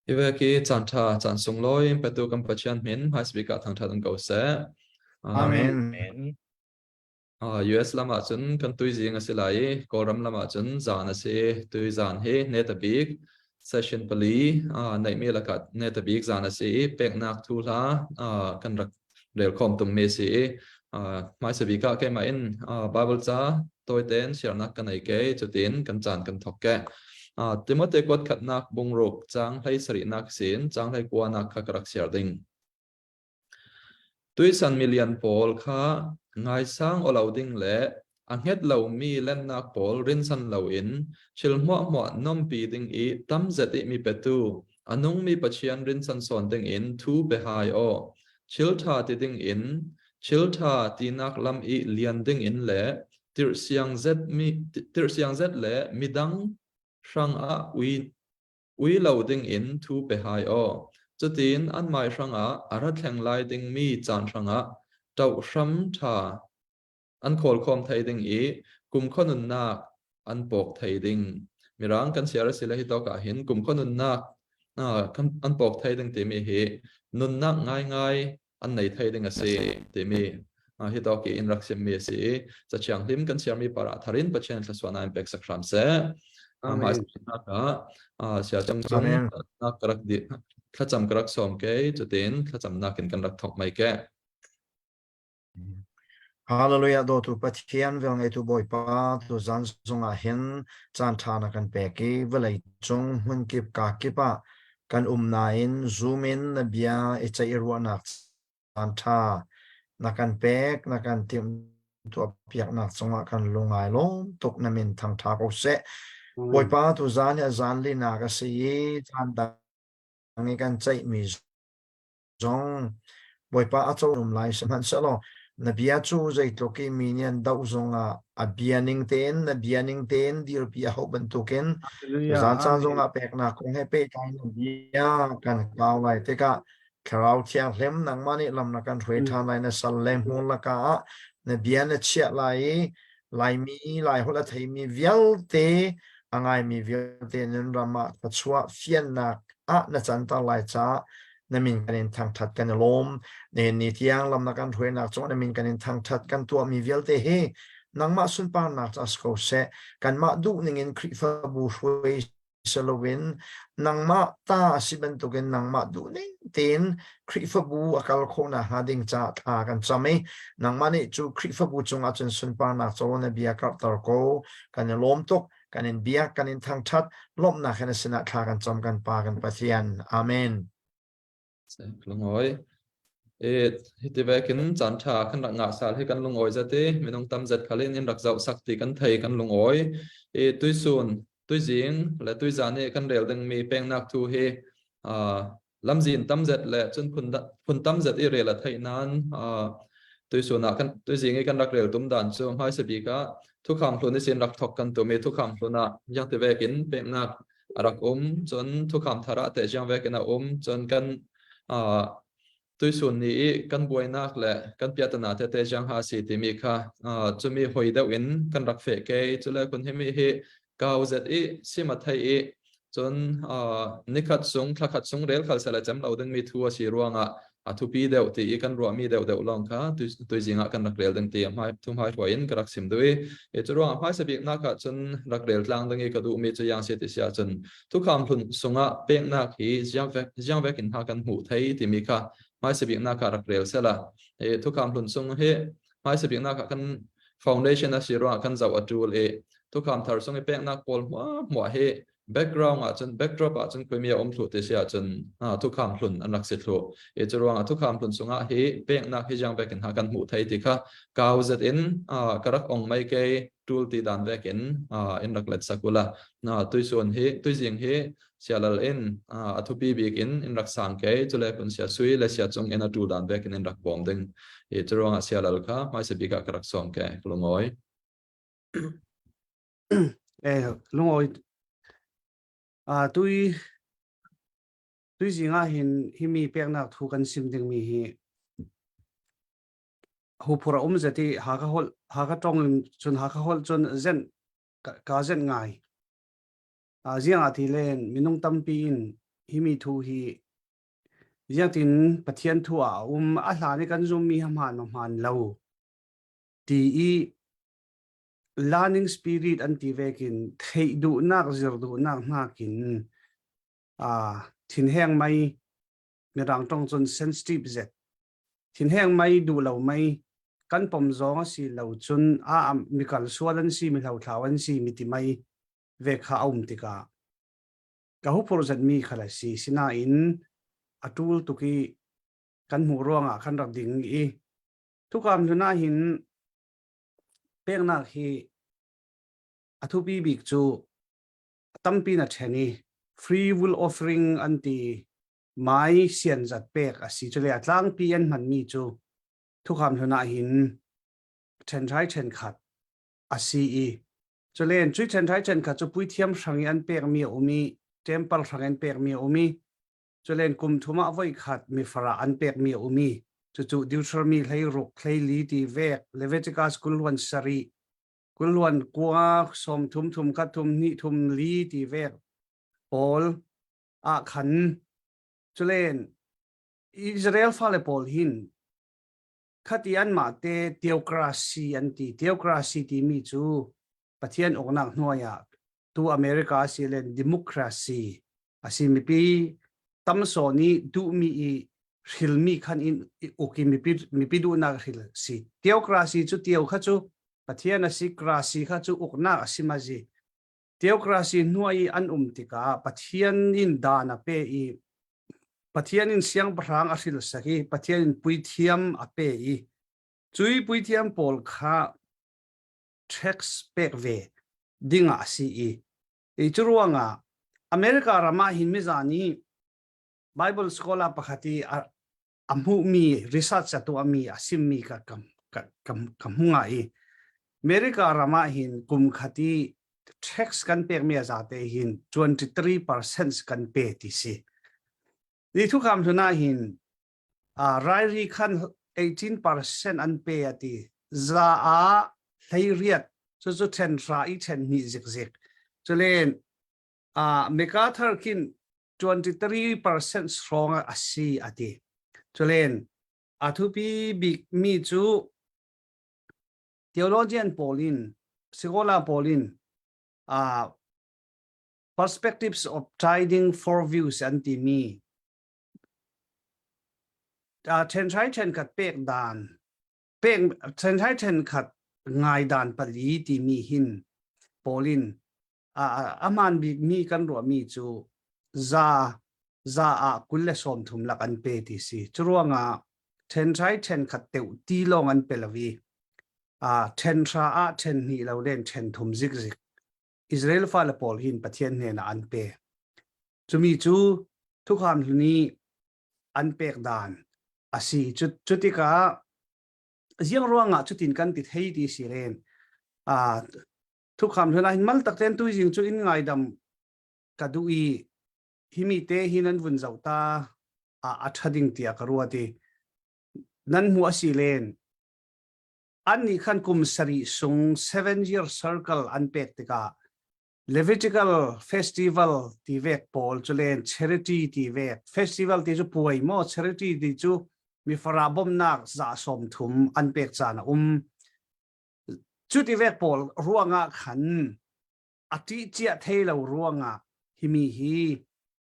Hi vek hi caan ṭha, caan sunglawi petu kan Pathian min hmaisabik ah thangṭhat in ko seh. Amen. US lam ah cun kan tuizing a si lai i Kawlram lam ah cun zan a si. Tuizan hi neta bik session pali neihmi lakah neta bik zan a si i peknak thu hla kan rak rel khawm tummi a si i hmaisa bik ah keimah in Bible ca tawitein siarnak ka nei ke cutin kan caan kan thawk ke. Timote kuat khatnak bungruk caang hlei sarihnak sin caang hlei kuanak kha ka rak siar ding. Tuisan milian pawl kha ngaisang aw lo ding le a hnget lomi lennak pawl rinsan loin thil hmuahhmuah nompi ding i tamzet i mi petu, a nungmi Pathian rinsan sawn dingin thu pe hai aw. Thil ṭha ti dingin, thil ṭha tinak lam i lian dingin le tirhsiang zet le midang hrangah ui Ui lo dingin thu pe hai aw. Cutin anmah hrangah a ra thleng lai dingmi caan hrangah ṭohhram ṭha an khawlkhawm thai ding i kumkhua nunnak an pawk thai ding. Mirang kan siar a si le hi tawk ah hin kumkhua nunnak an pawk thai ding timi hi nunnak ngaingai an nei thai ding a si timi hi tawk i in rak simmi a si i cathiang hlim kan siarmi par ah tharin Pathian thlasuan in pek sak hram seh. Amen. Ah sia cung cung nak rak di thlacam ka rak som ke cutin thlacamnak in kan rak thok mai ke. Hallelujah dawtu Pathian velngeitu Bawipa tu zan zongah hin caan ṭha na kan pek i vawlei cung hmunkip ka kip ah kan um nain Zoom in na bia i ceih ruahnak caan ṭha na kan pek na kan timh tuahpiaknak cungah kan lung ai lawm tuk na min thangṭha ko seh. Bawipa tu zan hi a zan linak a si i caan dang i kan ceihmi zong Bawipa a co um lai sihmanhsehlaw na bia cu zeitluk i mi nih an doh zongah a bia ning tein na bia ning tein dirpi a hauh bantukin zan caan zongah peknak kong he pehtlai na bia kan kau lai tikah Thlarau Thianghlim nangmah nih lam na kan hruai ṭhan lai na sal le hmun lakah ah na bia na chiah lai i Laimi Laiholh a theimi vialte a ngaimi vialte nan ram ah thluachuah fiannak ah na canter lai caah na min kan in thangṭhat kan i lawm. Nihin ni tiang lam na kan hruainak cung na min kan in thangṭhat kan tuahmi vialte hi nangmah sunparnak ca si ko seh. Kanmah duh ningin Khrihfabu hruai si loin nangmah ta a si bantukin nangmah duhning tein Khrihfabu a kal khawh nakhnga ding caah thla kan cam i nangmah nih cu Khrihfabu cungah cun sunparnak co na bia karhter ko. Kan i lawm tuk, kan in biak, kan in thangṭhat, lawmhnak he na sinah thla kan cam kan Pa kan Pathian. Amen. Lungawi. E hiti vekin caan ṭha kan rak ngah sal hi kan lungawi zat i minung tam zat khalin in rak zoh sak ti kan thei kan lungawi. E tuisun, tuizing le tuizan i kan rel dingmi pengnak thu hi lamzin tam zet le cun phun tam zet i rel a theih nain tuisun ah kan tuizing i kan rak rel tum dan cu hmaisa bik ah thukham hlun i sin rak thok kan tum i thukham hlun ah yang ti vekin peknak a rak um cun thukham thar ah teh jiang vekin a um cun kan tuisun ni i kan buainak le kan piatana tete jiang ha si timi kha cumi hoi deuh in kan rak feh ke cule kun himi hi kau zet i sima thei i cun nikhat sung thlakhat sung rel khal sela cem lo ding mi thu a si ruangah a thupi deuh ti i kan ruahmi deuh deuh lawng kha tuizing ah kan rak rel ding ti a hmai thu hmai hruai in ka rak sim duh i e cu ruangah hmaisa bik nak ah cun rak rel tlang ding i ka duhmi cu yang si ti si ahcun thukham hlun sungah peknak hi ziang vek in ha kan hmuh thei timi kha hmaisa bik nak ah rak rel sela e thukham hlun sung hi hmaisa bik nak ah kan foundation a si ruangah kan zoh a tul i thukham thar sung i peknak pawl hmuah hmuah hi background ah cun backdrop ah cun khuimi a um thlu ti si ahcun thukham hlun an rak si thlu i cu ruangah thukham hlun chungah hi peknak hi jiang vekin ha kan hmuh thei ti kha kau zet in ka rak ong mai ke tul ti dan vekin in rak let sakula na tuisun hi tuizing hi sialal in a thupi bik in in rak sang ke chule kun sia sui le sia chung in a tu dan vekin in rak bom ding i cu ruangah sialal kha hmaisa bik ah ka rak som ke lungoi. Lungawi tui tuizing ah hin himi peknak thu kan sim dingmi hi huphur a um zati Hakha holh Hakha tong in cun Hakha holh cun zen ka zen ngai. Ziang ah ti len minung tampi in. Himi thu hi ziangtin Pathian thu ah a um a hlan i kan zummi ha hmaan ma hmaan lo ti i learning spirit an ti vekin theih duhnak zir duhnak hnakin thinheng mai mirang tong cun sensitive zet thinheng mai duh lo mai kan pom zong a si lo cun a mikal sual an si mi hlothlau an si mi ti mai ve kha a um tikah ka huphurh zatmi khal a si. Sinain a ṭul tuk i kan hmuh ruangah khan rak ding i thukam hlun ah hin peknak hi a thupi bik cu tampi na ṭhen i free will offering an ti mai sian zat pek a si. Cule a tlangpi an hmanmi cu thukam hlun ah hin ṭhenhrai ṭhenkhat a si i Culen cui ṭhenhrai ṭhenkhat cu puithiam hrang i an pekmi a um i temple hrang an pekmi a um i culen kum thum ah voi khat mifara an pekmi a um i cucu Deuteronomy 16 hleili ti vek Leviticus 20 sarih kulhuan kua som thum thum khat thum hnih thum li ti vek pawl ah khan culen Israel fale pawl hin Khati anmah te theocracy an ti. Theocracy timi cu Pathian uknak hnuai ah tu America si len democracy a si mipi tamsaw nih duhmi i hrilmi khan in uk i mipi mipi duhnak hril si. Theocracy cu teo kha cu Pathian a si, cracy kha cu uknak a si ma zi. Theocracy hnuai i an um tikah Pathian in dan a pe i Pathian in siangpahrang a hril sak i Pathian in puithiam a pe i cui puithiam pawl kha tax pek ve dingah a si i i cu ruangah America ram ah hin mizan i Bible scholar pakhat i a, a hmuhmi research a tuahmi a simmi ka ka ka ka, ka hmu nga i America ram ah hin kum khat i tax kan pekmi a zate hin 23% kan pe ti si. Ni thukam hlun ah hin rairi khan 18% an pe ati. Za a hleiriat cu cu then hra i then hnih zikzik. Culen MacArthur khin 23% strong a si ati. Culen a thupi bik mi cu theologian pawl in scholar pawl in perspectives of tithing four views an timi ṭhenhrai ṭhenkhat pek dan pek ṭhenhrai ṭhenkhat ngai dan pali timi hin pawl in a hmaan bikmi kan ruahmi cu za za ah 30 lak an pe ti si. Curuangah ṭhenhrai ṭhenkhat deuh ti lawng an pe lo i ṭhenhra ah ṭhen hnih lo len ṭhen thum zikzik Israel fale pawl hin Pathian hnenah an pe. Cumi cu thukham hlun i an pek dan a si. Cu tikah ziang ruangah cutin kan ti thei ti si len. Thukham hlun ah hin mal tak ten tuizing cu in ngaidam ka duh i himi te hi nan vun zoh ta a a ṭha ding tiah ka ruat i nan hmuh a si len an nih khan kum sarih sung seven year circle an pek tikah Levitical festival ti vek pawl cu len charity ti vek festival ti cu puai maw charity ti cu mi fara bawmhnak za sawm thum an pek caan a um Cu ti vek pawl ruangah khan a ṭih cia thei lo ruangah himi hi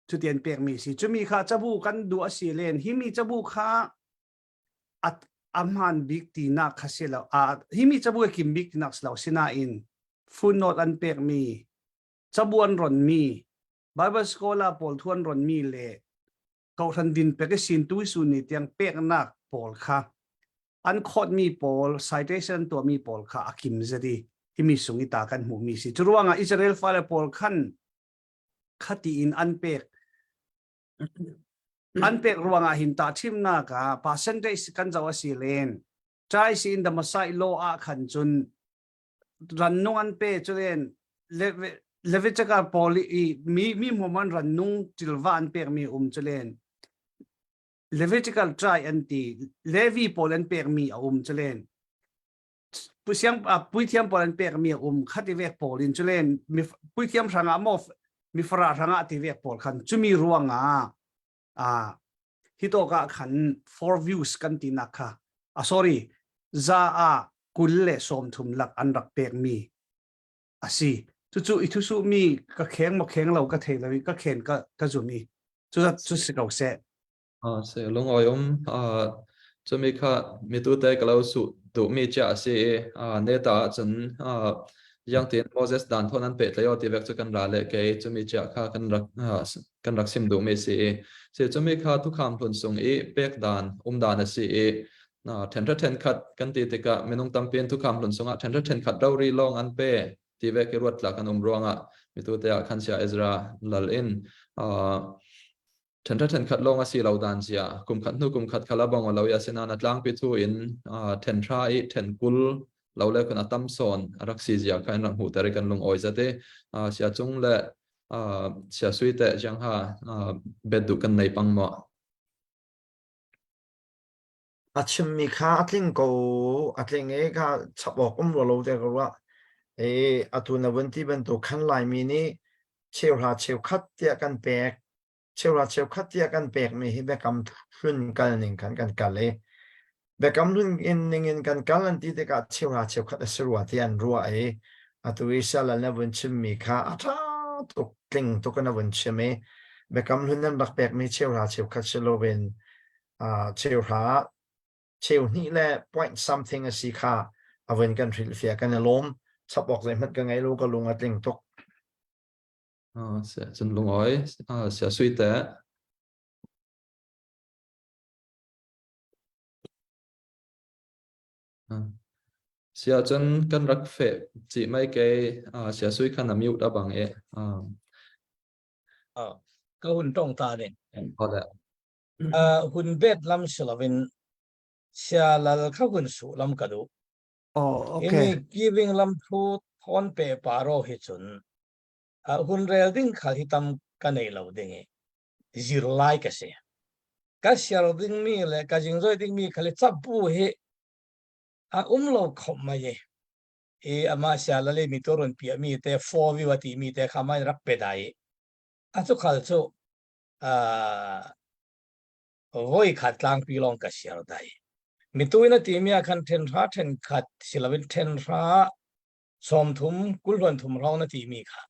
cuti an pekmi si. Cumi kha cabu kan duh a si len himi cabu kha a a hmaan bik tinak kha si lo. A himi cabu a kim bik tinak si lo. Sinain footnote an pekmi, cabu an ronmi, Bible scholar pawl thu an ronmi le kohhran din pek i sin tu su ni tiang peknak pawl kha an khawtmi pawl citation an tuahmi pawl kha a kim zet i himi sung i ta kan hmuhmi si cu ruangah Israel fale pawl khan khati in an pek an pek ruangah hin ta thimnak ah percentage kan zo a si len try in the Messiah law ah khan cun rannung an pe cu len Leviticus pawl i mi mi hmuman rannung tilva an pekmi um cu len Levitical tribe an ti Levi pawl an pekmi a um cu len puisiang puithiam pawl an pekmi a um khati vek pawl in cu len puithiam hrangah maw. mifara hrangah ti vek pawl khan chumi ruangah a hi to ka khan four views kan ti nak kha a sorry za a 23 lak an rak pek mi asi cucu i thusu mi ka kheng mo kheng lo ka thei lo i ka khen ka ka zum i cu cu si ko seh. Se lungawi um. Cumi kha mitu te ka lo su duhmi chia a si i neta ahcun yang tin Moses dan thon an pe tlayo ti vek cu kan ra le kei cumi chia kha kan rak sim duhmi si i si cumi kha thukham hlun sung i pek dan um dan a si i thenra then khat kan ti tikah minung tampi in thukham hlun sungah thenra then khat rori lawng an pe ti ve ke ruat tlak an um ruangah mitu te ah khan sia Ezra lal in Ṭhenṭha ṭhenkhat lawng a si lo dan zia kum khat hnu kum khat kha la bang lo i asinain a tlangpi thu in ṭhenhra i ṭhenkul lo le kun a tam sawn a rak si zia kha in rak hmuhter i kan lungawi zat i sia cung le sia sui te jiang ha bet duh kan nei pang maw? A chimmi kha a tling ko, a tling i kha chap awk um rua lo te ka ruah. I atu na vun ti bantuk khan Laimi nih cheuhra cheukhat tiah kan pek cheuhra cheukhat tiah kan pekmi hi biakam hlun kal ning khan kan kal i biakam hlun in ning in kan kal an ti tikah cheuhra cheukhat a si rua ti an ruah i atu i sialal na vun chimmi kha a ṭha tuk tling tuk in a vun chim i biakam hlun nan rak pekmi cheuhra cheukhat si loin cheuhra cheuhnih le point something a si kha a vun kan hrilhfiah kan i lawm chap awk zeihmanh ka ngei lo ka lung a tling tuk. Cun lungawi sia sui te. Sia cun kan rak feh cih mai ke sia sui khan a mute a bang e. Ka hun tong ta ding. Hole. Hun bet lam silovin sia lal kha hun su lam ka du. Oh, okay. Imi giving lam thu thon pe paro hi cun hun rel ding khal hi tam ka nei lo ding i zirlai ka si. Ka siar ding mi le ka jingzoi ding mi khal hi chapu hi a um lo khop mai i i ama sia la le mi to ron pia mi te fo vi wa ti mi te kha mai rak pe dai a chu khal chu voi khat tlangpi lawng ka siar dai. Mitu in a timi ah khan then hra then khat siloin then hra 30 20 hrawng na timi kha.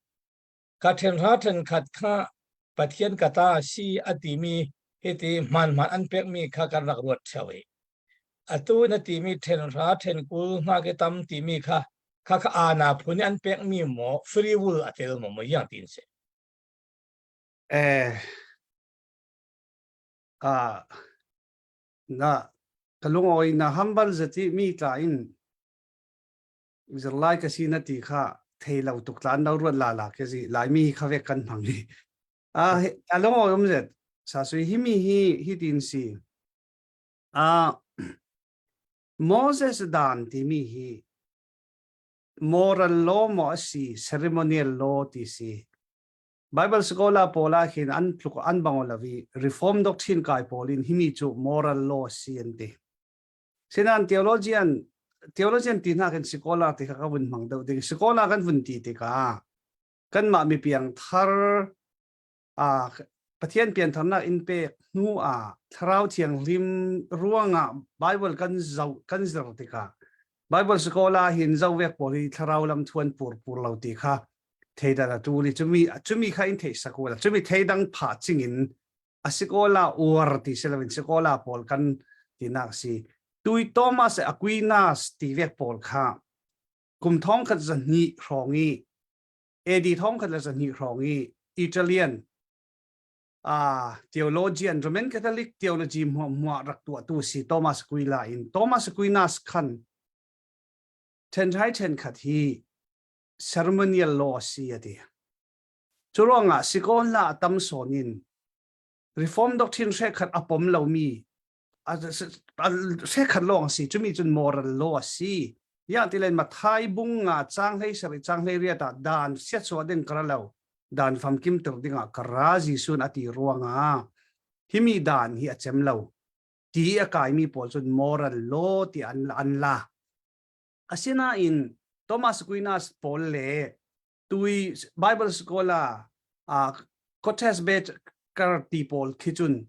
Ka then hra then khat kha Pathian ka ta si a timi hiti hman hman an pekmi kha kan rak ruat theo i. Atu na timi then hra then kul hna ke tam timi kha kha kha ana phun an pekmi maw free will a tel maw mo yang tin se. Eh ah na ka lungawi na hambal zati mi tla in zirlai ka si na ti kha thei lo tuk tlan lo ruat la la ke zi lai mi kha ve kan hmang ni a a lungawi um zet sa sui hi mi hi hi tin si a Moses dan ti mi hi moral law mo si ceremonial law ti si Bible scholar pawl ah hin an tluk an bang lo i Reform doctrine kai pawl in himi cu moral law si an ti. Sinan theologian theologian ti hna kan scholar ti kha ka vun hmang deuh ding. Scholar kan vun ti tikah kanmah mi piang thar a Pathian piantharnak in pek hnu ah Thlarau Thianghlim ruangah Bible kan zoh kan zir tikah Bible scholar hin zovek pawl hi thlarau lam thuan pur pur lo ti kha theidan a tu ni chumi chumi kha in thei sakula chumi theidang pha chingin a sikola uar ti siloin sikola pawl kan tinak si tui Thomas Aquinas ti vek pawl kha kum thong khat zahnih hrawng i AD thong khat le zahnih hrawng i Italian theologian Roman Catholic theology hmuah hmuah rak tuah tu si Thomas Aquila in Thomas Aquinas khan ṭhenhrai ṭhenkhat hi ceremonial law a si a ti. Cu ruangah sikawn la a tam sawn in reform doctrine hrekhat a pom lomi hrekhat lawng a si cumi cun moral law a si ya ti len mathai bung nga chang hlei sari chang hlei riat ah dan siat ding kara lo dan famkim tir dingah kara Jesuh a ti ruangah himi dan hi a cem lo ti a kaimi pawl cun moral law ti an an la Asinain Thomas Aquinas pawl le tui Bible scholar. A Cortes Baker ti pawl khi cun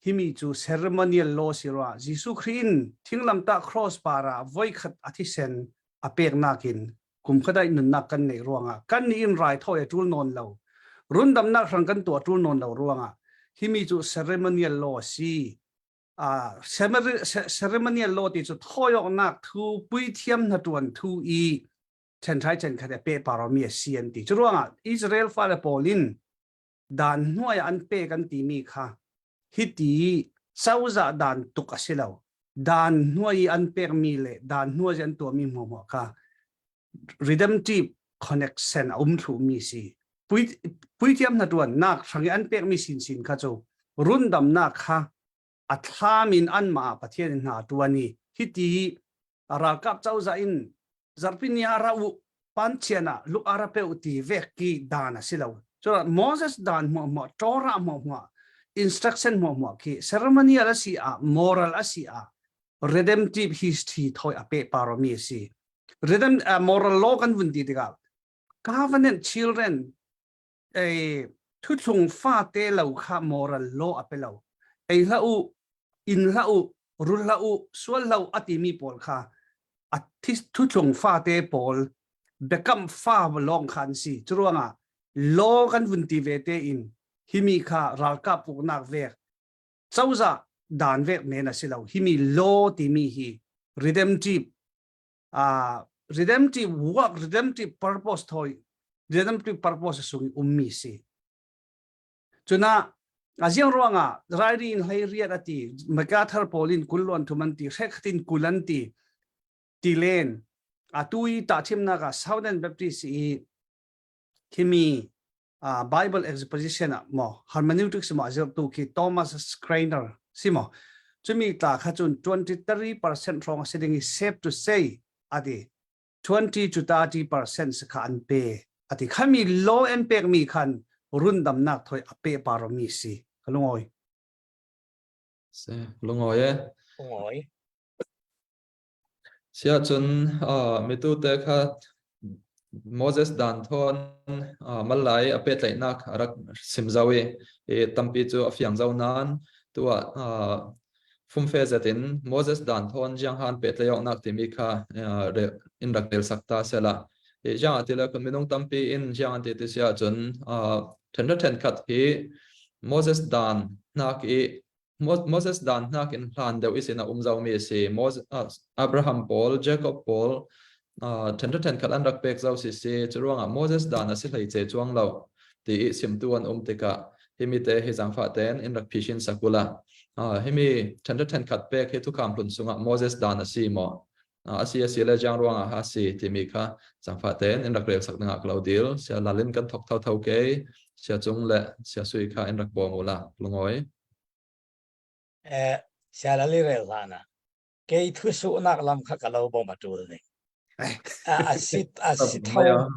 himi cu ceremonial law si rua Jesuh Khrih in thinglamtah cross par ah voikhat a thisen a peknak in kum khat nunnak kan neih ruangah kan nih in raithawi a ṭul nawn lo rundamnak hrang kan tuah ṭul nawn lo ruangah himi cu ceremonial law a si. Ceremonial law ti cu thawiawknak thu puithiam hna ṭuan thu i ṭhenṭhai ṭhenkhat a pe paromi a si an ti. Cu ruangah Israel fale pawl in dan hnuai ah an pek an timi kha hiti cozah dan tuk a si lo. Dan hnuai i an pekmi le dan hnuai i an tuahmi hmuahhmuah kha redemptive connection a um thluhmi si. Puithiam hna ṭuannak hrang i an pekmi sinsin kha cu rundamnak kha a thlam in anmah ah Pathian in hna a ṭuan i hiti ralkap cozah in zarhpini ah ra u panchian ah luk ara pe u ti vek ki dan a si lo. Cun Moses dan hmuahhmuah, Torah hmuahhmuah, instruction hmuahhmuah khi ceremonial a si ah, moral a si ah, redemptive history thoi a pe paromi a si. Redemp moral law kan vun ti tikah covenant children ei thuthlung fate lo kha moral law a pe lo. Ei hlah u, in hlah u, rul hlah u, sual hlah u a timi pawl kha a thuthlung fate pawl biakam fa lawng kha an si. Curuangah law kan vun ti ve te in himi kha ralkap uknak vek cozah dan vek men a si lo. Himi law timi hi redemptive redemptive work, redemptive purpose thoi, redemptive purpose sung ummi si. Cuna aziang ruangah rairi in hlei riat ati MacArthur pawl in kulluan thum an ti hrekhatin kul an ti ti len atu i tahthimnak ah Southern Baptist i khimi Bible exposition ah mo hermeneutics mo zirtu khi Thomas Schreiner si mo chumi tla kha chun 23% rong a si ding i safe to say ati 20 to 30% kha an pe ati khami law an pek mi khan rundamnak thoi a pe paromi si kalungoi. Se lungoi e. Lungoi. Siahcun mitu te kha Moses dan thawn mal lai a pehtlaihnak a rak sim zau i tampi cu a fiang zau nain tuah fumfe zet in Moses dan thawn jianghan pehtlaih awknak timi kha in rak rel sak ta sela. Jiang ah tile kun minung tampi in jiang an ti ti si ahcun ṭhen ṭhen khat hi Moses dan hnak i Moses dan nakin hlan deuh i sin a um zaumi a si. Abraham pawl, Jacob pawl, ṭhen ṭhen khat an rak pek zau si si. Cu ruangah Moses dan a si hlei ce chuang lo ti i simtu an um tikah himi te hi zaangfah tein in rak phishin sakula. Himi ṭhen ṭhen khat pek hi thukam hlun sungah Moses dan a si maw? A si a si le jiang ruangah ha si timi kha zaangfah tein in rak rel sak dingah ka lo dil. Sia lalin kan thok tho tho ke sia cung le sia sui kha in rak bawm ula lungoi. Eh sia lali rel hlan ah kei thu suhnak lam kha ka lo bom a tul ning. A si a si tho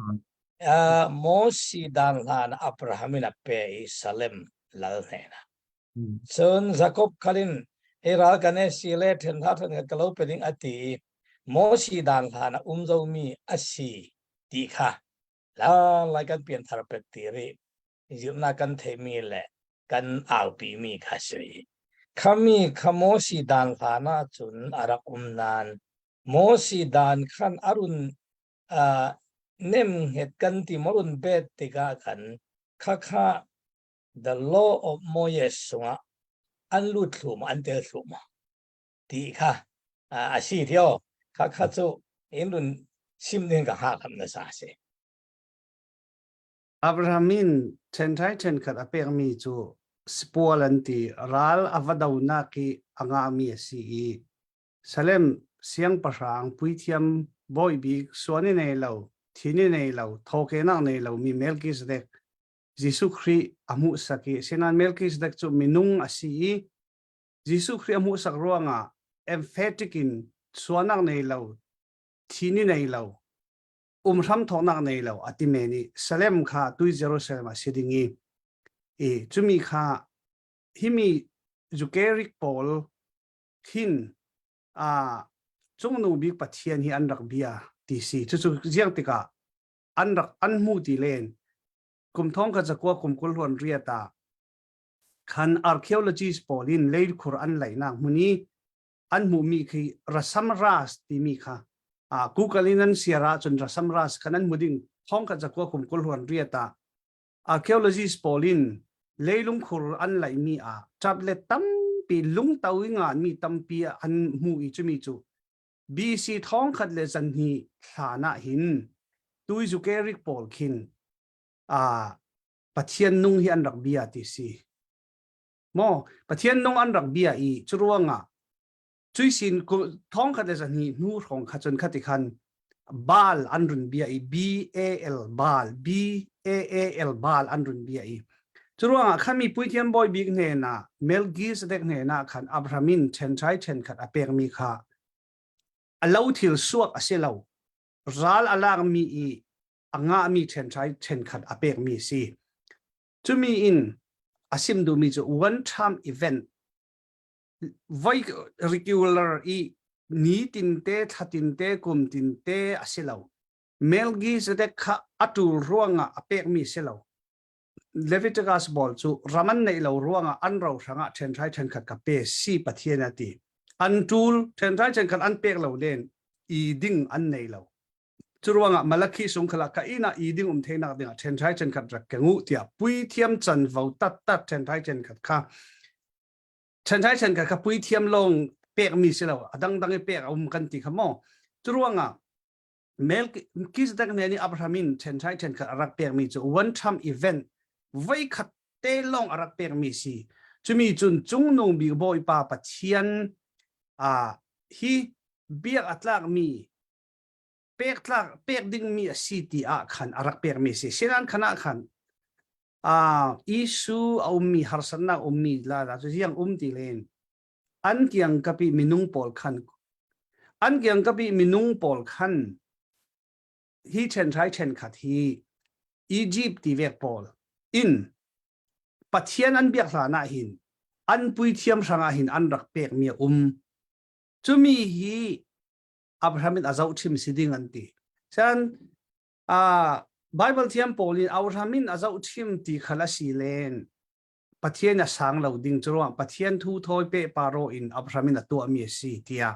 Mosi dan hlan Abraham in a pe i Salem lal hnena. Cun Jakob khalin hi ral kan e si le ṭhen hlah ṭhen khat ka lo pe ding a ti i Mosi dan hlan ah um zomi a si ti kha la lai kan pianthar pek ti rih zirhnak kan theihmi le kan aupimi kha si. Khami kha Mosi dan hlan ah cun a rak um nain Mosi dan khan a run uh, nem hnget kan ti mo run bet tikah khan khakha The Law of Moses sungah an lut thlu maw an tel thlu maw ti kha a si theo kha kha cu in run sim ding ka hak na sa si. Abraham in ṭhenṭhai ṭhenkhat a pekmi cu sipual an ti ral a va donak i a ngahmi a si i Salem siangpahrang puithiam bawi bik suan i nei lo thin i nei lo thawkenak nei lomi Melchizedek Jesuh Khrih a hmuhsak i asinain Melchizedek cu minung a si i Jesuh Khrih a hmuhsak ruangah emphatic in sualnak nei lo, thi ni nei lo, um hram thawknak nei lo a ti men i Salem kha tui Jerusalem a si ding i i cumi kha himi Zukerik pawl khin a cungnu bik Pathian hi an rak bia ti si cucu ziang tikah an rak an hmu ti len. Kum thong khat zakua kum 20 hluan riat ah khan archaeologists pawl in leilkhur an laihnak hmun i an hmuhmi khi rasam ras timi kha Google in an siar ahcun rasam ras khan an hmu ding thong khat zakua kum 20 hluan riat ah archaeologists pawl in leilung khur an laihmi ah tablet tampi lungto i nganmi tampi an hmu i cumi cu BC thong khat le zanhnih hlan ah hin tuizukerik pawl khin Pathian nung hi an rak bia ti si. Maw Pathian nung an rak bia i curuangah cui sin thong khat le zahnih hnu hrawng kha cun khati khan Baal an run bia i B A L Baal B A A L Baal an run bia i curuangah khan mi puithiam bawi bik hnenah Melchizedek hnenah khan Abraham in ṭhenṭhai ṭhenkhat a pekmi kha a lo thil suak a si lo ral a lakmi i a ngahmi ṭhenṭhai ṭhenkhat a pekmi a si. Cumi in a sim duhmi cu one time event voi regular i nitin te thlatin te kum tin te a si lo. Melchizedek kha a ṭul ruangah a pekmi si lo. Leviticus ball cu ram an neih lo ruangah an ro hrangah ṭhenhrai ṭhenkhat ka pe si Pathian a ti. An ṭul ṭhenhrai ṭhenkhat an pek lo len i ding an nei lo. Curuangah Malakhi sung khala ka inn ah i ding um theinak dingah ṭhenhrai ṭhenkhat rak keng u tiah puithiam canvo tattat ṭhenhrai ṭhenkhat kha ṭhenhrai ṭhenkhat kha puithiam lawng pekmi si lo a dangdang i pek a um kan ti kha maw curuangah Melchizedek ne nih Abraham in ṭhenhrai ṭhenkhat a rak pekmi cu one time event voikhat te lawng a rak pekmi si cumi cun cungnung bik Bawipa Pathian hi biak a tlakmi pek tlak pek dingmi a si ti ah khan a rak pekmi si sinan khan ah khan issue a ummi harsatnak ummi la la cu ziang um ti len an kiang kapi minung pawl khan an kiang kapi minung pawl khan hi ṭhen ṭhai ṭhen khat hi Egypt ti vek pawl in Pathian an biak hlan ah hin an puithiam hrangah hin an rak pekmi a um cumi hi Abraham in a zoh ṭhim si ding an ti. Cun uh, Bible thiam pawl in Abraham in a zoh ṭhim ti khal a si len Pathian a sang lo ding cu ruang Pathian thu thawi pe paro in Abraham in a tuahmi a si tiah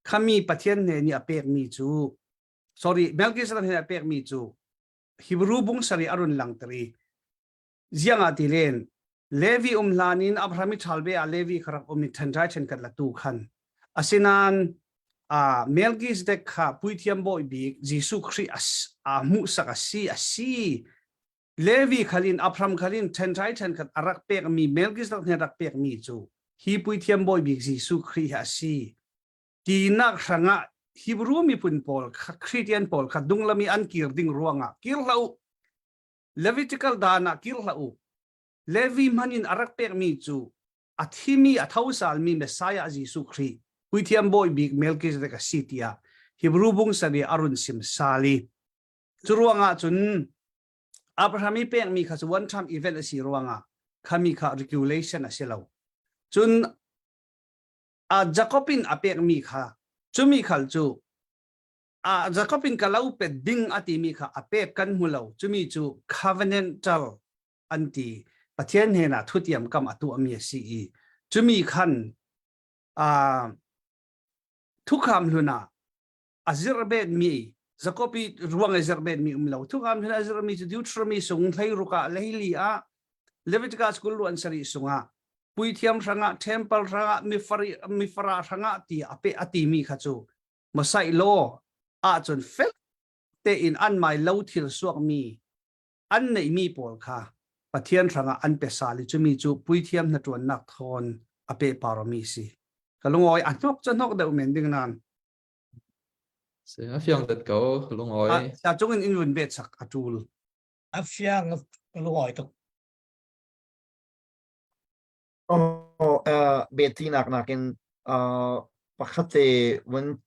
khami Pathian hne nih a pekmi cu sorry Melchizedek hne a pekmi cu Hebrew bung sari a run langter i Ziang ah ti len Levi um hlan in Abraham i ṭhal ve ah Levi kha rak um i ṭhenṭhai ṭhenkhat la tu khan. Asinain uh, Melchizedek kha puithiam bawi bik Jesuh Khrih a hmuhsak a si a si. Levi khalin Abraham khalin ṭhenṭhai ṭhenkhat a rak pekmi Melchizedek nih a rak pekmi cu hi puithiam bawi bik Jesuh Khrih hi a si. Tinak hrangah Hebrew miphun pawl kha Christian pawl kha dunglam i an kir ding ruangah kir hlah u Levitical dan ah kir hlah u. Levi hman in a rak pekmi cu a thimi a tho salmi Messiah Jesuh Khrih puithiam bawi bik Melchizedek a si tiah Hebrew bung sari a run sim sali. Cu ruangah cun Abraham i pekmi kha cu one time event a si ruangah khami kha regulation a si lo. Cun a Jacob in a pekmi kha cumi khal cu a Jacob in ka lo pet ding a timi kha a pek kan hmu lo cumi cu covenantal an ti Pathian hnenah thutiam kam a tuahmi a si i cumi khan a thukham hlun ah a zirh mi Jacob i ruang i zirh mi um lo thukham hlun a zirh mi cu Deuteronomy sung hleiruk ah leili ah Leviticus kul ruan sarih sungah puithiam hrangah temple hrangah mifari mifara hrangah ti a pe a timi kha cu Mosaic law ahcun fel tein an mai lo thil suakmi an neihmi pawl kha Pathian hrangah an pe sal i cumi cu puithiam hnaṭuannak thawn a pe parami si. Ka lungawi a hnok cu hnok deuh men ding nan. Si a fiang dat ko lungawi. A cung in in vun bet sak a ṭul. A fiang lungawi tuk. Oh, uh, betinak nakin uh, pakhat te vun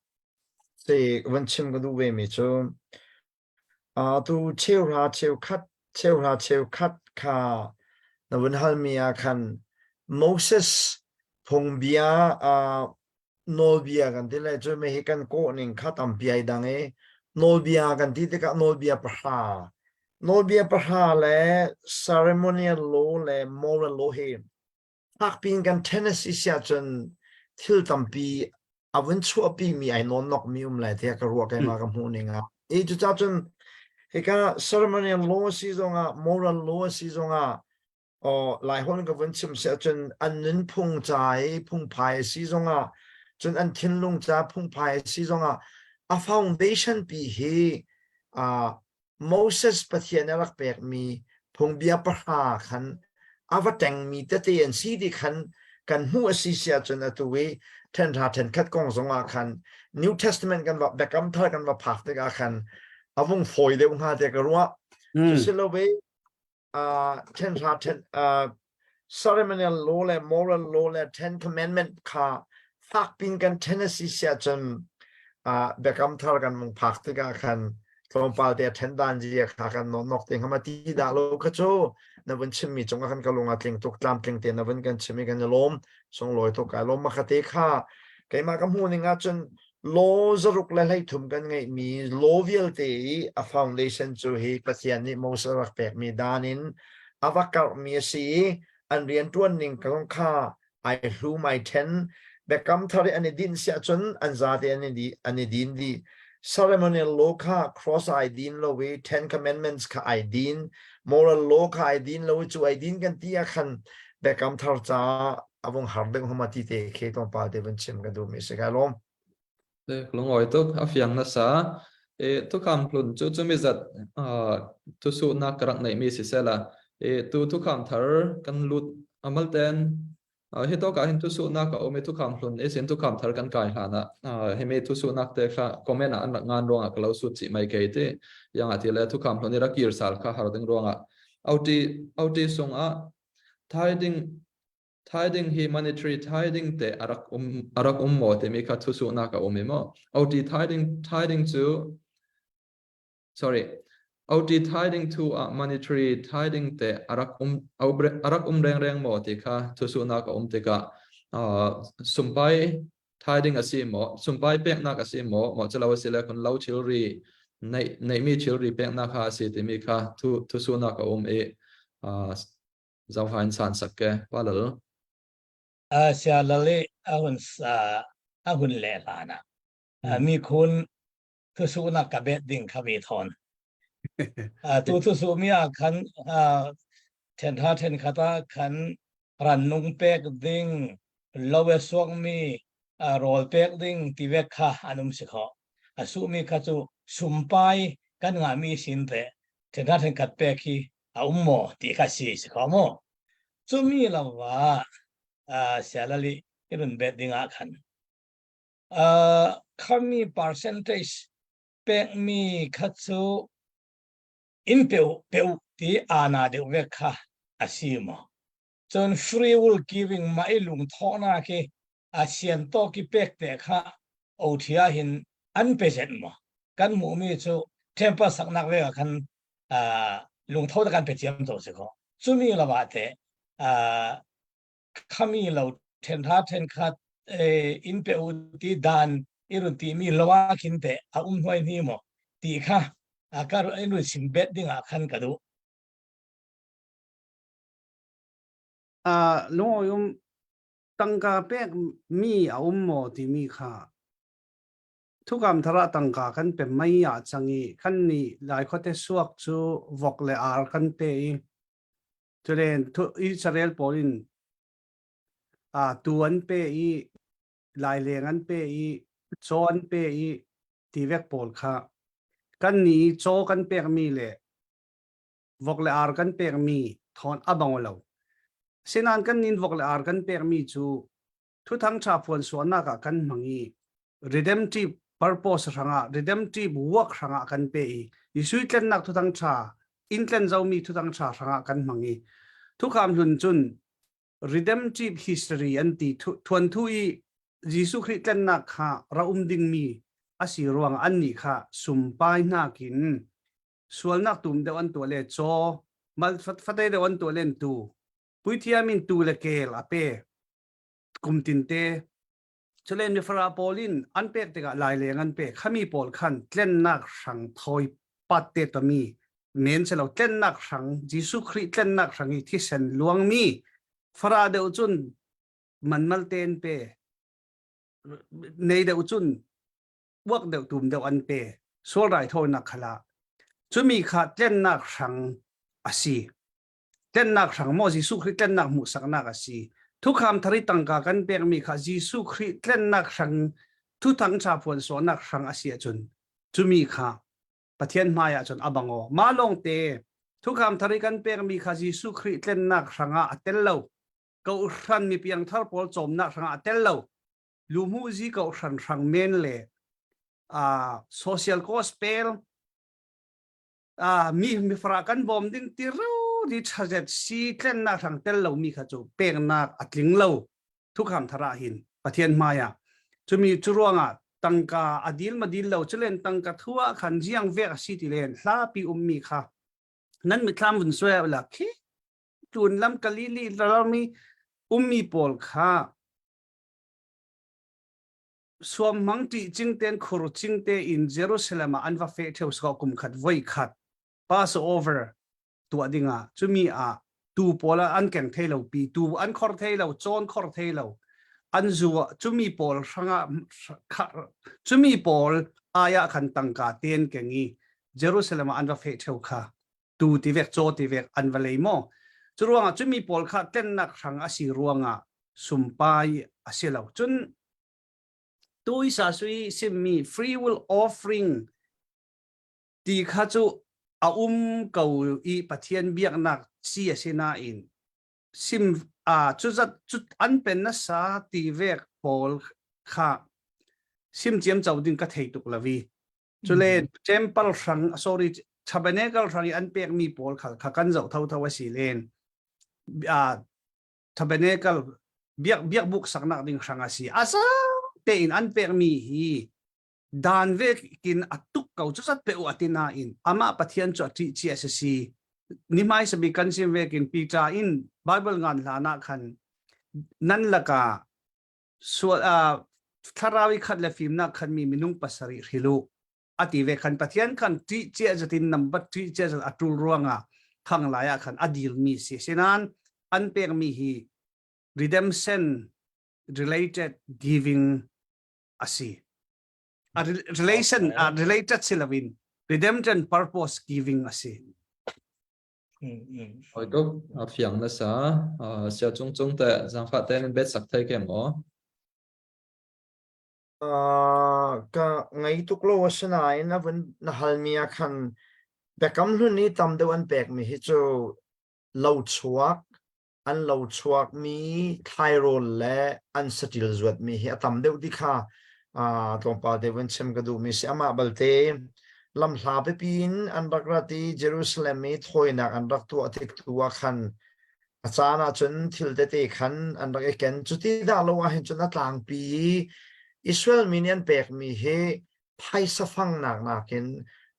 te vun chim ka duh ve mi cu uh, tu cheuhra cheukhat cheuhra cheukhat kha na vun hal mi ah khan Moses phungbia uh, nawlbia kan ti le cu mi hi kan kawh ning kha tampi ai dang i nawlbia kan ti tikah nawlbia pahra. Nawlbia pahra le ceremonial law le moral law hi fakpi in kan Tennessee si ahcun thil tampi a vun chuahpi mi ai nawnnok mi um lai tiah ka ruah keimah ka hmuh ning ah. I cucaah cun hika ceremonial law si zongah moral law si zongah aw Laiholh ka vun chim si ahcun an nunphung ca i phungphai a si zongah cun an thinlung ca phungphai a si zongah a foundation pi hi uh, Moses Pathian a rak pekmi phungbia pahra khan a va tengmi tete an si ti khan kan hmuh a si si ahcun atu i ṭhenhra ṭhenkhat kong zongah khan New Testament kan va Biakam Thar kan va phak tikah khan a vung fawi deuh hnga tiah ka ruah. Cu si lo ve ṭhenhra ṭhen ceremonial law le moral law le Ten Commandment kha fakpin kan ṭhen a si si ahcun Biakam Thar kan mung phak tikah khan tlawmpal te ṭhen dan zia kha kan nawnnok te hnga ti dah lo kha cu na vun chimmi cungah khan ka lung a tling tuk tlamtling te na vun kan chim i kan i lawm sunglawi tuk kai lawm ma te kha keimah ka hmuh ning ahcun Law zaruk le 13 kan ngeihmi law vialte i a foundation cu hi Pathian nih Moses a rak pekmi dan in a va karhmi a si i an rianṭuan ning kong kha ai hlum ai ṭhen. Biakam thar i an i dinh si ahcun an zate an i, an i din dih. Ceremonial law kha cross ai din lo i Ten Commandments kha ai din. Moral law kha ai din lo i cu ai din kan ti ah khan Biakam thar caah a vung har deuh hama ti te khi tlawmpal te vun chim ka duh mi si ka lawm. Lungawi tuk a fiang nasa. E thukham hlun cu cumi zat thusuhnak ka rak neih mi si sela. E tu thukham thar kan lut amal ten hi to ka hin thusuhnak a um i thukham hlun e sin thukham thar kan kai hlan ah himi thusuhnak te kha comment ah an rak ngan ruangah ka lo sut chi mai ke ti yang a ti le thukham hlun i rak kir sal kha har ding ruangah OT OT sung ah tithing Tithing hi monetary tithing te a rak um a rak um maw timi kha thusuhnak a um i maw? OT tithing tithing cu sorry OT tithing thu ah monetary tithing te a rak um a rak um rengreng maw ti kha thusuhnak a um tikah uh, sumpai tithing a si maw sumpai peknak a si maw maw culo a si le kun lo thilri neih neihmi thilri peknak kha a si timi kha thu thusuhnak a um i uh, Zohain san sak ke palal. Asia lali a hun a hun le hlan ah mi khun thusuhnak ka bet ding kha mi thon. Tu thusuh mi ah khan then tha then khata khan ran nung pek ding lowe suak mi rawl pek ding ti vek kha anum si kho. A su mi kha chu sumpai kan nga mi sin te then tha then khat pek hi a um maw ti kha si si kho maw cumi lo ah sialali i run bet ding ah khan khami percentage pekmi kha cu in peu peu ti ana deuh ve kha a si maw cun free will giving ma i lung thawhna khi a sian tawk i pek te kha othia hin an pe zet maw kan hmuhmi cu temple saknak ve ah khan lungtho ta kan pe ciam to si ko cumi lo ah te khami lo then tha then khat in pe u ti dan i run ti mi lo ah khin te a um hnuai ni mo ti kha a ka in run sim bet ding ah khan ka duh a lungoi um tangka pek mi a um maw timi kha Thukam thar ah tangka kan pe mei ah cang i kannih Lai khuate suak cu vok le ar kan pe i culen Israel pawl in tuu an pe i laileng an pe i caw an pe i tivek pawl kha kannih i caw kan pekmi le vok le ar kan pekmi thawn a bang lo. Asinain kannih vok le ar kan pekmi cu Thuthang ṭha phuan suahnak ah kan hmang i redemptive purpose hrangah redemptive work hrangah kan pe i Jesuh tlennak thuthang ṭha in tlen zomi thuthang ṭha hrangah kan hmang i thukham hlun cun redemptive history an ti thuanthu i Jesuh Khrih tlennak kha ra um dingmi a si ruang an nih kha sumpai nakin sualnak tum deuh an tuah le caw mal fate deuh an tuah len tu puithiam in tu le kel a pe kum tinte chulen mifara pawl in an pek tikah laileng an pek khami pawl khan tlennak hrang thawi pat te tomi Men si lo tlennak hrang Jesuh Khrih tlennak hrang i thisen luangmi fara deuh cun manmal tein pe nei deuh cun uak deuh tum deuh an pe sual raithawinak khala cumi kha tlennak hrang a si tlennak hrang maw Jesuh Khrih tlennak hmuhsaknak a si thukham thari tangka kan pekmi kha Jesuh Khrih tlennak hrang thuthang cha phuan sawhnak hrang a si ahcun cumi kha Pathian hmai ah cun a bang aw mah lawng te thukham thari kan pekmi kha Jesuh Khrih tlennak hrangah a tel lo kohhran mi piangthar pawl cawmnak hrangah a tel lo luhmuhzi kohhran hrang men le uh, social gospel uh, mi mifra kan bawm ding ti ro ri thazet si tlennak hrang tel lo mi kha cu peknak a tling lo thukham thara hin Pathian hmai ah cumi cu ruangah tangka a dil ma dil lo culen tangka thua khan jiang vek a si ti len hlapi ummi kha nan mithlam vun suai la khi tun lam kalili rami ummi pawl kha suam mang ti ching ten khur ching te in Jerusalem ah an va fe theu so kum khat voi khat Passover tuah dingah cumi ah tu pawl an keng thei lo pi tu an khor thei lo cawn khor thei lo an zu cumi pawl hrangah cumi pawl aya khan tangka ten keng i Jerusalem ah an va fe theu kha tu ti vek caw ti vek an va lei maw cu ruangah cumi pawl kha tlennak hrang a si ruangah sumpai a si lo cun tuisa sui simmi free will offering ti kha cu a um ko i Pathian biaknak si a si nain sim a cuzat cu an pen nasa ti vek pawl kha sim ciam co ding ka thei tuk lavi cule temple hrang sorry tabernacle hrang i an pekmi pawl kha kha kan zoh tho tho a si len a tabernacle biak biak buk saknak ding hrang a si asa tein an pekmi hi dan vekin a tuk ko cu zat pe u ati nain amah Pathian cu a ṭih chi a si si ni hmai sabi kan sim vekin Peter in Bible ngan hlan ah khan nan laka sual thlarau i khat le fimnak khan mi minung pasarih hrilu ati ve khan Pathian khan ṭih cia zatin nambat ṭih cia zat a ṭul ruangah khang lai ah khan a dirmi si sinan an pekmi hi redemption related giving a si a relation a related si loin redemption purpose giving a si Oi tuk a fiang na sa sia cung cung te zangfa te nan bet sak thai ke maw Ka ngei tuk lo asinain a vun na halmi ah khan biakam hlun i tam deuh an pekmi hi cu lo chuak an lo chuakmi thlairawl le an saṭil zuatmi hi a tam deuh ti kha tlawmpal te vun chim ka duhmi si. Amah balte lamhla pipi in an rak rat i Jerusalem i thawinak an rak tuah tik tu ah khan a caan ahcun thil tete khan an rak i ken. Cuti dah lo ahhin cun a tlangpi i Israel mi nih an pekmi hi phaisa fangnak nakin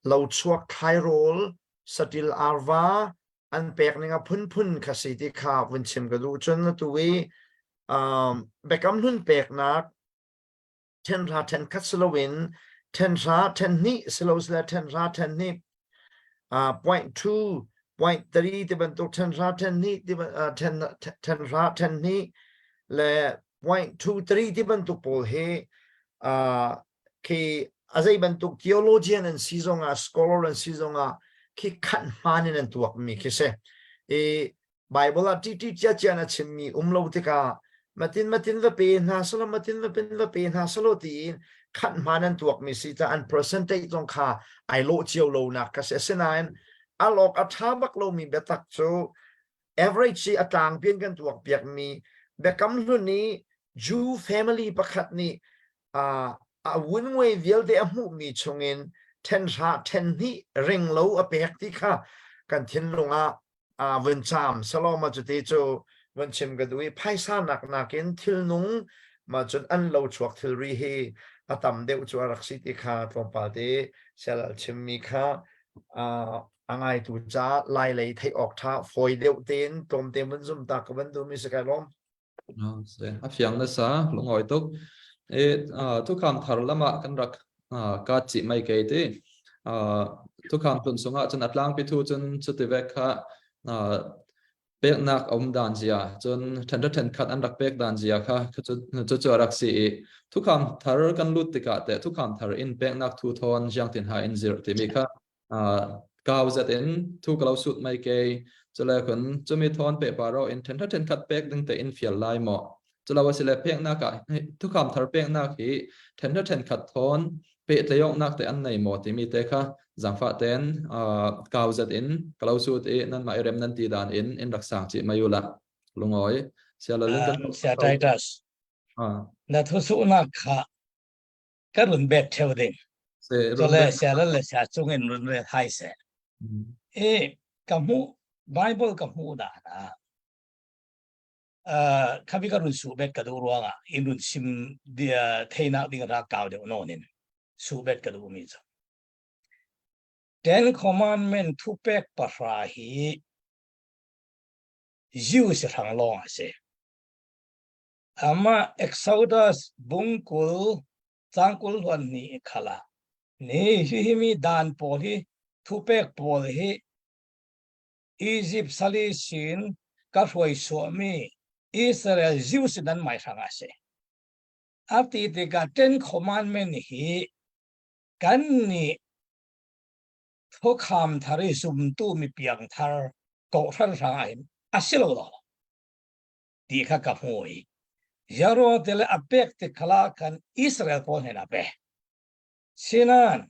lo chuak thlairawl, saṭil arva, an pek ning a phunphun kha si ti kha vun chim ka duh cun atu i um, biakam hlun peknak ṭhenhra ṭhenkhat si loin ṭhenhra ṭhenhnih si lo sile ṭhenhra ṭhenhnih uh, point 2 point 3 ti bantuk ṭhenhra ṭhenhnih ti uh, ṭhen ṭhenhra ṭhenhnih le point 2 3 ti bantuk pawl hi uh, khi a zei bantuk theologian an si zongah scholar an si zongah khi khat hmaan in an tuakmi khi si i Bible ah ṭi cia cia na chimmi um lo tikah matin matin va pe hna salo matin va pin va pe hna salo tiin khat hmaan an tuakmi si ta an percentage zong kha ai lawh cio lo nak ka si asinain alok a ṭha bak lomi biatak cu average i a tlangpi in kan tuak piakmi biakam hlun i Jew family pakhat nih a wunngui vialte a hmuhmi chungin ṭhenhra ṭhenhnih ring lo a pek ti kha kan thinlung ah vun caam saloma cuti cu vun chim ka duh i phaisa nak nakin thilnung ma cun an lo chuak thilri hi a tam deuh cu a rak si ti kha tlawmpal te sialal chimmi kha a ngaitu ca lai lei theih awk ṭha fawi deuh tein tlawmte vun zum ta ka van duhmi si kai lawm. A fiang nasa lungawi tuk. E thukham thar lamah kan rak ka cih mai ke ti. Thukham hlun sungah cun a tlangpi thu cun cuti vek kha peknak a um dan zia cun ṭhenṭha ṭhenkhat an rak pek dan zia kha cu cu a rak si i thukham thar kan lut tikah teh thukham thar in peknak thu thawn jiangtin ha in zirh timi kha kau zet in thu ka lo sut mai ke chule kun chumi thawn pe paro in ṭhenṭha ṭhenkhat pek ding te in fial lai maw Culo a si le peknak ah thukham thar peknak hi ṭhenṭha ṭhenkhat thawn pehtlaihawknak te an nei maw timi te kha zaangfah tein kau zet in ka lo sut i nanmah i rem nan ti dan in in rak sang chih mai u la lungawi sialalin kan Sia Titus na thusuhnak kha ka run bet theo ding chole sialal le sia chung in run re hai se e ka mu Bible ka mu da na khabi ka run su bet ka duh ruangah in run sim theinak ding ra kau deuh nawn in su bet ka duh mi cu Ten Commandment thupek pahra hi Jew si hrang lawng a si. Ama Exodus bungkul cangkul huan ni khala ni hi hi mi dan pawl hi thupek pawl hi Izipt sali sin ka hruai suahmi Israel Jew sin an mai hrang a si. A ti tikah Ten Commandment hi kan nih thukham thar i zumtu mi piang thar kawhhran hrang ah hin a si lo lo ti kha ka hmu i Jero te le a pek ti khala khan Israel pawl hen a pe. Sinan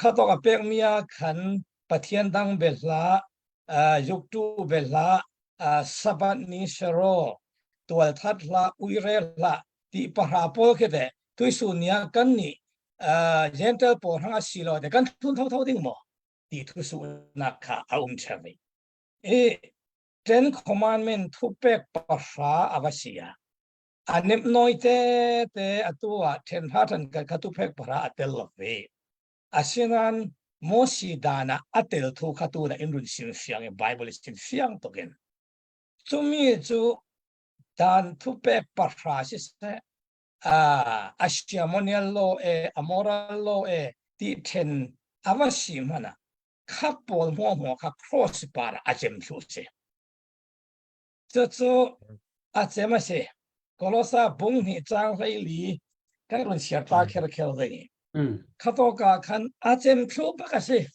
Khatok a pekmi ah khan Pathian dang bia hlah, yuktu bia hlah, Sabbath ni seraw, tualthat hlah, uire hlah ti pahra pawl khi teh tuisun ni ah kan nih Gentile pawl hrang a si lo te kan thun thotho ding maw ti thusuhnak kha a um ṭheo ve. I Ten Commandment thupek pahra a va si ah a nepnawi te te atu ah ṭhen hra ṭhen khat kha tuphek pahra a tel lo ve. Asinain Moses dan ah a tel thu kha tu na in run sim fiang i Bible i sim fiang tuk in. Cumi cu dan thupek pahra siseh a ceremonial law e a moral law e ti ṭhen a va si hmanh ah kha pawl hmuahhmuah kha cross par ah a cem thlu si. Cucu a cem a si. Kolosa bung hnih caang 14 kan run siar ta kher ding. Khato ka khan a cem thlu bak a si.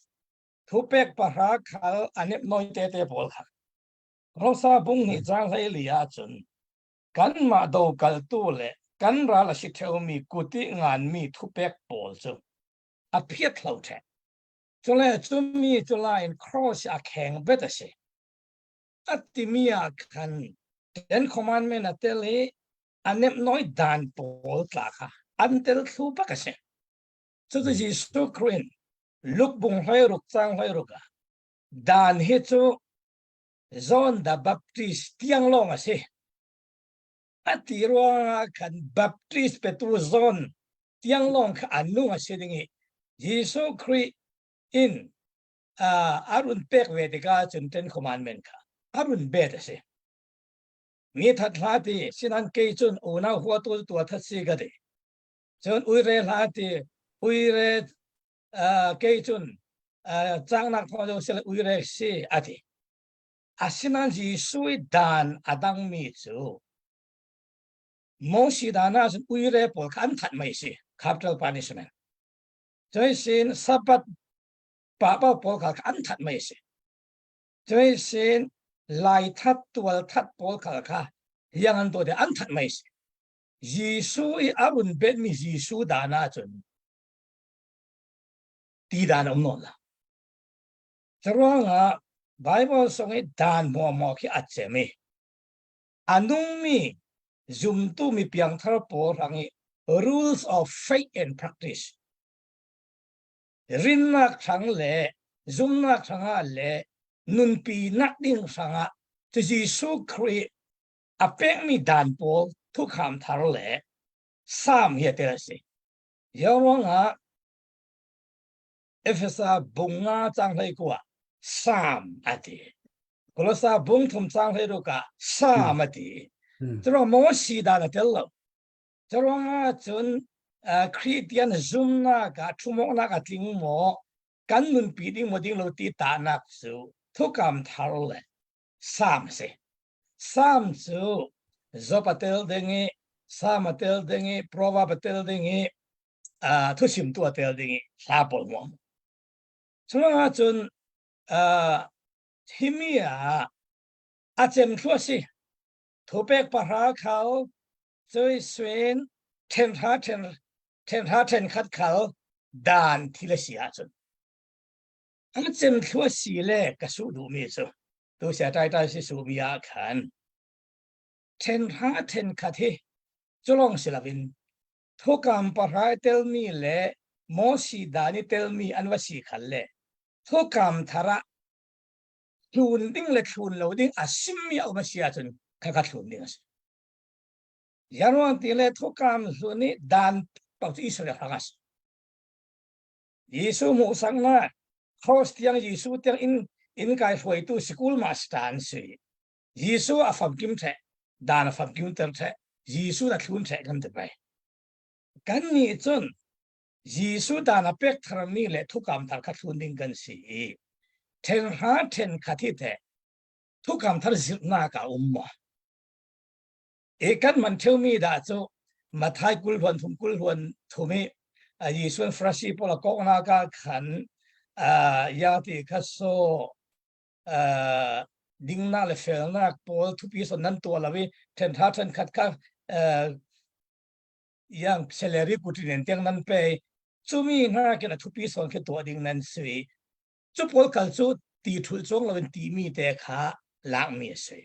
Thupek pahra khal anep noi te te pawl kha. Kolosa bung hnih caang 14 ahcun kanmah do kaltu le kan ral a si theumi kuti nganmi thupek pawl cu a phiat hlo the. Cule cumi cula in cross a kheng bet a si. A timi ah khan Ten Commandment a tel i a nemnawi dan pawl tla kha an tel thlu bak a si. Cucu Jesuh Khrih in Luke bung hlei ruk cang hlei ruk ah dan hi cu John the Baptist tiang lawng a si. A ti ruangah khan Baptist petu John tiang lawng kha an nung a si ding i Jesuh Khrih in a run pek ve tikah cun Ten Commandment kha a run bet a si. Mi that hlah ti sinan kei cun unau huatu tua that si ka ti. Cun uire hlah ti uire kei cun cangnak thawng jo sile uire si a ti. Asinain Jesuh i dan a dangmi cu Moses dan ah cun uire pawl kha an that mei si capital punishment. Cun sin Sabbath pa pawl pawl kha an that mei si cui sin lai that tual that pawl khal kha hiang an to te an that mei si Jesuh i a run bet mi Jesuh dan ah cun ti dan um non la Caruangah Bible song i dan muamuah khi a cem i a nungmi zumtu mi piangthar pawl hrang i rules of faith and practice Rinnak hrang le zumnak hrangah le nunpinak ding hrangah cu Jesuh Khrih a pekmi dan pawl thukham thar le Salm hi a tel a si. Hi ruangah Efesa bung nga cang hlei kua Salm a ti. Kolosa bung thum cang hlei ruk ah Salm a ti. Curuang Moses dan a tel lo. Curuangah cun Khrih tian zumnak ah thumawknak a tling maw? Kan nunpi ding maw ding lo ti tahnak cu thukam thar le Salm a si. Salm cu Job a tel ding i Salm a tel ding i Proverb a tel ding i thuchimtu a tel ding i hla pawl hmuam. Culang ahcun himi ah a cem thlu a si. Thupek pahra khal cui suin ṭhenhra ṭhen ṭhenhra ṭhenkhat khal dan thil a si ahcun a cem thlu a si le ka suh duhmi cu tu sia tai tai si su mi ah khan ṭhenhra ṭhenkhat hi culong si loin thukam pahra telmi le Mosi dan i telmi an va si khal le thukam thar ah thlun ding le thlun lo ding a simmi a um a si ahcun khakha thlun ding a si. Yaruang ti le thukam hlun i dan pau cu Israel hrang a si. Jesuh hmuhsaknak cross tiang Jesuh tiang in in kai hruaitu sikul master an si. Jesuh a famkim the, dan a famkim ter the, Jesuh na thlun the kan ti bai. Kan nih cun Jesuh dan a pek tharmi le thukam thar kha thlun ding kan si i ṭhenhra ṭhenkhat hi teh thukam thar zirhnak a um maw? E kan man ṭheumi dah cu Mathai 20 hluan thum 20 hluan thum i Jesuh Farasi pawl a kawknak ah khan ya ti kha so dingnak le felnak pawl thupi son nan tuah lo i ṭhenhra ṭhenkhat kha yang salary kutin in tiang nan pe chumi hna kin a thupi sawn khi tuah ding nan si cu pawl kal cu ti thul chuang lo in ti mi te kha lak mi a si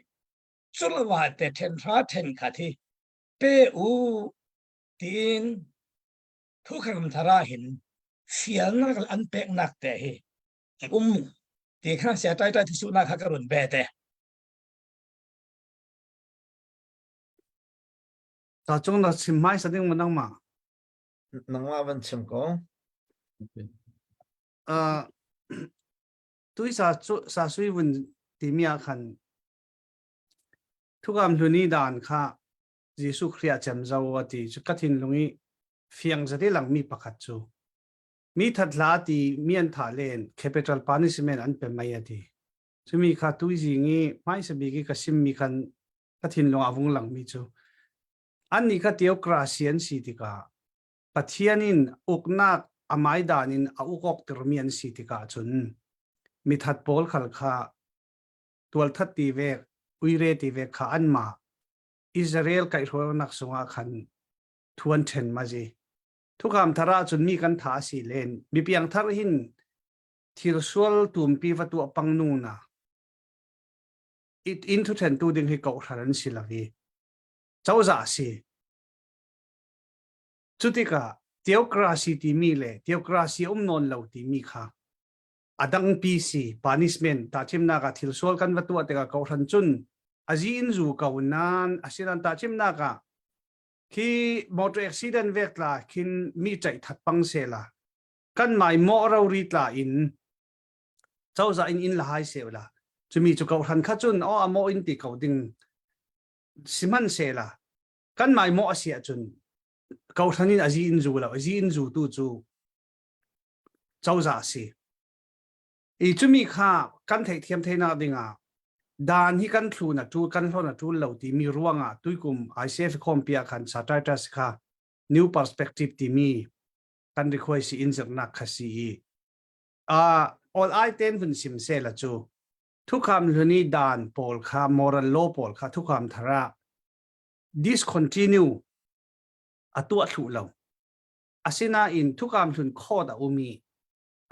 culawa te then hra then kha thi pe u tiin thukham thara hin fialnak an pek nak te hi um ti kha sia tai tai thu na kha ka run be te. Ta cung na chim hmai sa ding ma nangmah? Nangmah van chim ko. Uh, tui sa cu sa sui vun timi ah khan thukam hluni dan kha Jesuh Khrih ah cem zo a ti cu ka thinlung i fiang zati langmi pakhat cu mi that hla ti mi an thah len capital punishment an pe mai a ti cumi kha tuizing i hmaisa bik i ka simmi khan ka thinlung a vung langmi cu annih kha theocracy an si tikah Pathian in uknak a maidan in a uk awk tirmi an si tikah cun mithat pawl khal kha tualthat ti vek uire ti vek kha anmah Israel kaihhruainak sungah khan thuan ṭhen ma zi thukam thar ah cun mi kan tha si len mi piang thar hin thil sual tumpi va tuah pang nu na in thu ṭhen tu ding hi kohhran an si lo i cozah si. Cutikah theocracy timi le theocracy um nawn lo timi kha a dangpi si punishment tahchimnak ah thil sual kan va tuah tikah kohhran cun azi in zu ko nan asinan tahchimnak ah khi motor accident vek tla khin mi chaih that pang se la kan mai mo ro ri tla in cozah in in la hai se la cumi cu kohhran kha cun o amo in ti ko ding sihmanhsehla kan mai mo a si ahcun kohhran in azi in zu lo azi in zu tu cu cozah a si i cumi kha kan theihthiam theinak dingah dan hi kan thlun a ṭul kan hlon a ṭul lo timi ruangah tuikum ICF khawmpia khan Satitus kha new perspective timi kan request in zirnak kha si i all ai ten vun sim se la cu thukham hluni dan pawl kha moral law pawl kha thukham thara discontinue a tuah thlu lo asinain thukam hlun court a umi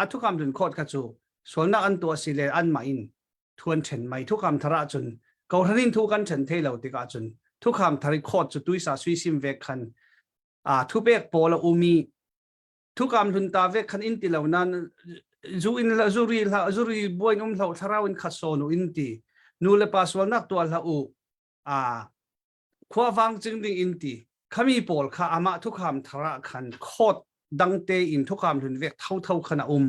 a thukam hlun court kha cu sualnak an tuah si le an mah in thuan then mai thukam thara cun kohranin thu kan then thei lo tikah cun thukham thari court cu tuisa sui sim ve khan a thupek pawl a umi Thukam hlun ta ve khan in ti lo nan zu in la zuri hla zuri buain um hlo thlarau in khat sawn u in ti nu le pa sualnak tuah hlah u a khua vang ching ding in ti khami pawl kha amah thukham thara khan khot dangte in thukham hlun vek tho tho khan a um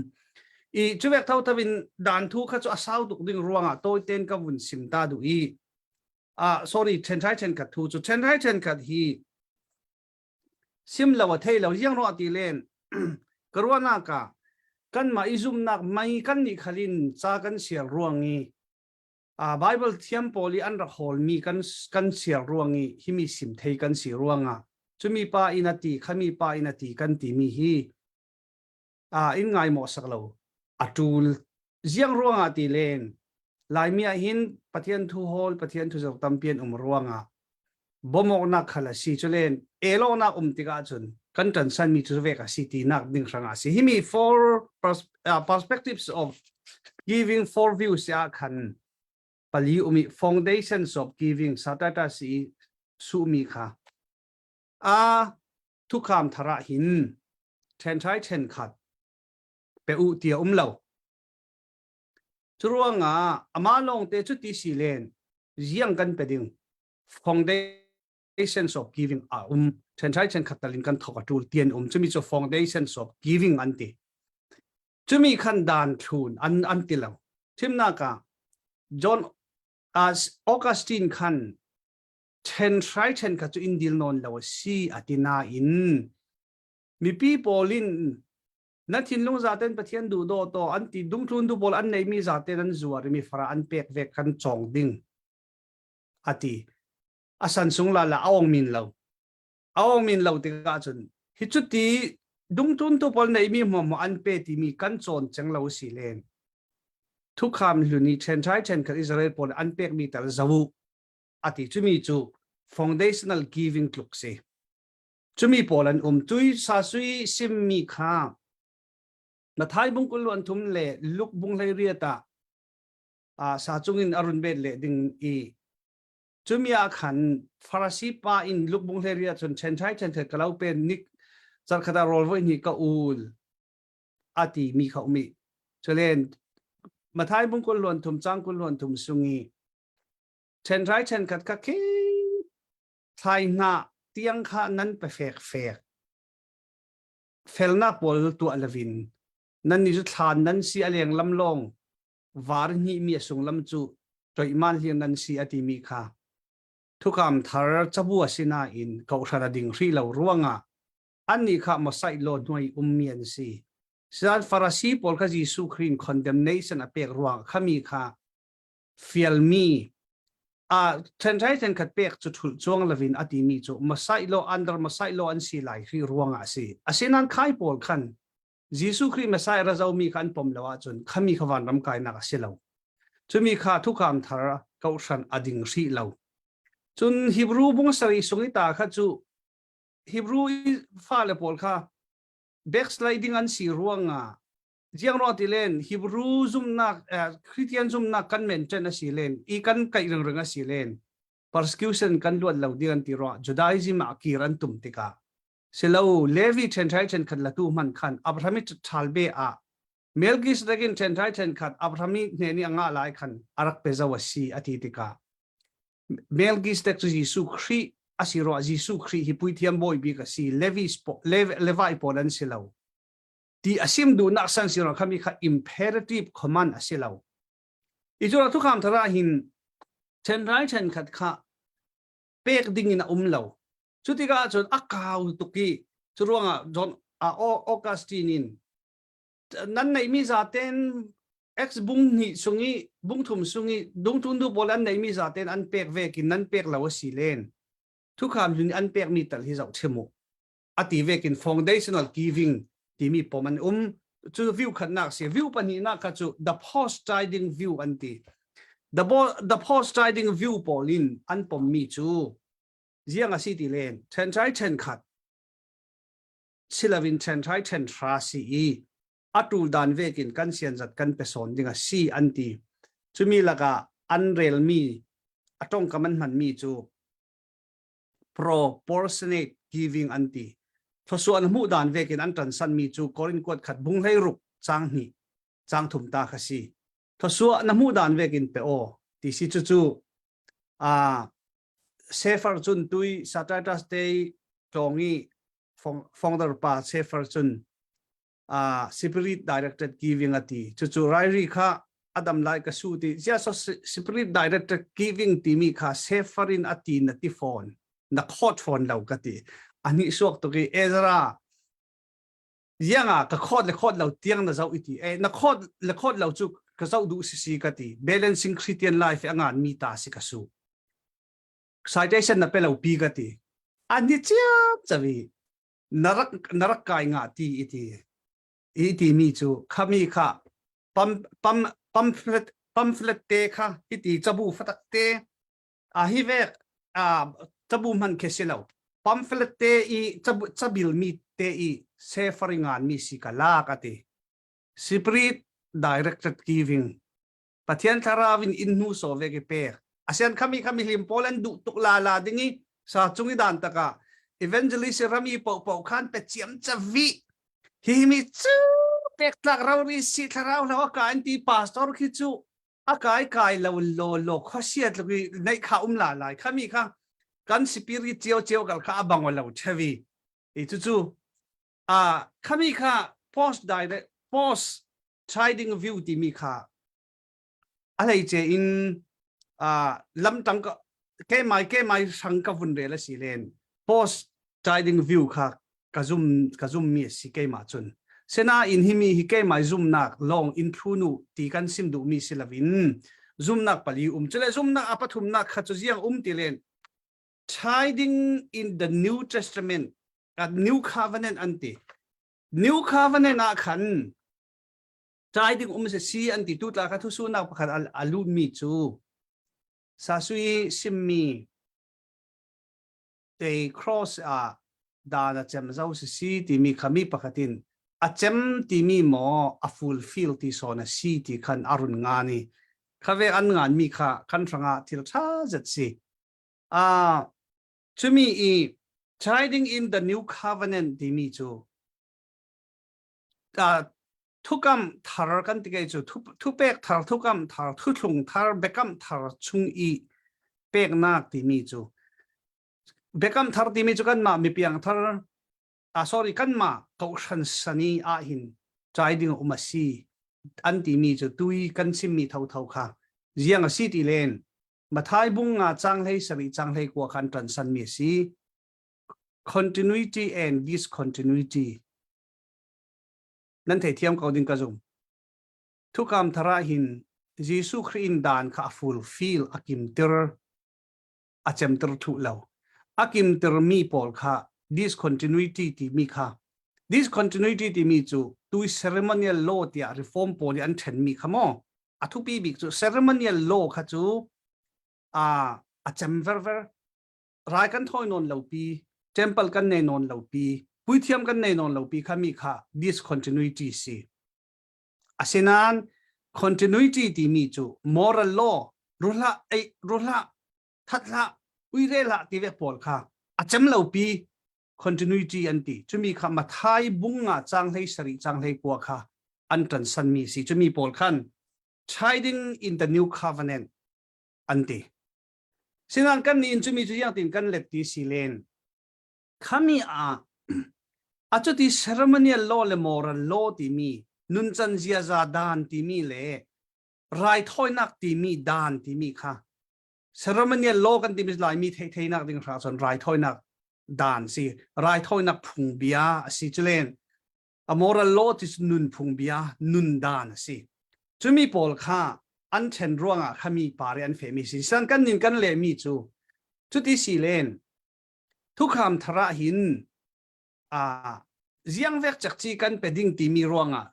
i chu vek tho tho in dan thu kha chu a sau tuk ding ruangah toi ten ka vun sim ta du i a sorry then thai then khat thu chu then thai then khat hi sim lo a thei lo ziang ruah ti len ka ruahnak ah. Kanmah i zumnak mei kan nih khalin ca kan sial ruang i a Bible thiam pawl i an rak hawlmi kan kan sial ruang i himi sim thei kan si ruangah cumi pa in a ti khami pa in a ti kan timi hi a in ngai maw sak lo a tul ziang ruangah ti len Laimi ah hin Pathian thu hawl Pathian thu zok tampi an um ruangah bomawknak khal a si culen elawnak um tikah cun kan ṭansan mi cu vek a si ti nak ding hrangah si himi four perspectives of giving four views ah khan pali umi foundations of giving satata si su mi kha a thukham thara hin ṭhen ṭhai ṭhen khat pe u tia um lo Curuangah amah lawngte cu ti si len ziang kan pe ding foundations of giving a um ṭhenṭhai ṭhenkhat tal in kan thok a ṭul tian um cumi cu foundations of giving an ti cumi khan dan thlun an an ti lo thimnak ah John as Augustine khan ṭhenhrai ṭhenkhat cu in dil nawn lo a si a ti nain mipi pawl in na thinlung zaten Pathian duh daw to an ti dungthlun du pawl an neimi zaten an zuar mi fara an pek ve kan chong ding ati asan sung la la aong min lo aong min lo tikah cun hi chu ti dungtun tu pawl neimi mo mo an pe ti mi kan chawn cheng lo si len thukham hluni then thai then khat Israel pawl an pek mi tal zawu ati chumi chu foundational giving tluk si Cumi pawl an um. Cui sasui simmi kha Mathai bung kul luan thum le Luke bung hlei riat ah sa cungin a run bet leh ding i cumi ah khan Farasi pa in Luke bung hlei riat cun ṭhenṭhai ṭhenkhat ka lo pen nik zarkhat ah rawl voi hnih ka ul a ti mi kha umi. Culen Mathai bung kul luan thum cang kul luan thum sungi ṭhenṭhai ṭhenkhat ka khi Thlai hnah tiang kha nan pe fekfek. Felnak pawl tuah lovin nannih cu thlan nan si a leng lam lawng var hnihmi a sunglam cu toihman hliang nan si a timi kha thukam thar cabu a si nain kohhran a ding hrih lo ruangah annih kha Mosai law hnuai ummi an si. Sian Farasi pawl kha Jesuh Khrih in condemnation a pek ruang khami kha fialmi a ṭhenṭhai ṭhenkhat pek cu ṭhulh cuang lovin a timi cu Messiah law under Messiah law an si lai hri ruangah a si. Asinain khai pawl khan Jesuh Khrih Messiah ra zomi kha an pom lo ahcun khami kha vanram kainak a si lo. Cumi kha thukam thar kohhran a ding hrih lo. Cun Hebrew bung sari sung i ta kha cu Hebrew fale pawl kha backsliding an si ruangah Jiang ro ti len Hebrew zumnak Christian zumnak kan maintain a si len i kan kaih ringreng a si len persecution kan luat lo ding an ti ro Judaism ah kir an tum tikah silo Levi then thai then khat latu man khan Abraham i thal be ah Melchizedek in then thai then khat Abraham i hne ni anga lai khan arak pe zo a si ati tikah Melchizedek cu Jesuh Khrih a si ro Jesuh Khrih hi puithiam bawi bik a si Levi Levi pawl an si lo ti a sim duhnak san si ro khami kha imperative command a si lo i cu thukham thara hin ṭhenrai ṭhenkhat kha pek ding in a um lo cu tikah cun a kau tuk i cu ruangah John Augustine in nan neihmi zaten ex bung hnih sung i bung thum sung i dungtun du pawl an neihmi zaten an pek vek in nan pek lo a si len thukham hlun an pekmi tal hi zoh chim u a ti vekin foundational giving timi pom an um cu view khatnak si view pahnihnak kha cu the post tiding view an ti the, the post tiding view pawl in an pommi cu ziang a si ti len ṭhenṭhai ṭhenkhat silovin ṭhenṭhai ṭhenhra si i a ṭul dan vekin kan sianzat kan pe sawn ding a si an ti cumi lakah an relmi a tongkam an hmanmi cu proportionate giving an ti. Thluasuah na hmuh dan vekin an ṭansanmi cu Korin kuat khat bung hlei ruk cang hnih cang thum ta kha si. Thluasuah na hmuh dan vekin pe aw ti si cucu a Sefer cun tui Saturday Day tlawng i founder pa Sefer cun spirit directed giving a ti cucu rairi kha adam lai ka su ti zia so spirit directed giving timi kha sefarin a ti na ti phone na khot phone lo ka ti ani suak to ki Ezra. Zianga ka khawt le khawt lo tiang na zoh iti. E na khawt le khawt lo cu ka zoh duh si si ka ti. Balancing Christian life a ngan mi ta si ka su. Citation na pe lo pi ka ti. An ni chiam chavi. Narak narak kai nga ti iti. I ti mi cu khami kha pam pam pamphlet pamphlet te kha hiti cabu fatak te a hi vek a cabu hman khe si lo pamphlet te i cabu cabil mi te i seferingan mi si ka lak ati spirit directed giving Pathian thlarau in in hnu so ve ki pek asian khami khami hlim pawl an duh tuk la la ding i sa chung i dan taka evangelist rami po po khan pe chiam chavi hi mi chu pek tlak ro ri si thlarau lo ka an ti pastor khi chu a kai kai lo lo lo khosiat lo nei kha um la lai khami kha kan spirit chiao chiao kal kha abang lo chevi i chu chu a khami kha post direct post trading view timi kha a hleice in lamtang ka kemai kemai hrang ka vun rel a si len post trading view kha ka zum ka zum mi a si keimah cun sinain himi hi keimah zumnak lawng in thlunu ti kan sim duh mi si lovin zumnak pali um chule zumnak a pathumnak kha chu ziang um ti len tithing in the new testament a new covenant an ti new covenant ah khan Tithing um se si an ti tu tla kha thusunak pakhat a lut mi cu sasui simmi te cross ah dan a cem zo si si timi kha mi pakhatin a cem timi maw a fulfill ti sawn a si ti khan a run nga ni khave an ngan mi kha kan hrangah thil tha zet si a chumi i tithing in the new covenant timi cu thukam thar kan ti cu thupek thar thukam thar thuthlung thar biakam thar chung i peknak timi cu biakam thar timi cu kanmah mipiang thar ah sorry kanmah kohhran sani ah hin chai ding um a si an timi cu tui kan chimmi thotho kha ziang a si ti len Mathai bung nga chang hlei sari chang hlei kua khan tran san mi si continuity and discontinuity nan theithiam ko ding ka zum. Thukam thara hin Jesuh Khrih in dan kha a fulfill a kimtir a cemter thu lo. A kimtir mi pawl kha discontinuity ti mi kha discontinuity ti mi cu tu ceremonial law tiah reform pawl i an then mi kha maw a thupi bik cu ceremonial law kha cu a a cem verver rai kan thawi nawn lo pi temple kan nei nawn lo pi puithiam kan nei nawn lo pi kha mi kha discontinuity si asinan continuity timi cu moral law ruhla ei ruhla thathla uire la ti ve pawl kha a cem lo pi continuity an ti chumi kha mathai bunga chang hlei sari chang hlei kwa kha an tan san mi si chumi pawl khan tithing in the new covenant an ti Sinan kan nih in cumi cu iang tin kan let ti si len. Khami ah acuti ceremonial law le moral law timi nuncan ziaza dan timi le raithawinak timi dan timi kha ceremonial law kan timi laimi thei theinak ding hra cun raithawinak dan si raithawinak phungbia a si culen A moral law ti cu nunphung bia, nun dan a si. Cumi pawl kha an ṭhen ruangah khami pare an fehmi si. San kan nin kan lehmi cu cuti si len thukham thar ah hin a ziang vek cekci kan pe ding timi ruangah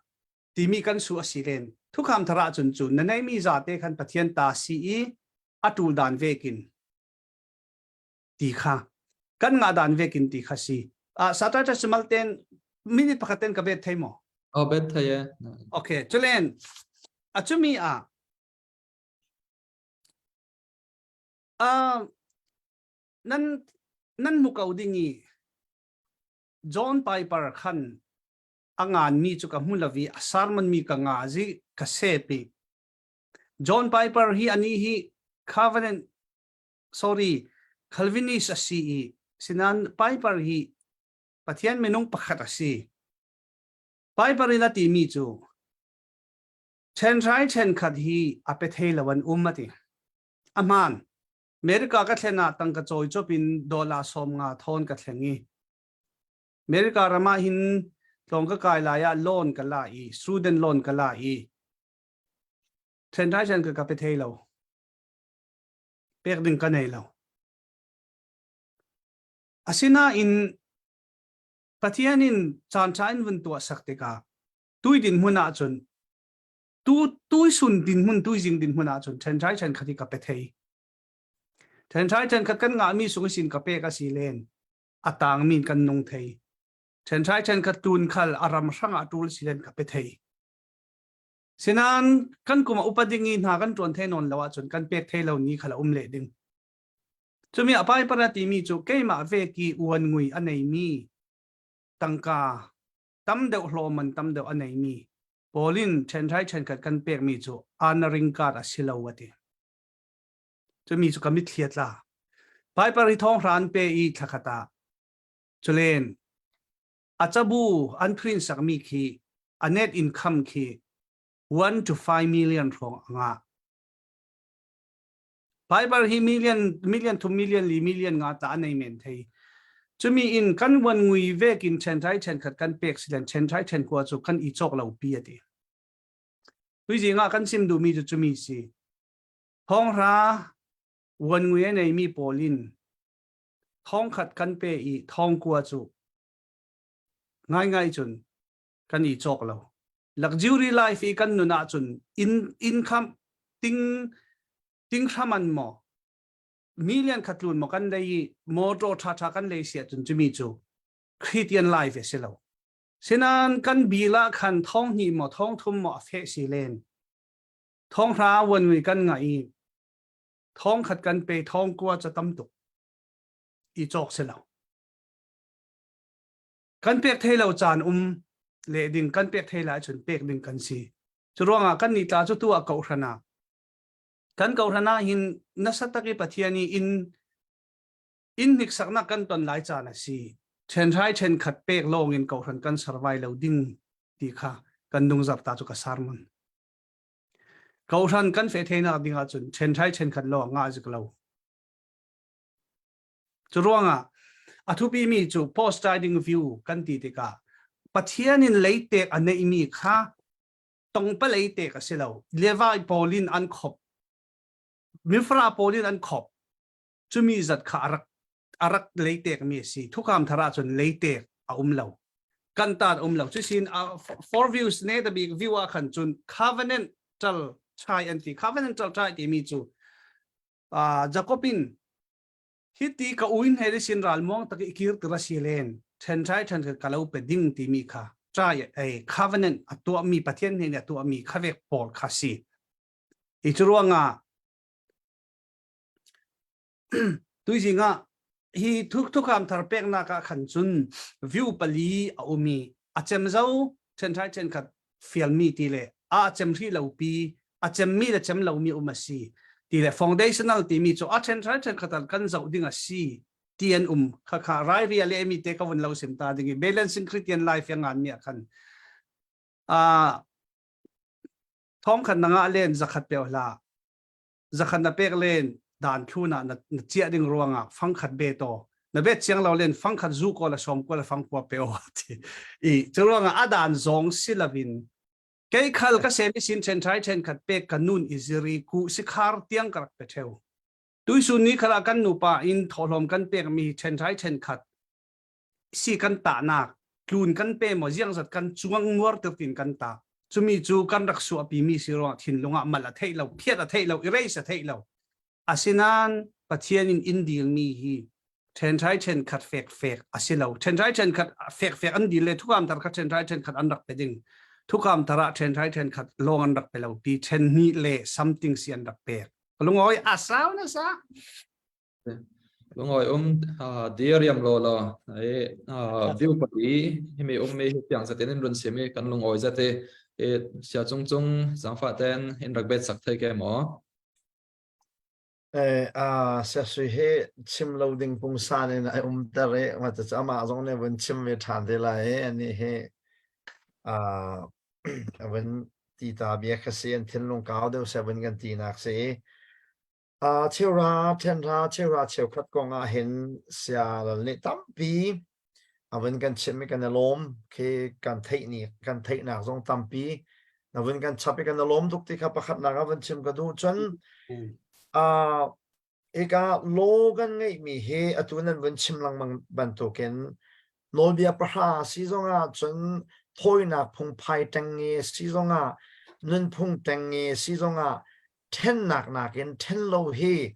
timi kan su a si len thukham thar ah cun cu na neimi zate khan Pathian ta si i a ṭul dan vekin ti kha kan ngah dan vekin ti kha si ah Saturday simal ten minute pakhat ten ka bet thei mo Oh bet thei e okay chulen achumi a uh, nan nan mu ko ding i John Piper khan a ngan mi chu ka hmu lavi a sermon mi ka nga zi ka se pi John Piper hi ani hi covenant sorry Calvinist a si i sinan Piper hi Pathian minung pakhat a si. Piper in a timi cu ṭhenhrai ṭhenkhat hi a pe thei lo an um a ti. A hmaan. America ka thlen ah tangka cawi cop in dollar 50 thawn ka thleng i America ram ah hin Tlawng ka kai lai ah loan ka la i student loan ka la i then thai chen ka ka pe thei lo. Pek ding ka nei lo. Asinain Pathian in caan ṭha in vun tuah sak tikah tui dinhmun ahcun tu tuisun dinhmun tuizing dinhmun ahcun ṭhenṭhai ṭhenkhat hi ka pe thei. Ṭhenṭhai ṭhenkhat kan ngahmi sung sin ka pek a si len a tangmi kan nung thei. Ṭhenṭhai ṭhenkhat tun khal a ram hrang ah ṭul si len ka pe thei. Sinan kan kum a upa ding i hna kan ṭuan thei nawn lo ahcun kan pek thei lo ni khal a um leh ding. Cumi a paipara timi cu keimah vek i uan ngui a neimi tangka tam deuh hlawman tam deuh a neimi pawl in ṭhenhrai ṭhenkhat kan pekmi cu honoring card a si lo a ti. Cumi cu ka mitthli a tla. Piper hi thawng hra an pe i thlakhat ah culen a cabu an print sakmi khi a net income khi 1 to 5 million hrawng a ngah. Fiber hi million million thum million li million nga ta nei men thei. Chumi in kan wan ngui vek in chen thai chen khat kan pek silen chen thai chen kwa chu kan i chok lo pi ati. Tuizi nga kan sim du mi chu chumi si. Thong ra wan ngui nei mi polin thong khat kan pe i thong kwa chu ngai ngai chun kan i chok lo. Luxury life i kan nun ahcun in income ting ting hraman maw million khat tlun maw kan lei i motor tha tha kan lei sia cun cumi cu Christian life a si lo. Sinan kan bil ah khan thong hnih maw thong thum maw a feh si len. Thong hra wan ngui kan nga i thong khat kan pe thong kua cha tam tuk i cawk si lo. Kan pek thei lo caan um le ding kan pek thei lai cun pek ding kan si. Cu ruangah kan nih tla cu tu ah kohhran ah kan kohhran ah hin nasa tak i Pathian i in in hniksaknak kan ton lai caan a si. Ṭhenhrai ṭhenkhat pek lawng in kohhran kan survive lo ding ti kha kan nungzar ta cu ka sermon. Kohhran kan feh theinak ding ahcun ṭhenhrai ṭhenkhat lawng ngah zik lo. Cu ruangah a thupimi cu post-tiding view kan ti tikah Pathian in leitek a neihmi kha tongpa leitek a si lo. Levi pawl in an khop. Mifra pawl in an khop. Cumi zat kha a rak a rak leitekmi a si. Thukam thar ahcun leitek a um lo. Kan tan um lo. Cusin four views ne the big view ah khan cun covenantal chai an ti. Covenantal chai timi cu Jacob in hiti ka uin he sin ral muang tak i kir tir si len then thai then ka lo pe ding timi kha trai ei covenant a tuahmi Pathian he a tuahmi khavek pawl kha si i cu ruangah tuizing ah hi thuk thukam thar peknak ah khan cun view pali a umi a cem zo then thai then khat fialmi ti le a cem hri lo pi a cemmi le cem lomi um a si ti le foundational timi cu a then then then khatal kan zoh ding a si ti an um kha kha rai ria le mi te ka vun lo sim ta ding i balancing Christian life yang ngan mi khan a thong khat na nga len zakhat pe hla zakhat na pek len dan thu na na chia ding ruanga fang khat be to na bet chiang lo len fang khat zu ko la som ko la fang kwa pe o ti i churuanga adan zong silavin Kei khal ka sem i sin ṭhen ṭhai ṭhen khat pek ka nun i ziri ku sikhar tiang ka rak pe ṭheu. Tuisun ni khal ah kan nupa in thawhlawm kan pekmi ṭhen ṭhai ṭhen khat si kan tahnak tlun kan pe maw ziangzat kan cuang nuar tirtin kan ta. Cumi cu kan rak suahpimi si ruangah thinlung ah mal a theih lo, phiat a theih lo, erase a theih lo. Asinain Pathian in in dilmi hi ṭhenṭhai ṭhenkhat fekfek a si lo. Ṭhenṭhai ṭhenkhat fekfek an dil le thukam thar kha ṭhenṭhai ṭhenkhat an rak pe ding. Thukam thar ah ṭhenṭhai ṭhenkhat lawng an rak pe lo ti ṭhen hnih le something si an rak pek. Lungawi a sau na sa. Lungawi um diriam lo lo ai view pali himi um mi hi piang zatin in run simi kan lungawi zate e sia cung cung zangfa ten in rak bet sak thei ke mo Siasui hi chim lo ding pungsan in ai umter i mah cucu amah zong nih vun chim ve ṭhan te lai i anih hi a vun ti ta bia kha si an thinlung kau deuh seh vun kan tinak si i cheura ṭhenhra cheura cheukhat kong ah hin sia lal nih tampi. A vun kan chimh i kan i lawm khi kan theih ni kan theihnak zong tampi na vun kan chap i kan i lawm tuk ti kha pakhatnak ah vun chim ka duh. Cun uh, hika law kan ngeihmi hi atu nan vun chim lengmang bantukin nawlbia pahra si zongah cun thawinak phungphai ṭengnge si zongah nunphung ṭengnge si zongah ṭhennak nakin ṭhen lo hi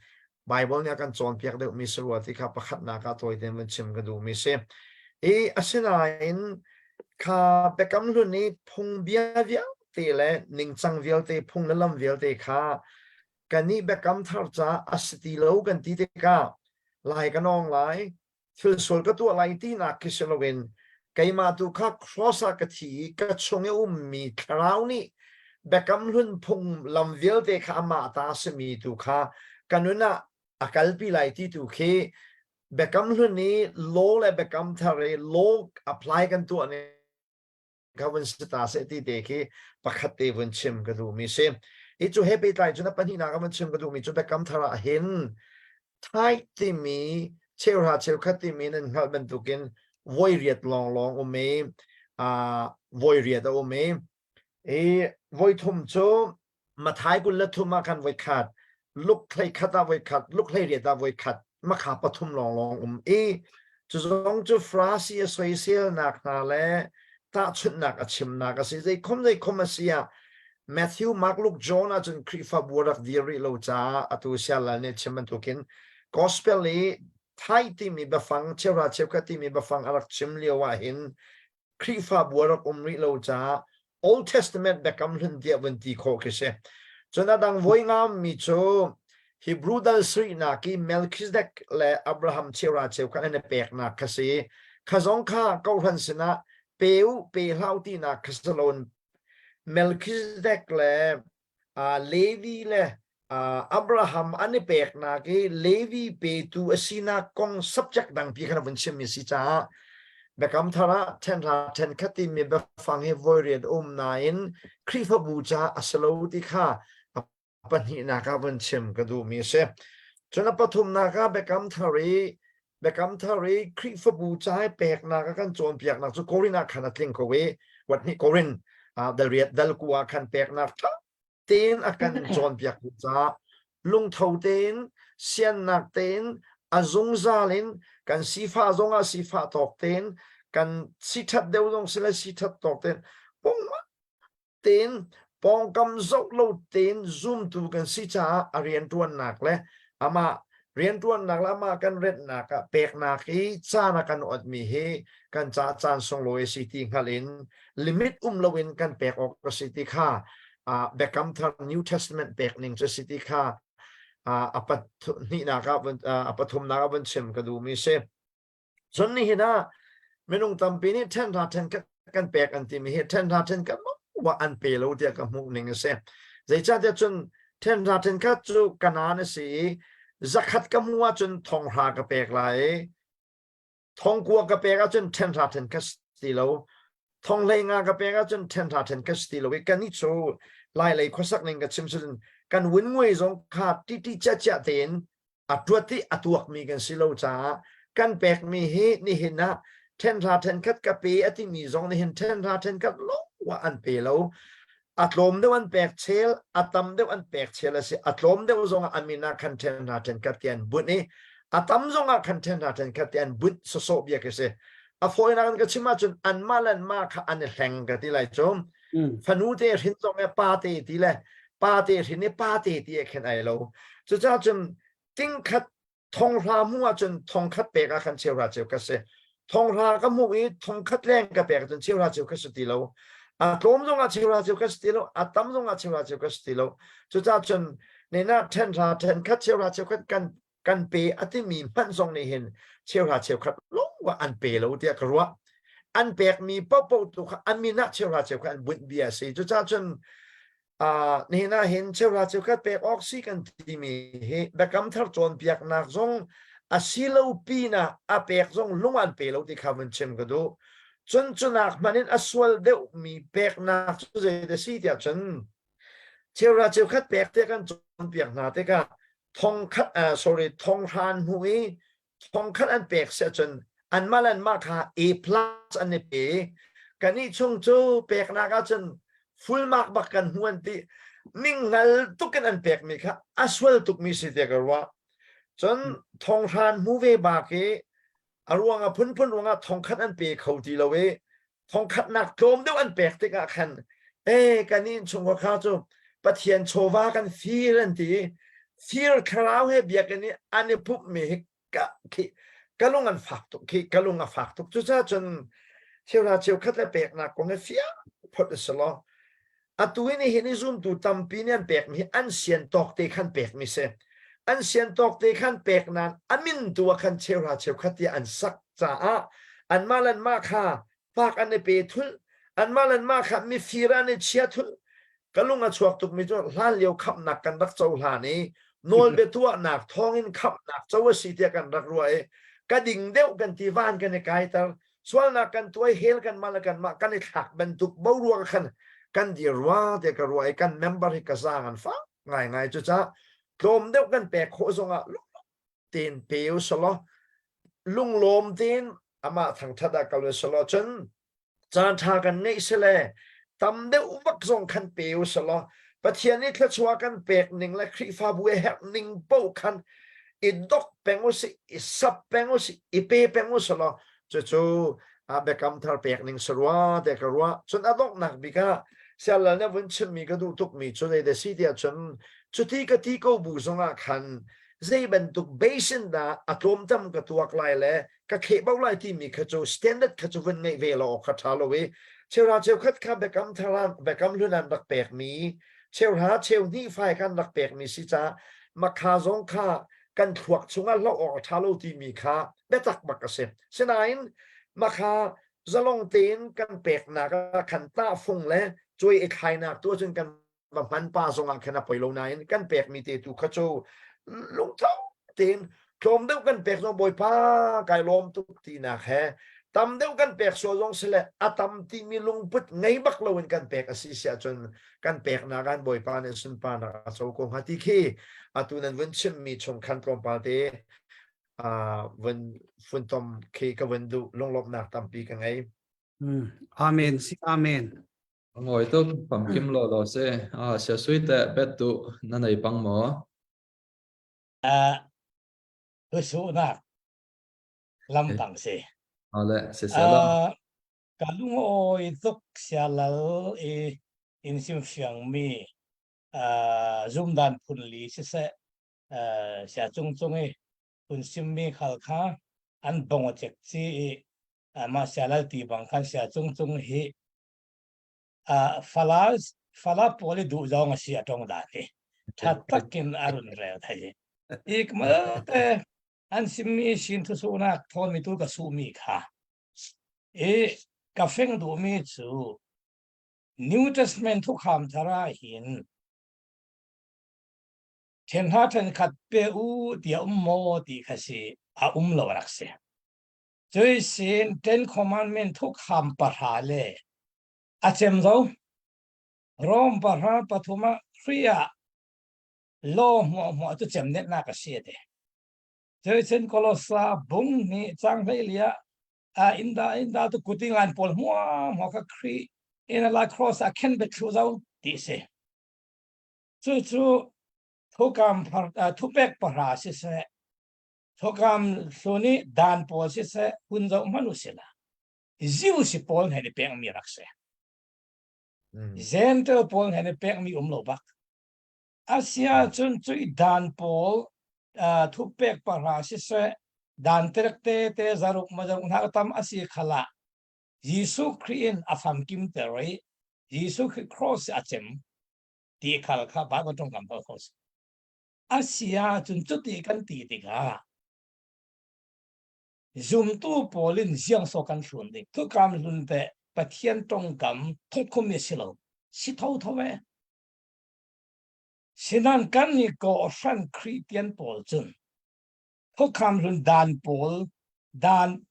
Baibal nih a kan cawnpiak deuhmi si rua ti kha pakhatnak ah tawi tein vun chim ka duhmi si. I asinain kha Biakam Hlun i phungbia vialte le ningcang vialte, phung le lam vialte kha kannih Biakam Thar caah a si ti lo kan ti tikah lai ka nawng lai, thil sual ka tuah lai tinak khi si loin keimah tu kha cross ah ka thi i ka chung i ummi thlarau nih biakam hlun phung lam vialte kha amah ta a simi tu kha ka nun ah a kalpi lai ti tu khi biakam hlun i law le biakam thar i law apply kan tuah ning ka vun si ta seh ti te khi pakhat te vun chim ka duhmi si. Hi cu he pehtlai cun a pahnihnak ah vun chim ka duhmi cu biakam thar ah hin tithe timi cheuhra cheukhat timi nan hngalh bantukin voi riat lawnglawng um i voi riat a um i i voi thum cu Mathai 23 ah khan voikhat, Luke 11 ah voikhat, Luke 18 ah voikhat, makha pathum lawnglawng um i cu zong cu Farasi a soiselnak hna le tahchunhnak a chimnak a si. Zeikhom zeikhom a si ah Matthew, Mark, Luke, John ahcun Khrihfabu a rak dir rih lo caah atu sialal nih chim bantukin Gospel i tithe timi biafang, cheuhra cheukhat timi biafang a rak chim lio ah hin Khrihfabu a rak um rih lo caah Old Testament biakam hlun tiah vun ti khawh khi si. Cun a dang voi ngammi cu Hebrew dal sarihnak i Melchizedek le Abraham cheuhra cheukhat an i peknak kha si. Kha zong kha kohhran sinah pe u pe hlah u tinak kha si loin Melchizedek le Levi le Abraham an i peknak i Levi petu a sinak kong subject dangpi khan a vun chimmi si caah Biakam Thar ah ṭhenhra ṭhenkhat timi biafang hi voi riat um nain Khrihfabu caah a si lo ti kha a pahnihnak ah vun chim ka duhmi a si. Cun a pathumnak ah Biakam Thar i Biakam Thar i Khrihfabu ca i peknak a kan cawnpiaknak cu Korin ah khan a tling ko i kuat hnih Korin dal riat dal ku ah khan peknak ṭha tein a kan cawnpiak caah lungtho tein siannak tein a zungzal in kan sifah zongah sifah tawk tein kan siṭhat deuh zong sile siṭhat tawk tein pungmang tein pawngkam zoh lo tein zumtu kan si caah a rianṭuannak le amah rianṭuannak le amah kan renhnak ah peknak i caan a kan otmi hi kan caah caan sunglawi a si ti hngalh in limit um loin kan pek awk a si ti kha Biakam Thar New Testament pek ning cu a si ti kha a pahnihnak ah a pathumnak ah vun chim ka duhmi si. Cun nihin ah minung tampi nih ṭhenhra ṭhenkhat kan pek an timi hi ṭhenhra ṭhenkhat maw an pe lo tiah ka hmuh ning a si. Zeicahtiah cun ṭhenhra ṭhenkhat cu kanaan a si i zakhat ka hmuh ahcun thonghra ka pek lai i thongkua ka pek ahcun ṭhenhra ṭhenkhat si lo. Thonghlei nga ka pek ahcun ṭhenhra ṭhenkhat si ti lo i kannih cu Lailei khuasak ning ka chim cun kan win nguai zong kha ṭiṭi ciahciah tein a tuat i a tuakmi kan si lo caah kan pekmi hi nihin ah ṭhenhra ṭhenkhat ka pe a timi zong nihin ṭhenhra ṭhenkhat lawng an pe lo. A tlawm deuh an pek chel, a tam deuh an pek chel a si. A tlawm deuh zong ah a min ah khan ṭhenhra ṭhenkhat ti an bunh i a tam zong ah khan ṭhenhra ṭhenkhat ti an bunh sawsawh bia khi si. A fawinak in ka chim ahcun anmah le anmah kha an i hleng ka ti lai cu. Fanu te hrin zong e pa te ti le pa te hrin i pa te ti e khin ai lo. Cucaah cun tingkhat thonghra hmuh ahcun thongkhat pek ah khan cheuhra cheu ka si. Thonghra ka hmuh i thongkhat leng ka pek ahcun cheuhra cheu ka si ti lo. A tlawm zong ah cheuhra cheu ka si ti lo, a tam zong ah cheuhra cheu ka si ti lo. Cucaah cun nena ṭhenhra ṭhenkhat cheuhra cheukhat kan kan pe a timi hmanh zong nih hin cheuhra cheukhat lawng an pe lo tiah ka ruah. An pekmi paohpaoh tu kha an min ah cheuhra cheukhat an bunh bia a si. Cucaah cun nihin ah hin cheuhra cheukhat pek awk si kan timi hi biakam thar cawnpiaknak zong a si lo pinah a pek zong lung an pe lo ti kha vun chim ka duh. Cun cunak hmanh in a sual deuhmi peknak cu zei a si tiah cun cheuhra cheukhat pek te kan cawnpiak hna tikah thongkhat sorry thonghran hmu i thongkhat an pek si ahcun. Anmah le anmah kha A plus an i pe. Kannih chung cu peknak ahcun full mark bak kan hmu an ti. Ninghngal tuk in an pekmi kha a sual tukmi si tiah ka ruah. Cun thonghran hmu ve bak i a ruang a phunphun ruangah thongkhat an pe kho ti lo i thongkhatnak tlawm deuh an pek tikah khan e kan innchungkhar kha cu Pathian chawva kan fir an ti i fir thlarau he biakinn i an i pumhmi hi ka khi ka lung an fak tuk khi ka lung a fak tuk. Cucaah cun cheuhra cheukhat le peknak kong hi fiang phot a si lo. Atu in hin i zumtu tampi nih an pekmi hi an sian tawk te khan pekmi si. An sian tawk te khan pek nain a min tu ah khan cheuhra cheukhat tiah an sak caah anmah le anmah kha fak an i pe thulh. Anmah le anmah kha mifir an i chia thulh. Ka lung a chuak tukmi cu hlan lio khamhnak kan rak cohlan i nawlbia tuahnak thawngin khamhnak co a si tiah kan rak ruah i ka ding deuh kan ti van kan i kaiter. Sualnak kan tuai hell kan mah le kanmah kan i thlak bantuk boruak khan kan dir rua tiah ka ruah i kan member hi ka zaang an fak ngaingai. Cucaah tlawm deuh kan pek khawh zongah tein pe u selaw lunglawm tein amah thangthat ah kal u selaw cun caan ṭha kan ngeih sile tam deuh vak zong khan pe u selaw Pathian nih thluachuah kan pek ning le Khrihfabu i herh ning paoh khan i dok peng u sih, i sap peng u sih, i pe peng u selaw cucu a biakam thar pek ning sarua te ka ruah. Cun a donghnak bik ah sialal na vun chimmi ka duh tukmi cu zei da si tiah cun cuti ka ti ko bu zongah khan zei bantuk basin dah a tlawmtam ka tuak lai le ka kheh bo lai timi kha cu standard kha cu vun ngeih ve lo awk kha ṭha lo i cheuhra cheukhat kha biakam thar biakam hlun an rak pekmi cheuhra cheu hnih fai kan rak pekmi si caah makha zong kha kan thluak chungah hloh awk a ṭha lo timi kha biatak bak a si. Sinain makha zalong tein kan peknak ah khan tahfung le cuai i thlainak tu ahcun kan va hman pa zongah khan a poi lo nain kan pekmi te tu kha cu lungtho tein tlawm deuh kan pek zong Bawipa kai lawm tuk tinak he tam deuh kan pek sual zong sile a tam timi lungput ngei bak loin kan pek a si si ahcun kan peknak an Bawipa nih sunparnak a co ko hnga ti khi atu nan vun chimmi chung khan tlawmpal te vun funtom khi ka vun duh. Lunglawmhnak tampi ka ngei. Amen si amen. Ngawi tuk famkim law law si. Sia sui te bet tu na nei pang maw? Thusuhnak lampang si. Ale si se lo. Ka lungawi tuk sialal i in simfiang mi zumdan phun li siseh sia cung cung i phun simmi khal kha an bong a cek ci i mah sialal ti bang khan sia cung cung hi fala fala pawl i duh zong a si a tong dan hi tha takin a run rel thai ik malte an simmi sin thu sunak thawn mi tu ka su mi kha i ka feng duh mi cu New Testament thu kham thara hin then ha then khat pe u tia um mo ti kha si a um lo rak si. Cui sin Ten Commandment thukham pahra le a cem zo. Rom pahra pathum ah Khrih ah law hmuah hmuah cu cem netnak a si ate. Cui sin Kolosa bung nih cang hlei lia a inda inda tu kutingan pawl hmuah hmuah kha Khrih in a la cross ah khen bet thlu zo ti si. Cu cu thukam thupek pahra si seh Thokam hlun i dan pawl siseh hun zoh hmanh u sila Jew si pawl he ni pekmi rak si. Gentile pawl he ni pekmi um lo bak. Asia cun cui dan pawl thupek pahra siseh dan terek te te zaruk mazaruk hna tam asi khala Jesuh Khrih in a famkim ter i Jesuh Khrih cross a cem ti khal kha Bible tong kam hol kho si. A si ahcun cuti kan ti tikah zumtu pawl in ziangsaw kan hlun ding. Thukam hlun te Pathian tongkam thokkhum i si lo. Si thotho e. Sinan kan nih kawhhran Khrihtian pawl cun thukam hlun dan pawl dan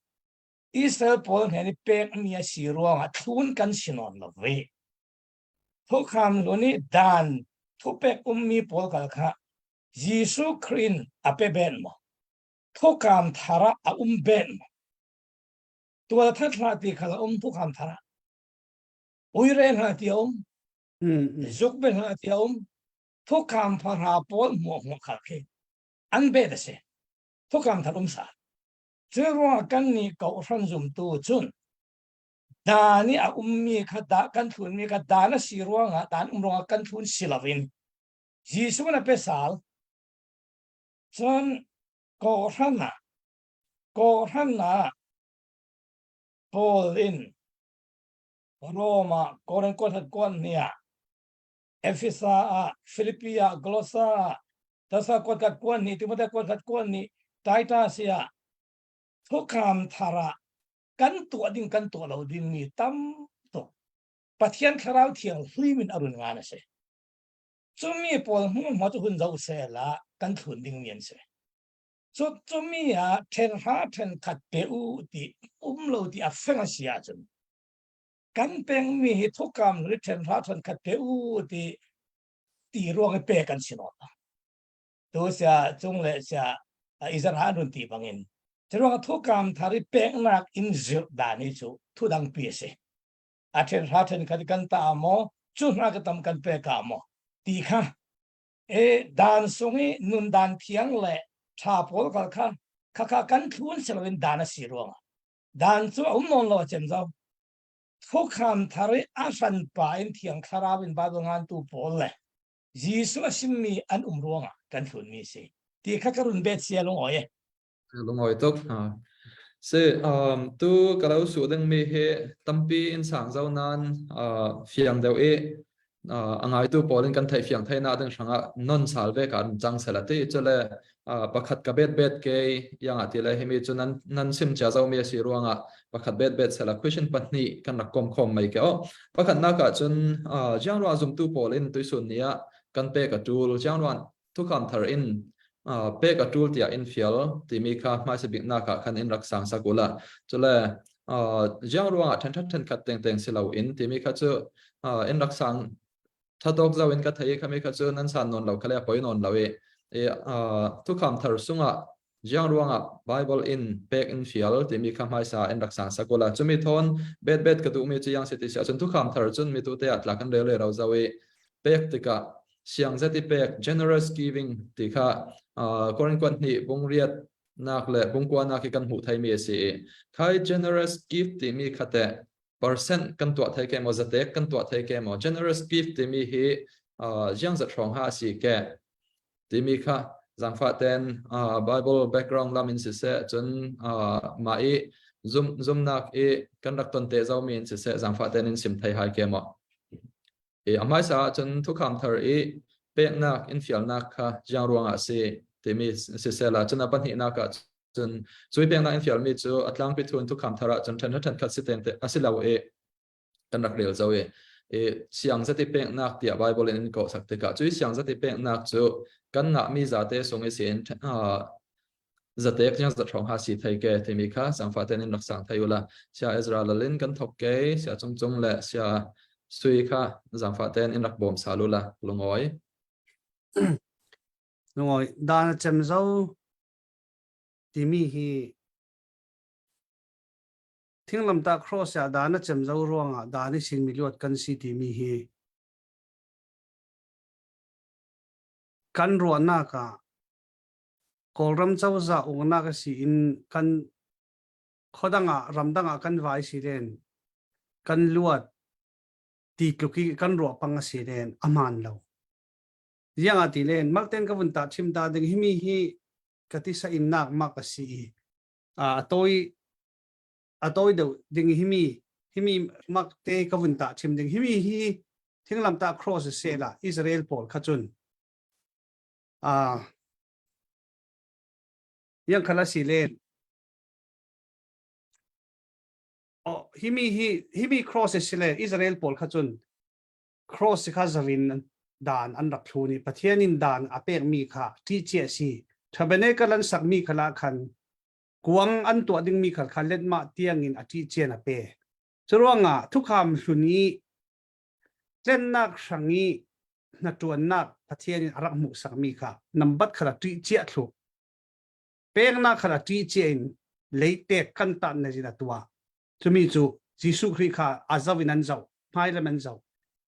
Israel pawl hnen i pekmi a si ruangah thlun kan si nawn lo ve. Thukam hlun i dan thupek ummi pawl kal kha Jesuh Khrih in a pe ben maw? Thukam thar ah a um ben maw? Tual that hlah ti khal a um thukham thar ah. Uire hlah ti a um. Zuk be hlah ti a um. Thukham phara pawl hmuah hmuah khal khi an bet a si. Thukham thar um sa. Cu ruangah kan nih kohhran zumtu cun dan i a ummi kha da kan thlunmi kha dan a si ruangah dan um ruangah kan thlun si loin Jesuh na pesal cun kawhhran ah kawhhran ah Paul in Rome ah Korin kuat kuat ni ah Efesa ah Philippi ah Golosa ah Tasa kuat kat kuat ni Timote kuat kat kuat ni Titus ah thukam thar ah kan tuah ding kan tuah lo ding mi tam tuk Pathian thlarau thiang hlim in arun ngan a si cumi pawl hmu hma cu hun zo se la kan thlun ding mi an si cu cumi ah then hra then khat pe u ti um lo ti a feng a si ahcun kan peng mi hi thukam ri then hra then khat pe u ti ti ruang i pe kan si lo tu sia cung le sia izar ha run ti bangin Curuang thukam thar i peknak in zirh dan hi cu thudang pi a si. A then hra then khat kan ta maw, cu hna ka tam kan pe ka maw ti kha e dan sung i nun dan thiang le tha pawl kal kha kha kha kan thlun siloin dan a si ruangah dan cu a um nawn lo a cem zo thukham thar i a hran pa in thiang thlarau in Bible ngan tu pawl le Jesuh a simmi an um ruangah kan thlun mi si ti kha ka run bet sia lung oi Lungawi tuk. Si, tu ka lo su dingmi hi tampi in sang zo nan fiang deuh i a ngaitu pawl in kan theih fiang thei na ding hrangah non sal ve kan cang sela ti chule pakhat ka bet bet ke yang ati le himi chu nan nan sim cha zo mi asi ruangah pakhat bet bet sela question pahnih kan rak kom khom mai ke o pakhat nak ah cun jiang ruan zumtu pawl in tuisun nia kan pe ka tul jiang ruan Thukam thar in pek a ṭul tiah in fial timi kha hmaisa biknak ah khan in rak sang sak ula. Cule jiang ruangah ṭhenkhat ṭhenkhat tengteng si loin timi kha cu in rak sang thatawk zau in ka thei i khami kha cu nan san nawn lo kha le a poi nawn lo i thukham thar sungah jiang ruangah Bible in pek in fial timi kha hmaisa in rak sang sak ula. Cumi thawn bet bet ka duhmi cu yang si ti si ahcun thukham thar cun mi tu te ah tla kan rel le ro zau i pek tikah siangzet i pek generous giving ti kha Korin kuat hnih bungriat nak le bungkua nak hi kan hmuh thaimi a si i khai generous gift timi kha te percent kan tuah thai ke maw zatek kan tuah thai ke maw generous gift timi hi jiang zat hrawng ha a si ke timi kha zangfah ten Bible background lam in siseh cun mah i zum zumnak i kan rak ton te zomi in siseh zangfah ten in sim thai hai ke maw I a hmaisa ahcun thukham thar i peknak in fialnak kha jiang ruangah a si timi siseh cun a pahnihnak ah cun cui peknak in fialmi cu a tlangpi thun thukham thar ah cun ṭhen ṭhen khat si teng te a si lo i kan rak rel zo i i siang zati peknak tiah Bible in in kawh sak tikah cui siang zati peknak cu kan ngahmi zate sung i sin zatek jiang zat hrawng ha si thei ke timi kha sangfa ten in rak sang thei ula sia Ezra lalin kan thok ke sia cung cung le sia sui kha zangfa ten in rak bawm salu la lungawi Lungawi dan cem zo timi hi thinglamta cross ah dan a cem zo ruangah dan i sin mi luat kan si timi hi kan ruahnak ah Kawlram cozah uknak a si in kan khuadang ah ramdang ah kan vai si len kan luat ti tluk i kan ruah pang a si len a hmaan lo. Ziang ah ti len malten ka vun ta chim ta ding himi hi ka tisa innak mak a si i a tawi a tawi deuh ding himi himi mak te ka vun ta chim ding himi hi thinglamtah cross se la Israel pawl kha cun Yang khala si len. Oh, himi hi himi cross si le Israel pawl kha cun cross kha zarin dan an rak thlu ni Pathian in dan a pek mi kha ti chia si tabernacle an sak mi khala khan kuang an tuah ding mi kha kha let ma tiang in a ti chian a pe curuangah thukham hlun i tlennak hrang i hnaṭuannak Pathian in a rak hmuhsakmi kha nambat kha ṭih cia thlu peknak kha ṭih cia in leitek kan tan na zin a tuah. Cumi cu Jesuh Khrih kha a zoh in an zoh, hmailam an zoh.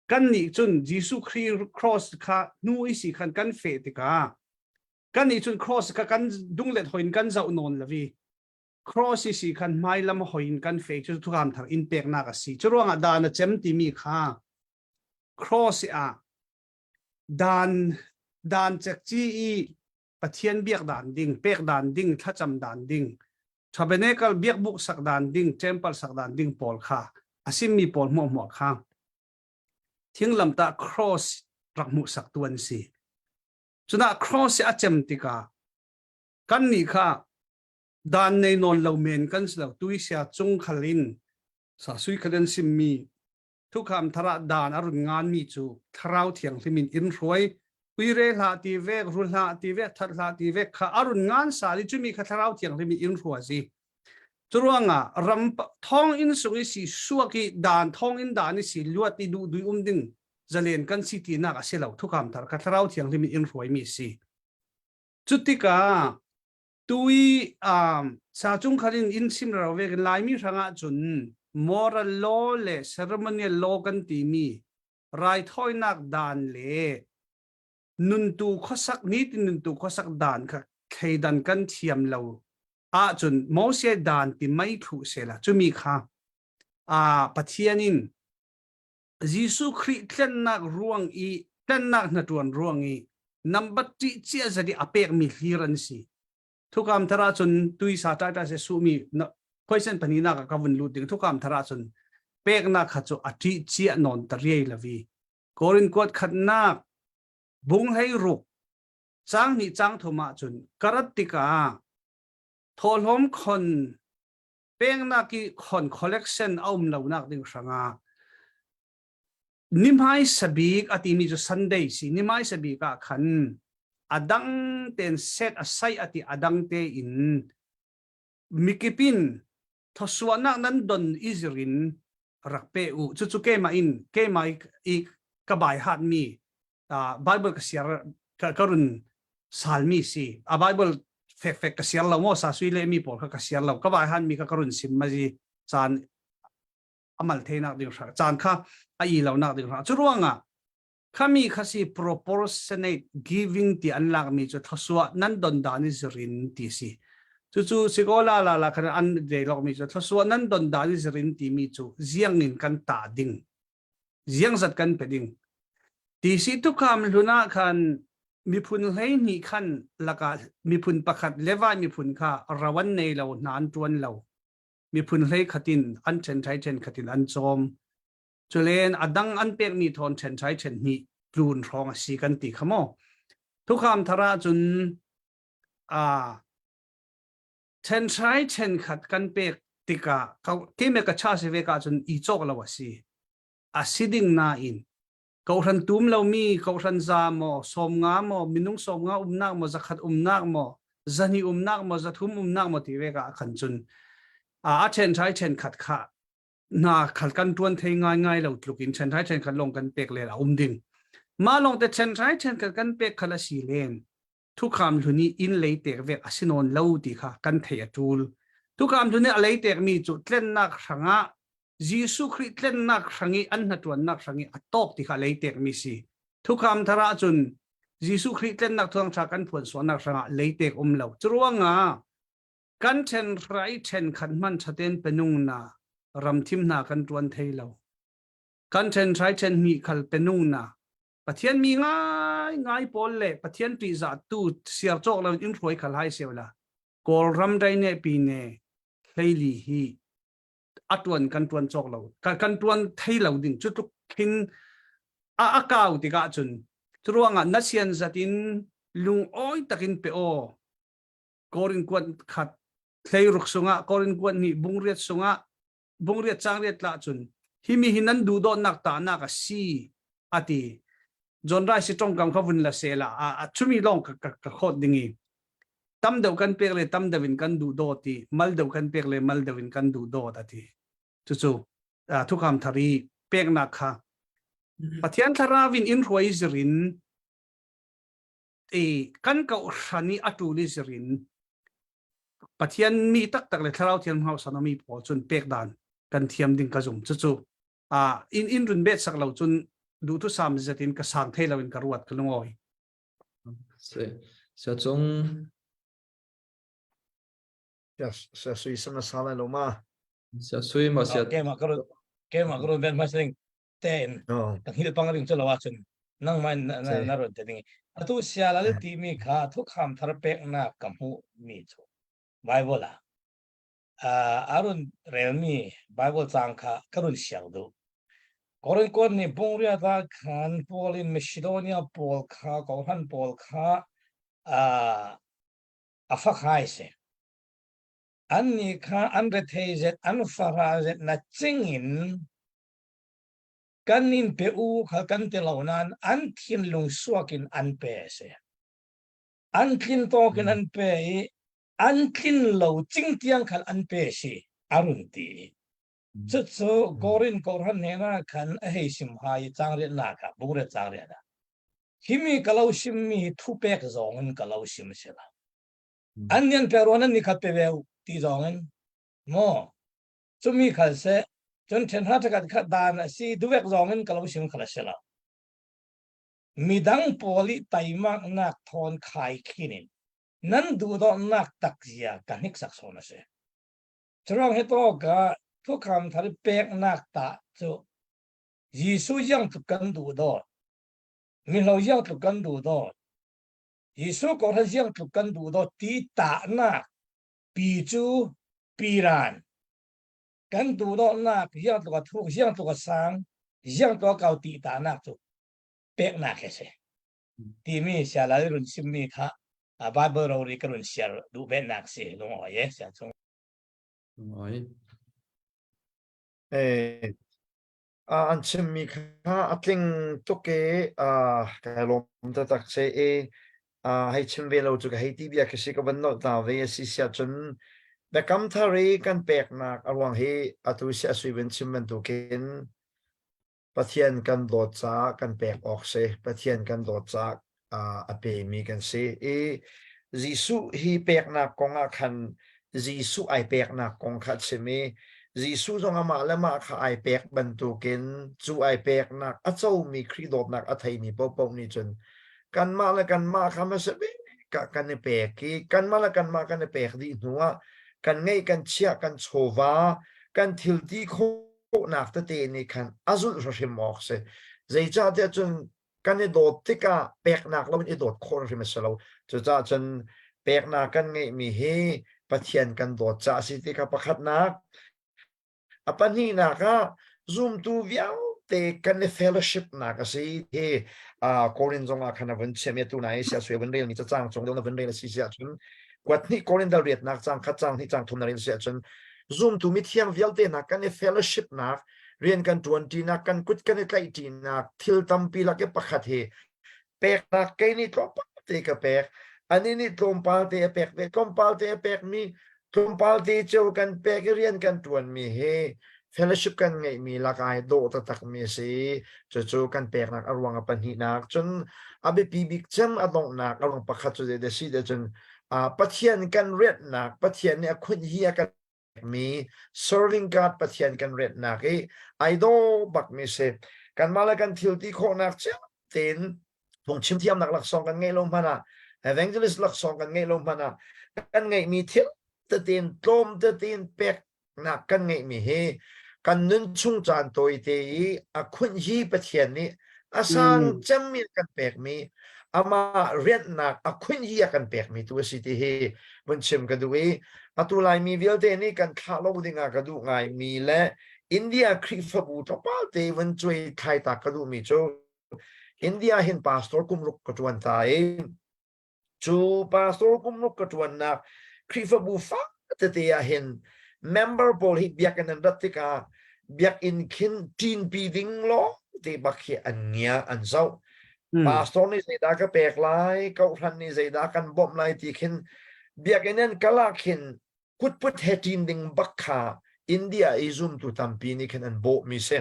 Kan nih cun Jesuh Khrih cross kha hnu i si khan kan feh tikah kan nih cun cross kha kan dunglet hoin kan zoh nawn lo i cross i si khan hmailam hoin kan feh cu thukam thar in peknak a si. Cu ruangah dan a cem timi kha cross ah dan dan cekci i Pathian biak dan ding, pek dan ding, thlacam dan ding, tabernacle biakbuk sak dan ding, temple sak dan ding pawl kha a simmi pawl hmuahhmuah kha thinglamtah cross rak hmuhsak tu an si. Cunah cross a cem tikah kan nih kha dan nei nawn lo men kan si lo tuisia cung khal in sa sui khal in simmi Thukham thar ah dan a run nganmi cu Thlarau Thianghlim in in hruai uire hlah ti vek ru hlah ti vek that hlah ti vek kha a run ngan sal i cumi kha Thlarau Thianghlim in in hrua si. Curuangah ram thong in sung i si suak i dan thong in dan i si luat i duh dui um ding zalen kan si tinak a si lo thukham thar kha Thlarau Thianghlim in in hruai mi si. Cutikah Tui um, sa chung khan in in sim ro ve Laimi hrangah cun moral law le ceremonial law kan timi raithawinak dan le nuntu khuasak nitin nuntu khuasak dan kha thleidan kan thiam lo ahcun Moses dan ti mei thlu sela cumi kha a Pathian in Jesuh Khrih tlennak ruang i tlennak hnaṭuan ruang i nambat ṭih cia zat i a pekmi hlir an si. Thukam thar ahcun tui sa ṭai ṭai se suhmi khuaisen pahnihnak ah ka vun lut ding thukam thar ahcun peknak kha cu a ṭih cia nawn ta riai lavi. Korin kuat khatnak bung hlei ruk cang hnih cang thum ahcun karat tikah thawhlawm khon pengnak i khon collection a um lonak ding hrangah nimai sabik a timi cu Sunday si nimai sabik ah khan adang ten set asai ati adang te in mikipin thawsuahnak nan don izirin rak pe u cu cu keimah in keimah i ka bai hat mi Bible ka siar ka ka run salmi si a Bible fek fek ka siar lo mo sa sui le mi pawl kha ka siar lo ka bai han mi kha ka run sim ma ji caan amal theinak ding hra caan kha a i lo nak ding hra cu ruangah khami kha si proportionate giving ti an lak mi cu thlasua nan don dan i zirin ti si cu cu sigola la la khan an de lok mi cu thlasua nan don dan i zirin ti mi cu ziang in kan ta ding ziangzat kan pe ding ti si tukam hlun ah khan miphun 12 khan lakah miphun pakhat Levi miphun kha rawan nei lo hna an tuan lo miphun hlei khatin an ṭhen ṭhai ṭhen khatin an cawm culen adang an pekmi thawn ṭhen ṭhai ṭhen hnih tlun hrawng a si kan ti kha maw thukham thar ah cun a ṭhen ṭhai ṭhen khat kan pek tikah keme ka cha si ve ka cun i cawk lo a si a si ding nain kohhran tum lomi kohhran za maw 50 maw minung 50 umnak maw 100 umnak maw 200 umnak maw 300 umnak maw ti ve ka khan cun a ṭhen ṭhai ṭhen khat kha na khal kan ṭuan thei ngai ngai lo tluk in ṭhen ṭhai ṭhen khat lawng kan pek len a um ding ma lawng te ṭhen ṭhai ṭhen khat kan pek khal a si len Thukham hlun i inn leitek vek a si nawn lo ti kha kan theih a ṭul. Thukham hlun i a leitek mi cu tlennak hrangah Jesuh Khrih tlennak hrang i an hnaṭuannak hrang i a tawk ti kha leitek mi si. Thukham thar ahcun Jesuh Khrih tlennak thawngṭha kan phuan sualnak hrangah leitek um lo. Curuangah kan ṭhen hrai ṭhen khat hman ṭhaten penung na ramthim hna kan ṭuan thei lo. Kan ṭhen hrai ṭhen hnih khal penung na Pathian mi ngai ngai pawl le Pathian ṭihzah tu siar cawk lo in hruai khal hai seo la Kawlram dai ne pi ne hleili hi a tuan kan tuan cawk lo kan tuan thei lo ding cu tluk khin a a kau tikah cun curuangah na sian zat in lungawi takin pe aw korin kuat khat hlei ruk sungah korin kuat hnih bungriat sungah bungriat cangriat tla cun hi mi hi nan duhdawtnak tahnak a si a ti John Rice tongkam kha vun la se la a chumi long ka ka khot ding i tam deuh kan pek le tam deuh in kan duh dawt ti mal deuh kan pek le mal deuh in kan duh dawt a ti cucu thukam thar i peknak kha Pathian thlarau in in hruai zirin i kan ko hran i atul i zirin Pathian mi taktak le thlarau thiang hau sanami pawl cun pek dan. kan thiam ding ka zum. Cucu in in run bet sak lo cun duhthusam zet in ka sang thei lo in ka ruat ka lungawi. Si. Sia cung Sia sui sam na sa lai lo ma? Sia sui ma sia. Keimah ka run keimah ka run ben ma sing tein ka hngilh pang ring cu lo ahcun nangmah na na run te ding. Atu sialal timi kha thukham thar peknak ka hmuh mi cu Bible ah a run relmi Bible cang kha ka run siang duh. Korin kuat nih bungriat ah khan Paul in Macedonia pawl kha kawhhran pawl kha a fak hai si. Annih kha an rethei zet, an farah zet na cing in kan in pe u kha kan ti lo nain an thinlung suak in an pe a si. An tlin tawk in an pe i an tlin lo cing tiang khan an pe si a run ti. Cucu Korin kawhhran hnenah khan a hei sim hai i cangriatnak ah bungriat cangriat ah himi ka lo simmi hi thupek zong in ka lo sim si lo. An nian pe ruan an ni khat pe ve u ti zong in maw cumi khal seh cun ṭhen hra ṭhakat kha dan a si duvek zong in ka lo sim khal a si lo. Midang pawl i teimaknak thawn khai khin in nan duhdawtnak tak zia ka hniksak sawn a si. Curuang hi to ka thukham thar peknak ta cu Jesuh iang tluk kan duh dawt. Mihlo iang tluk kan duh dawt. Jesuh kong kha ziang tluk kan duh dawt ti tahnak pi cu piran kan duhdawtnak ziang tluk a thuk ziang tluk a sang ziang tluk a kau ti tahnak cu peknak he si timi sialal run simmi kha Bible rori ka run share duh bennak si lungawi e sia chung lungawi eh An chimmi kha a tling tuk i kai lawm taktak si i hei chim ve lo cu ka hei ti bia khi si ka van nolh ta ve a si siah cun biakam thar i kan peknak a ruang hi atu si a sui van chim bantukin Pathian kan dawt caah kan pek awk si. Pathian kan dawt caah a pemi kan si i Jesuh hi peknak kong ah khan Jesuh ai peknak kong kha a chim i Jesuh zong amah le mah kha ai pek bantukin cu ai peknak a comi Khrih dawtnak a theimi paohpaoh nih cun kanmah le kanmah kha hmasa bik ah kan i pek i kanmah le kanmah kan i pek dih hnu ah kan ngeih kan chiah kan chawva kan thil ti khawhnak tete nih khan a zulh hrim awk si. Zeicahtiah cun kan i dawt tikah peknak lo in i dawt khawh hrim a si lo. Cucaah cun peknak kan ngeihmi hi Pathian kan dawt caah a si ti kha pakhatnak. A pahnihnak ah zumtu vialte kan i fellowship nak a si hi Korin zong ah khan a vun chim i atu nai sia sui vun rel mi cacang cung deuh na vun rel a si si ahcun kuat hnih Korin dal riatnak cang khat cang hnih cang thum na rel si ahcun zumtu mithiang vialte hna kan i fellowship nak rian kan ṭuanṭinak kan kut kan i tlaihṭinak thil tampi lak i pakhat hi peknak kei nih tlawmpal te ka pek ani nih tlawmpal te a pek ve tlawmpal te a pekmi tlawmpal te cio kan pek i rian kan ṭuanmi hi fellowship kan ngeihmi lak ai dawh taktakmi a si cucu kan peknak a ruang a pahnihnak cun a biapi bik cem a donghnak a ruang pakhat cu zei si te cun Pathian kan rianhnak Pathian nih a khunh hi a kan mi serving God Pathian kan rianhnak i ai daw bakmi si. Kanmah le kan thil ti khawhnak cio tein phungchim thiamnak laksawng kan ngeih lo hmanh ah evangelist laksawng kan ngeih lo hmanh ah kan ngeihmi thil tein tlawm tein peknak kan ngeihmi hi kan nun chung caan tawite i a khunh hi Pathian nih a sang cemmi kan pekmi amah rianhnak a khunh hi a kan pekmi tu a si ti hi vun chim ka duh i atu Laimi vialte nih kan thlah lo dingah ka duh ngaimi le India Khrihfabu tlawmpal te vun cuai thlai ta ka duhmi cu India hin pastor kum ruk ka ṭuan ta i cu pastor kum ruk ka ṭuannak Khrihfabu fak tete ah hin member pawl hi biakinn an rat tikah biakinn khin ṭinpi ding lawng te bak hi an ngia an zoh pastor nih zeidah ka pek lai kohhran nih zeidah kan bawmh lai ti khin biakinn an kal ah khin kutput he ṭin ding bak kha India i zumtu tampi nih khin an bawhmi si.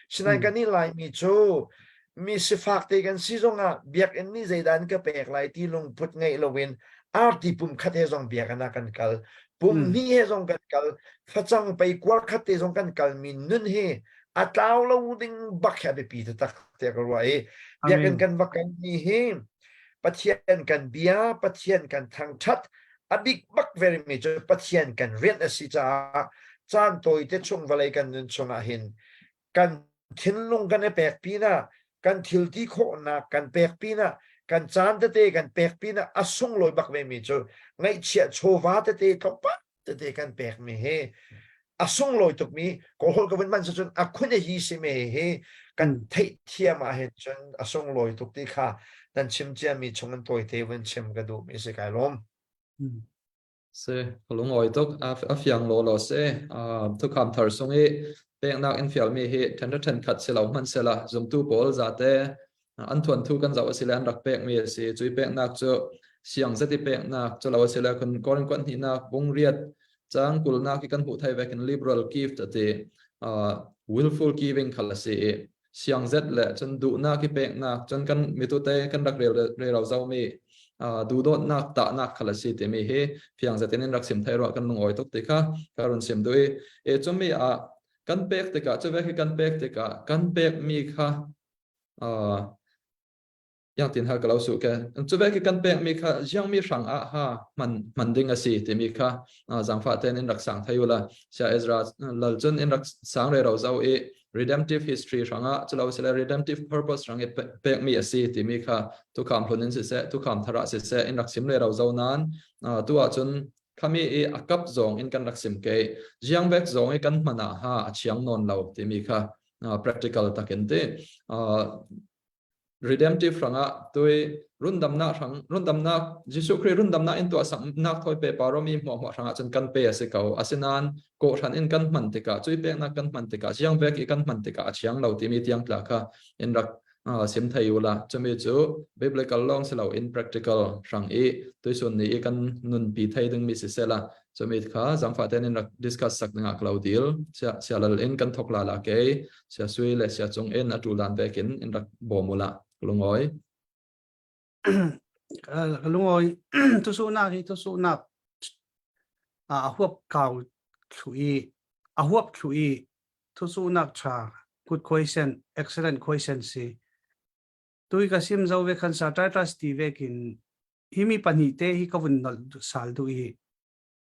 Sinain kan i Laimi cu mi sifak te kan si zongah biakinn nih zeidah an ka pek lai ti lungput ngeih loin Arti pum khat he zong biakinn ah kan kal. Pum hnih he zong kan kal. Facang pei kuar khat te zong kan kal mi nun hi a tlau lo ding bak hi a biapi taktak tiah ka ruah i biakinn kan va kal mi hi Pathian kan bia, Pathian kan thangthat, a bik bak very mi cu Pathian kan rian a si caah caan tawi te chung vawlei kan nun chungah hin kan thinlung kan i pek pinah kan thil ti khawhnak kan pek pinah kan caan tete kan pek pinah a sunglawi bak ve mi cu ngaihchiah chawva tete tlawmpal tete kan pek mi hi a sunglawi tuk mi kawlholh ka vun man cun a khun hi si me hi kan theih thiam ah hin cun a sunglawi tuk ti kha nan chim cia mi chung in tawite vun chim ka duh mi si kai lawm. Si, ka lungawi tuk. A fiang law law si. Thukham thar sung i peknak in fialmi hi ṭhen ṭhen khat si lo hmanhsehla zumtu pawl zate an thuanthu kan zoh a si le an rak pekmi a si. Cui peknak cu siang zet i peknak cu lo a si le kun Korin kuat hnihnak bung riat cang kulnak i kan hmuh thai vekin liberal gift a ti. Willful giving khal a si i siangzet le cun duhnak i peknak cun kan mitute kan rak rel relo zomi duhdawtnak tahnak khal a si timi hi fiangzet in rak sim thai ruah kan lungawi tuk ti kha ka run sim duh i e cumi ah kan pek tikah cu ve khi kan pek tikah kan pek mi kha yang tin ha ka lo su ke chu ve ki kan pek mi kha jiang mi hrang a ha man man ding a si ti mi kha zangfa ten in rak sang thayu la sia Ezra lal chun in rak sang re ro zau i redemptive history hranga chulo sele redemptive purpose rang i pek mi a si ti mi kha tu kham hlun in si se tu kham thara si se in rak sim le ro zau nan tu ah chun khami i akap zong in kan rak sim ke jiang bek zong i kan mana ha a chiang non lo ti mi kha practical takin ti redemptive hrangah tui rundamnak hrang rundamnak Jesuh Khrih rundamnak in tuah saknak thawi pe paromi hmuahhmuah hrangah cun kan pe a si ko asinain kawhhran in kan hman tikah cui peknak kan hman tikah siang vek i kan hman tikah a chiang lo timi tiang tla kha in rak sim thei u la chumi cu biblical lawng si lo in practical hrang i tuisun ni i kan nunpi thei ding mi si sela chumi kha zangfa ten in rak discuss sak dingah ka lo dil sia sialal in kan thok la la ke sia sui le sia cung in a ṭul dan vekin in rak bawm ula lungawi. Lungawi tusunak hi tusunak a huap kau thlu i a huap thlu i thusunak tha good question excellent question si tui ka sim zo ve khan sa titus ti vekin himi pahnih te hi ka vun nol sal du i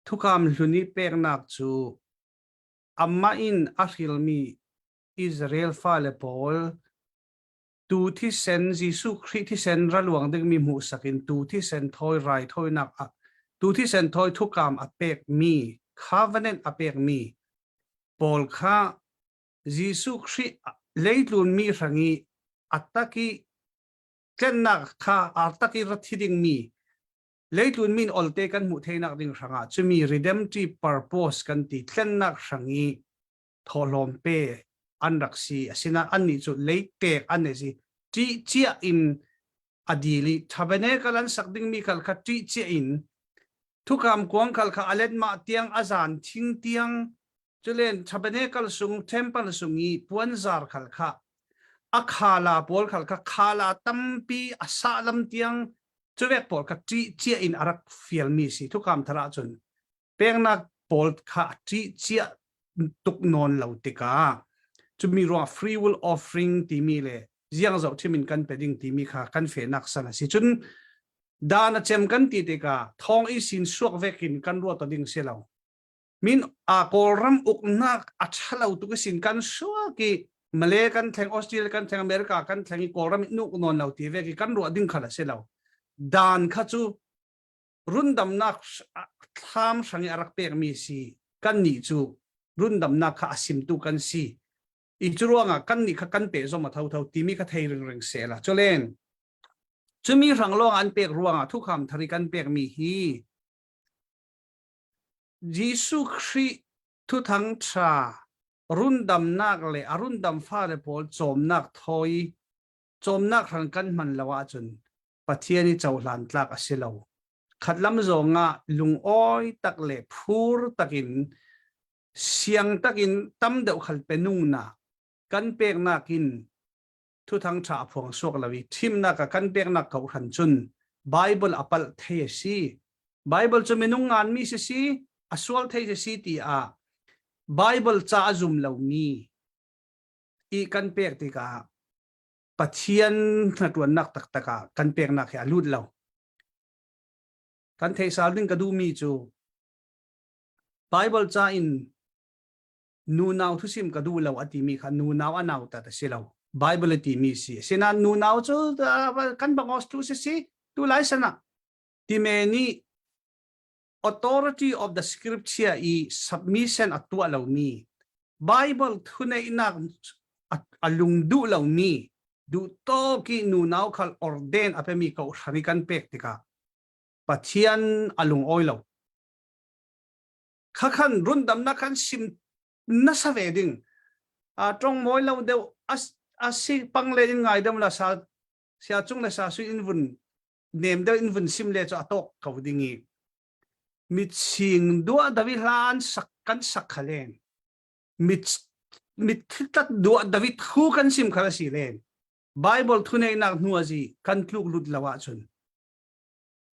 thukam hluni peknak cu Amah in a hrilmi Israel fale pawl tuu thisen Jesuh Khrih thisen ra luang dingmi hmuhsak in tuu thisen thawi raithawinak ah tuu thisen thawi thukam a pekmi covenant a pekmi pawl kha Jesuh Khrih leitlunmi hrangi a tak i tlennak kha a tak i ra thi dingmi Leitlun min olte kan hmuh theinak ding hrangah cumi redemptive purpose kan ti thlennak hrang i thawhlawm pe an rak si asinain annih cu leitek an si ṭih cia in a dil i tabernacle an sak dingmi khal kha ṭih cia in thukam kuang khal kha alet mah tiang a zan thing tiang Culen tabernacle sung temple sung i puanzar khal kha a khala pawl khal kha khala tampi a sah lam tiang cuvek pawl kha ṭih cia in a rak fialmi si thukam thar ahcun peknak pawl kha ṭih cia tuk nawn lo tikah cumi ruang free will offering timi le ziang zoh thim in kan pe ding timi kha kan fehnak san a si cun dan a cem kan ti tikah thong i sin suak vek in kan ruat ding si lo Min a Kawlram uknak a ṭhalo tuk sin kan suak i Malay kan thleng, Australia kan thleng, America kan thleng i Kawlram in uk nawn lo ti ve ki kan ruah ding khal a si lo. Dan kha cu rundamnak thlam hrang i a rak pekmi si kan nih cu rundamnak kha a simtu kan si. I cu ruangah kan nih kha kan pe zom a thotho timi kha thei ringring se la. Culen cumi hrang lawng an pek ruangah thukham thari kan pekmi hi Jesuh Khrih thuthang ṭha rundamnak le a rundam fale pawl cawmnak thawi cawmnak hrang kan hman lo ahcun Pathian i cohlan tlak a si lo. Khatlam zong ah lungawi tak le phur takin siang takin tam deuh khal pe nung na kan peknak in thuthang ṭha a phuang suak lo i thimnak a kan peknak ko hran cun Bible a palh thei a si. Bible cu minung nganmi si si a sual thei si si ti ah Bible ca a zum lomi i kan pek tikah Pathian hnatuannak taktak ah kan peknak hi a lut lo. Kan theih sal ding ka duhmi cu Bible ca in nunau thusim ka duh lo a timi kha nunau a nautat a si lo. Bible a timi si. Sinain nunau cu kan bangos tu si si tu lai sana time nih authority of the scripture i submission a tuah lomi Bible thuneihnak a lung duh lomi duh tawk i nunau khal ordain a pemi ko hrani kan pek tikah Pathian a lung awi lo. Khakhan rundamnak khan sim nasa ve ding. A tong mawi lo deuh a si pang le in ngai deuh la sa sia chung le sa sui in vun nem deuh in vun sim le cu a tawk ko ding i mit sing dua davi hlan sak kan sak khalen mit mit tlat dua davi thu kan sim khal si len Bible thu nei nak hnu azi kan tluk lut lo ahcun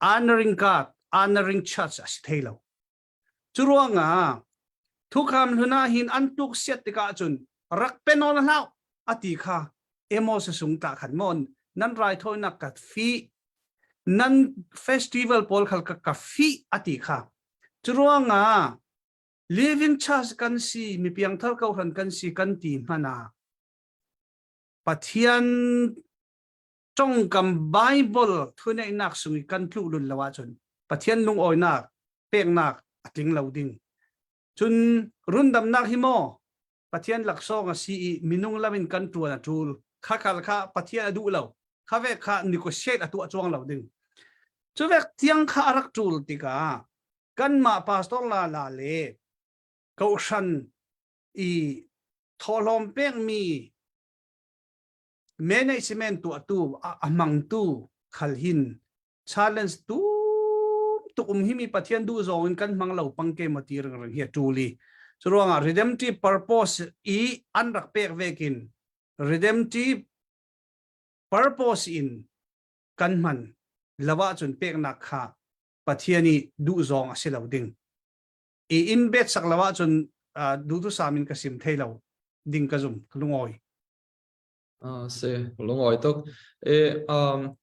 honoring God honoring church a si thei lo cu ruangah thukham hluna hin an tuk siat tikah cun rak penol hlau ati kha Amos sung ta khan mon nan raithawinak ka fi nan festival pawl khal ka ka fi ati kha cu ruangah living church kan si mi piangthar ko hran kan si kan ti hmana Pathian tongkam Bible thuneihnak sung i kan tluh lun lo ahcun Pathian lungawinak peknak a tling lo ding. Cun rundamnak hi maw Pathian laksawng a si i minung lam in kan ṭuan a ṭul. Kha khal kha Pathian a duh lo. Kha vek kha negotiate a tuah cuang lo ding. Cu vek tiang kha a rak ṭul tikah kanmah pastor la la le kohhran i thawhlawm pekmi management tuahtu a hmangtu khal hin challenge tu tuk um hi mi Pathian duh zawng in kan hmang lo pang ke ma ti reng reng hi a ṭul i cu ruangah redemptive purpose i an rak pek vekin redemptive purpose in kan hman lawa cun peknak kha Pathian i duh zawng a si lo ding i in bet sak lo ahcun duhtu sam in ka sim thei lo ding ka zum ka lungawi Ah, si lungawi tuk e um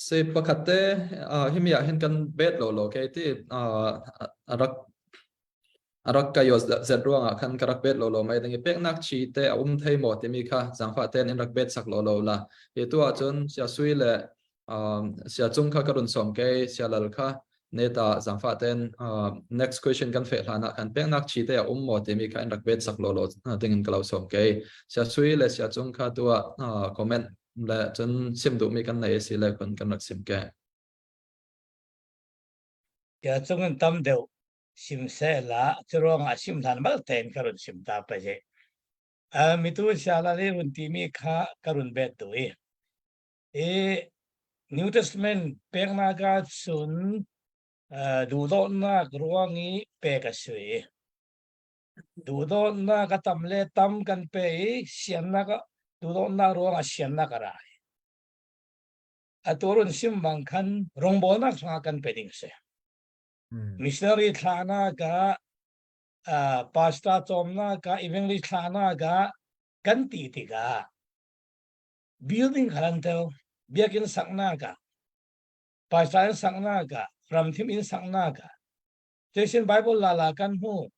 si pakhat te himi ah hin kan bet lo lo ke ti a rak a rak ka yo zet ruang ah khan ka rak bet lo lo mai ding i peknak chi te a um thei maw timi kha zangfah ten in rak bet sak lo lo la hi tu ah cun sia sui le sia cung kha ka run som ke sia lal kha neta zangfah ten next question kan fe hlan ah khan peknak chi te a um maw timi kha in rak bet sak lo lo ding in ka lo som ke sia sui le sia cung kha tu ah comment le cun sim duh mi kan nei si le kun kan rak sim ke. Ya cung in tam deuh sim se la cu ruangah sim hlan mal tein ka run sim ta pa je. Mitu siala le run timi kha ka run bet tu i. I New Testament peknak ah cun duhdawtnak ruang i pek a si. Duhdawtnak a tam le tam kan pe i siannak duhdawtnak ruangah siannak a ra. Atu run sim bang khan rawngbawlnak hrangah kan pe ding a si. Missionary thlahnak ah, pastor cawmnak ah, evangelist thlahnak ah kan ti tikah building khal an tel, biakinn saknak ah, pastor inn saknak ah, ramthim inn saknak ah, Cuisin Bible lala kan hmu.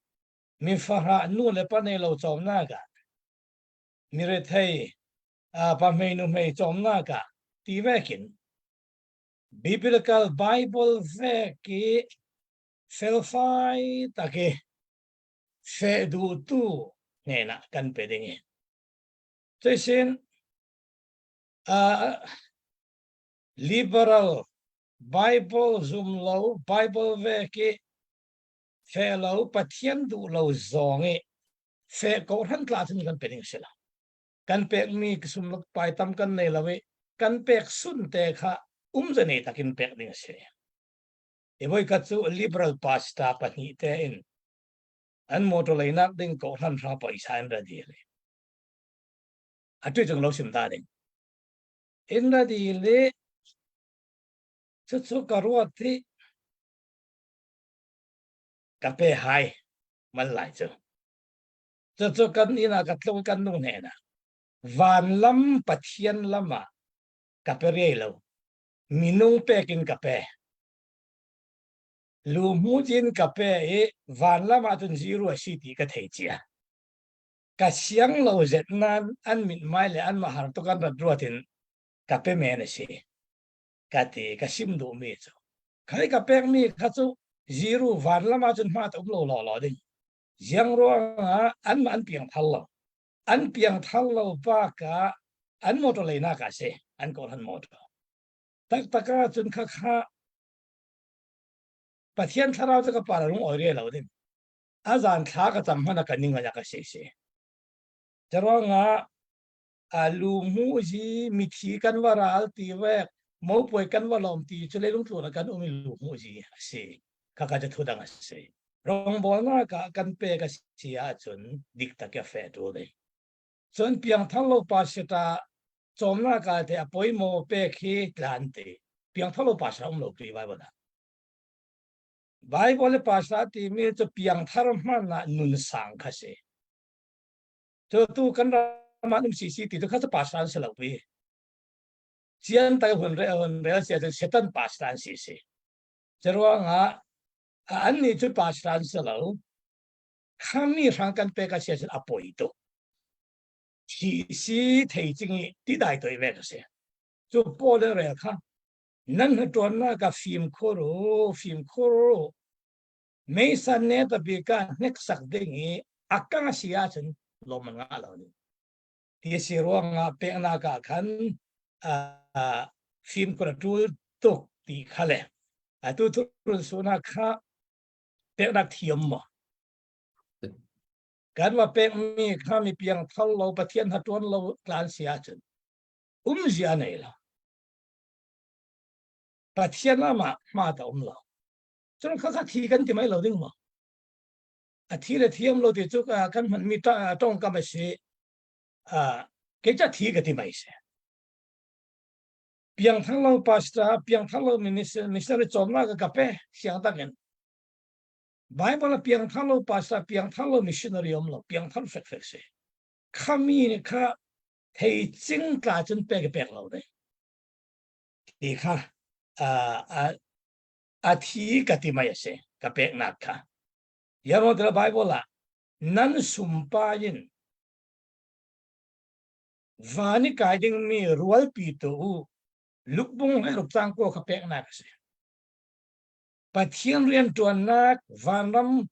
Mi fahrah nu le pa nei lo cawmnak ah, mi rethei pa hmei nu hmei cawmnak ah ti vekin Biblical Bible vek i felfai tak i feh duhtu hnenah kan pe ding i. Cuisin liberal Bible zum lo Bible vek i fe lo Pathian duh lo zong i fe ko hran tla cun kan pe ding si lo. Kan pekmi sum pai tam kan nei lo i kan pek sun te kha umze nei takin pek ding a si. I voi khat cu liberal pastor pahnih te in an motor leinak ding ko hran hra paisa in ra dil. Atu chung lo sim ta ding. In ra dil i cucu ka ruat i. Ka pe hai man lai cu. Cucu kan inn ah ka tlung kan nu hnen ah van lam Pathian lam ah ka pe riai lo. Minung pek in ka pe. Lu mu in ka pe i van lam ah cun zero a si ti ka thei cia. Ka siang lo zet nan an mithmai le an mahar tuk an rat ruat in ka pe men a si. Ka ti ka sim duhmi cu. Khai ka pekmi kha cu zero van lam ah cun hma ta um lo law law ding. Ziang ruangah anmah an piang thar lo. An piang thar lo bak ah an motor leinak ah si an kawlhan motor. Taktak ah cun kha kha Pathian thlarau cu ka pa lung oi re lo ding. A zan thla ka cam hmanh ah ka ning a ka si si. Caruangah a lu mu zi mithi kan va ral ti vek mopuai kan va lawm ti cu leilung tlun ah kan um i lu mu zi a si khaka cu thu dang a si rawngbawlnak ah kan pek a si ahcun dik tak a fe tu ding cun piangthar lo pastor cawmnak ah te a poimaw pek hi tlan ti piangthar lo pastor um lo pi bible ah bible le pastor timi cu piangthar hman ah nun sang kha si Cu tu kan ram ah um CC ti tu kha cu pastor an si lo pi. Cian tai hun re hun rel sia cu setan pastor an si si. Caruangah an nih cu pastor an si lo. Khami hrang kan pek a sia cun a poi tuk. Thi si thei cing i ti dai toi ve ka si. Cu Paul le rel kha nan hna ka fim khur u fim khur u Meisan ne tabik ah hneksak ding i a kang a si ahcun lawm an ngah lo ding. Hi si ruangah peknak ah khan fimkhur a ṭul tuk ti kha le atu turun sunak kha peknak thiam maw? Kan va pekmi kha mi piang thal lo Pathian ha ṭuan lo tlan si ahcun umzia nei lo. Pathian amah hma ta um lo. Cun khakha thi kan ti mai lo ding maw? A thi le thiam lo ti cu kan hmanmi tawngkam a si. Kei ca thi ka ti mai si. Piangthar lo pastor, piangthar lo missionary cawmnak ka ka pe siang takin. Bible a piangthar lo pastor, piangthar lo missionary om lo, piangthar fek fek si. Khami nih kha thei cing tla cun pek pek lo ding. Ti kha a thi ka ti mai a si ka peknak kha Yarodra Bible ah nan sumpa in van i kai dingmi rualpi tu u lukbung he rukcang ko kha peknak a si Pathian rianṭuannak vanram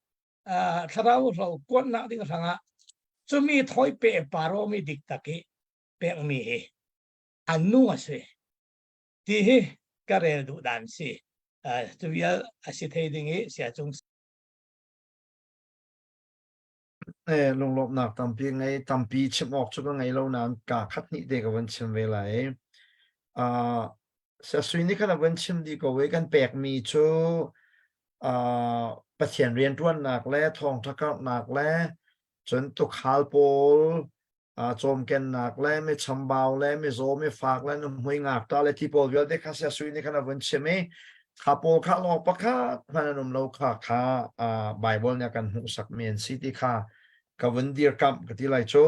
thlarau hlo kuatnak ding hrangah cumi thoi pe paromi dik tak i pekmi hi an nu a si Ti hi ka rel duh dan si. Cu vial a si thei ding i sia cung Lunglawmhnak tampi ngei tampi chim awk cu ka ngei lo nain ka khat hnih te ka van chim ve lai. Uh, sui nih khan a van chim dih ko i kan pekmi cu uh, Pathian rianṭuannak le thawngṭha karhnak le cun tukhal pawl cawmkennak le mi chambau le mizaw mifak le nuhmui ngakṭah le thi pawl vialte kha sia sui nih khan a vun chim i kha pawl kha lawng pakhat hmanh an um lo kha kha Bible nih a kan hmuhsakmi an si ti kha ka vun dirkamh ka ti lai cu.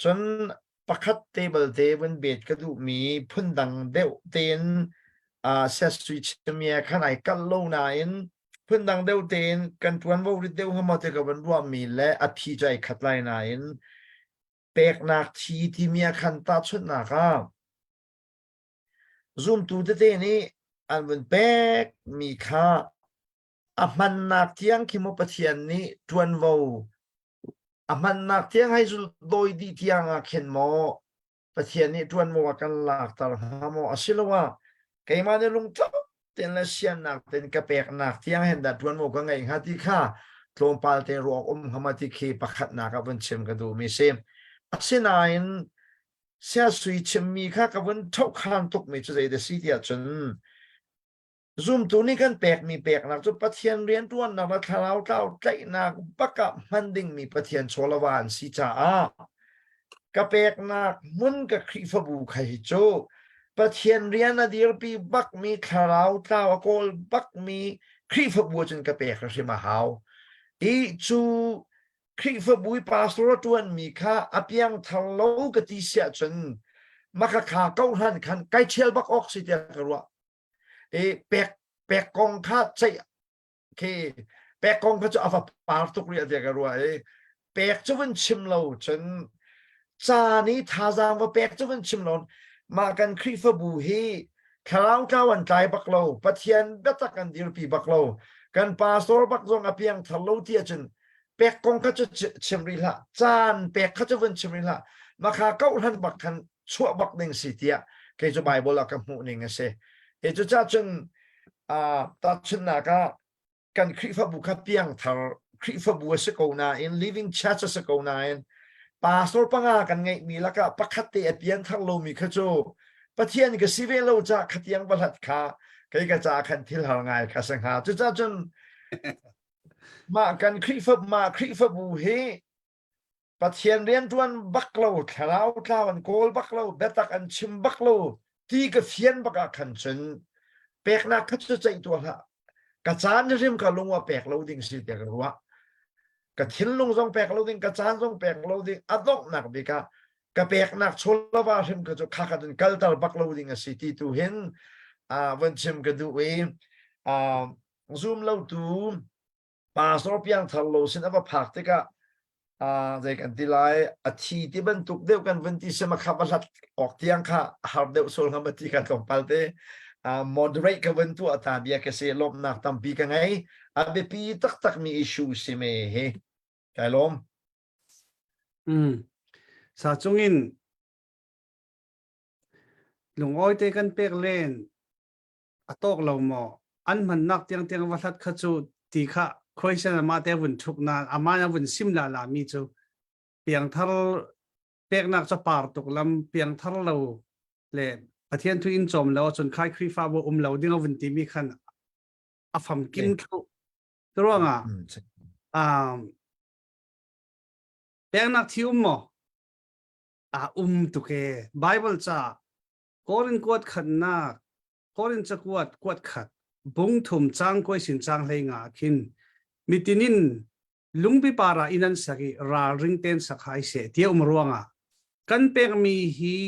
Cun pakhat te balte vun bet ka duhmi phundang deuh tein sia sui chimmi khan ai kalh lo nain phundang deuh tein kan ṭuanvo rit deuh hnga maw ti ka van ruahmi le a phi cu ai khat lai nain peknak thi timi ah khan tahchunhnak ah zumtu tete nih an vun pekmi kha a hmannak tiang khi maw Pathian nih ṭuanvo a hmannak tiang hei zul dawi dih tiang ah khin maw Pathian nih ṭuanvo a kan lakter hnga maw asiloah keimah nih lungtho tein le siannak tein ka peknak tiang hin dah ṭuanvo ka ngeih hnga ti kha tlawmpal te ruak um hnga ma ti khi pakhatnak ah vun chim ka duhmi si. Asinain siasui chimmi kha ka vun ṭhohkhan tukmi cu zei dah si tiah cun Zumtu nih kan pekmi peknak cu Pathian rianṭuannak le thlarau tlau tlaihnak bak ah hman dingmi Pathian chawlava an si caah ka peknak hmun ka Khrihfabu kha hi cu Pathian rian a dirpi bakmi thlarau tlau a kawl bakmi. Khrihfabu ah cun ka pek hrim a hau. I cu Khrihfabu i pastor a ṭuanmi kha a piangthar lo ka ti siah cun makhakha kohhran khan kai ṭhial bak awk si tiah ka ruah. I pek pek kong kha ceih khi pek kong kha cu a va par tuk rih tiah ka ruah i pek cu vun chim lo cun caan i thazaang va pek cu vun chim lo mah kan Khrihfabu hi thlarau tlau an tlai bak lo Pathian biatak an dirpi bak lo kan pastor bak zong a piangthar lo ti ahcun pek kong kha cu chim rih hlah caan pek kha cu vun chim rih hlah makha kohhran bak khan chuah bak ding si tiah kei cu Bible ah ka hmuh ning a si. E cu cah cun tahchunhnak ah kan Khrihfabu kha piangthar Khrihfabu a si ko nain Living Church a si ko nain pastor panga kan ngeihmi lakah pakhat te a piangthar lomi kha cu Pathian ka si ve lo ca khatiang va hlat kha kei ka ca khan thil har ngai kha si hnga. Cucaah cun mah kan Khrihfa mah Khrihfabu hi Pathian rianṭuan bak lo, thlarau tlau an kawl bak lo, biatak an chim bak lo ti ka fian bak ah khan cun peknak kha cu ceih tuah hlah. Ka caan hrim ka lung ah pek lo ding si tiah ka ruah. Ka thinlung zong pek lo ding, ka caan zong pek lo ding, a donghnak bik ah ka peknak chawlava hrim kha cu kha kha cun kalter bak lo ding a si ti tu hin von chim ka duh i zum lo tu pastor piangthar lo sin a va phak tikah zei kan ti lai a thi ti bantuk deuh kan vun ti sem a kha va hlat awk tiang kha har deuh sol ngam ti ka tlawmpal te moderate ka vun tu ata bia ka se lawmnak tampi ka ngei a biapi taktak mi issue si me hi kai lawm. Sa chungin lungawi te kan pek len a tawk lo maw an hmannak tiangtiang va hlat kha cu ti kha question ama te vun thuk na ama na vun sim la la mi cu piangthar peknak ca par tuk lam piangthar lo le Pathian thu in chom lo chun khai Khrifa bu um lo ding a vun ti mi khan a fam kim thlu ruanga um peknak thi um maw a um tuke Bible cha Korin kuat khatnak Korin cakuat kuat khat bung thum cang kuai sin cang hlei nga khin mitinin lungpi para in an sak i ralring ten sak hai se tia um ruangah kan pekmi hi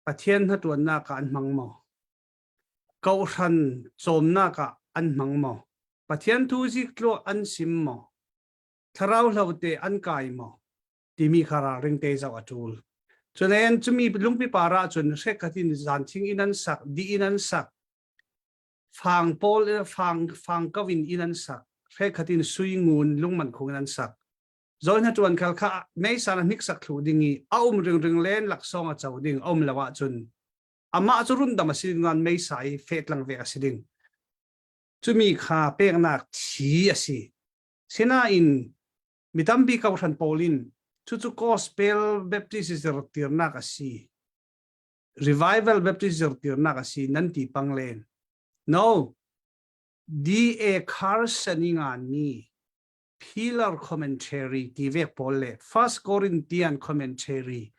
Pathian hnaṭuannak ah an hmang maw? Kohhran cawmnak ah an hmang maw? Pathian thu ziktluah an sim maw? Thlarau hlote an kai maw? Timi kha ralring te zoh a ṭul. Cunen cumi lungpi par ah cun hrekhat in zanthing in an sak, di in an sak, fang pawl fang fang ko in inn an sak, hrekhat in sui ngun lungman khung in an sak. Zawi hna ṭuan khal kha meisan a hniksak thlu ding i a um ringring len laksawng a co ding a um lo ahcun amah cu rundam a si ding nain meisa i fehtlang ve a si ding. Cumi kha peknak thi a si. Sinain Mi tampi kohhran pawl in cucu Gospel Baptist zirtirnak a si. Revival Baptist zirtirnak a si nan ti pang len. No. D.A. Carson i nganmi Pillar Commentary ti vek pawl le First Corinthian Commentary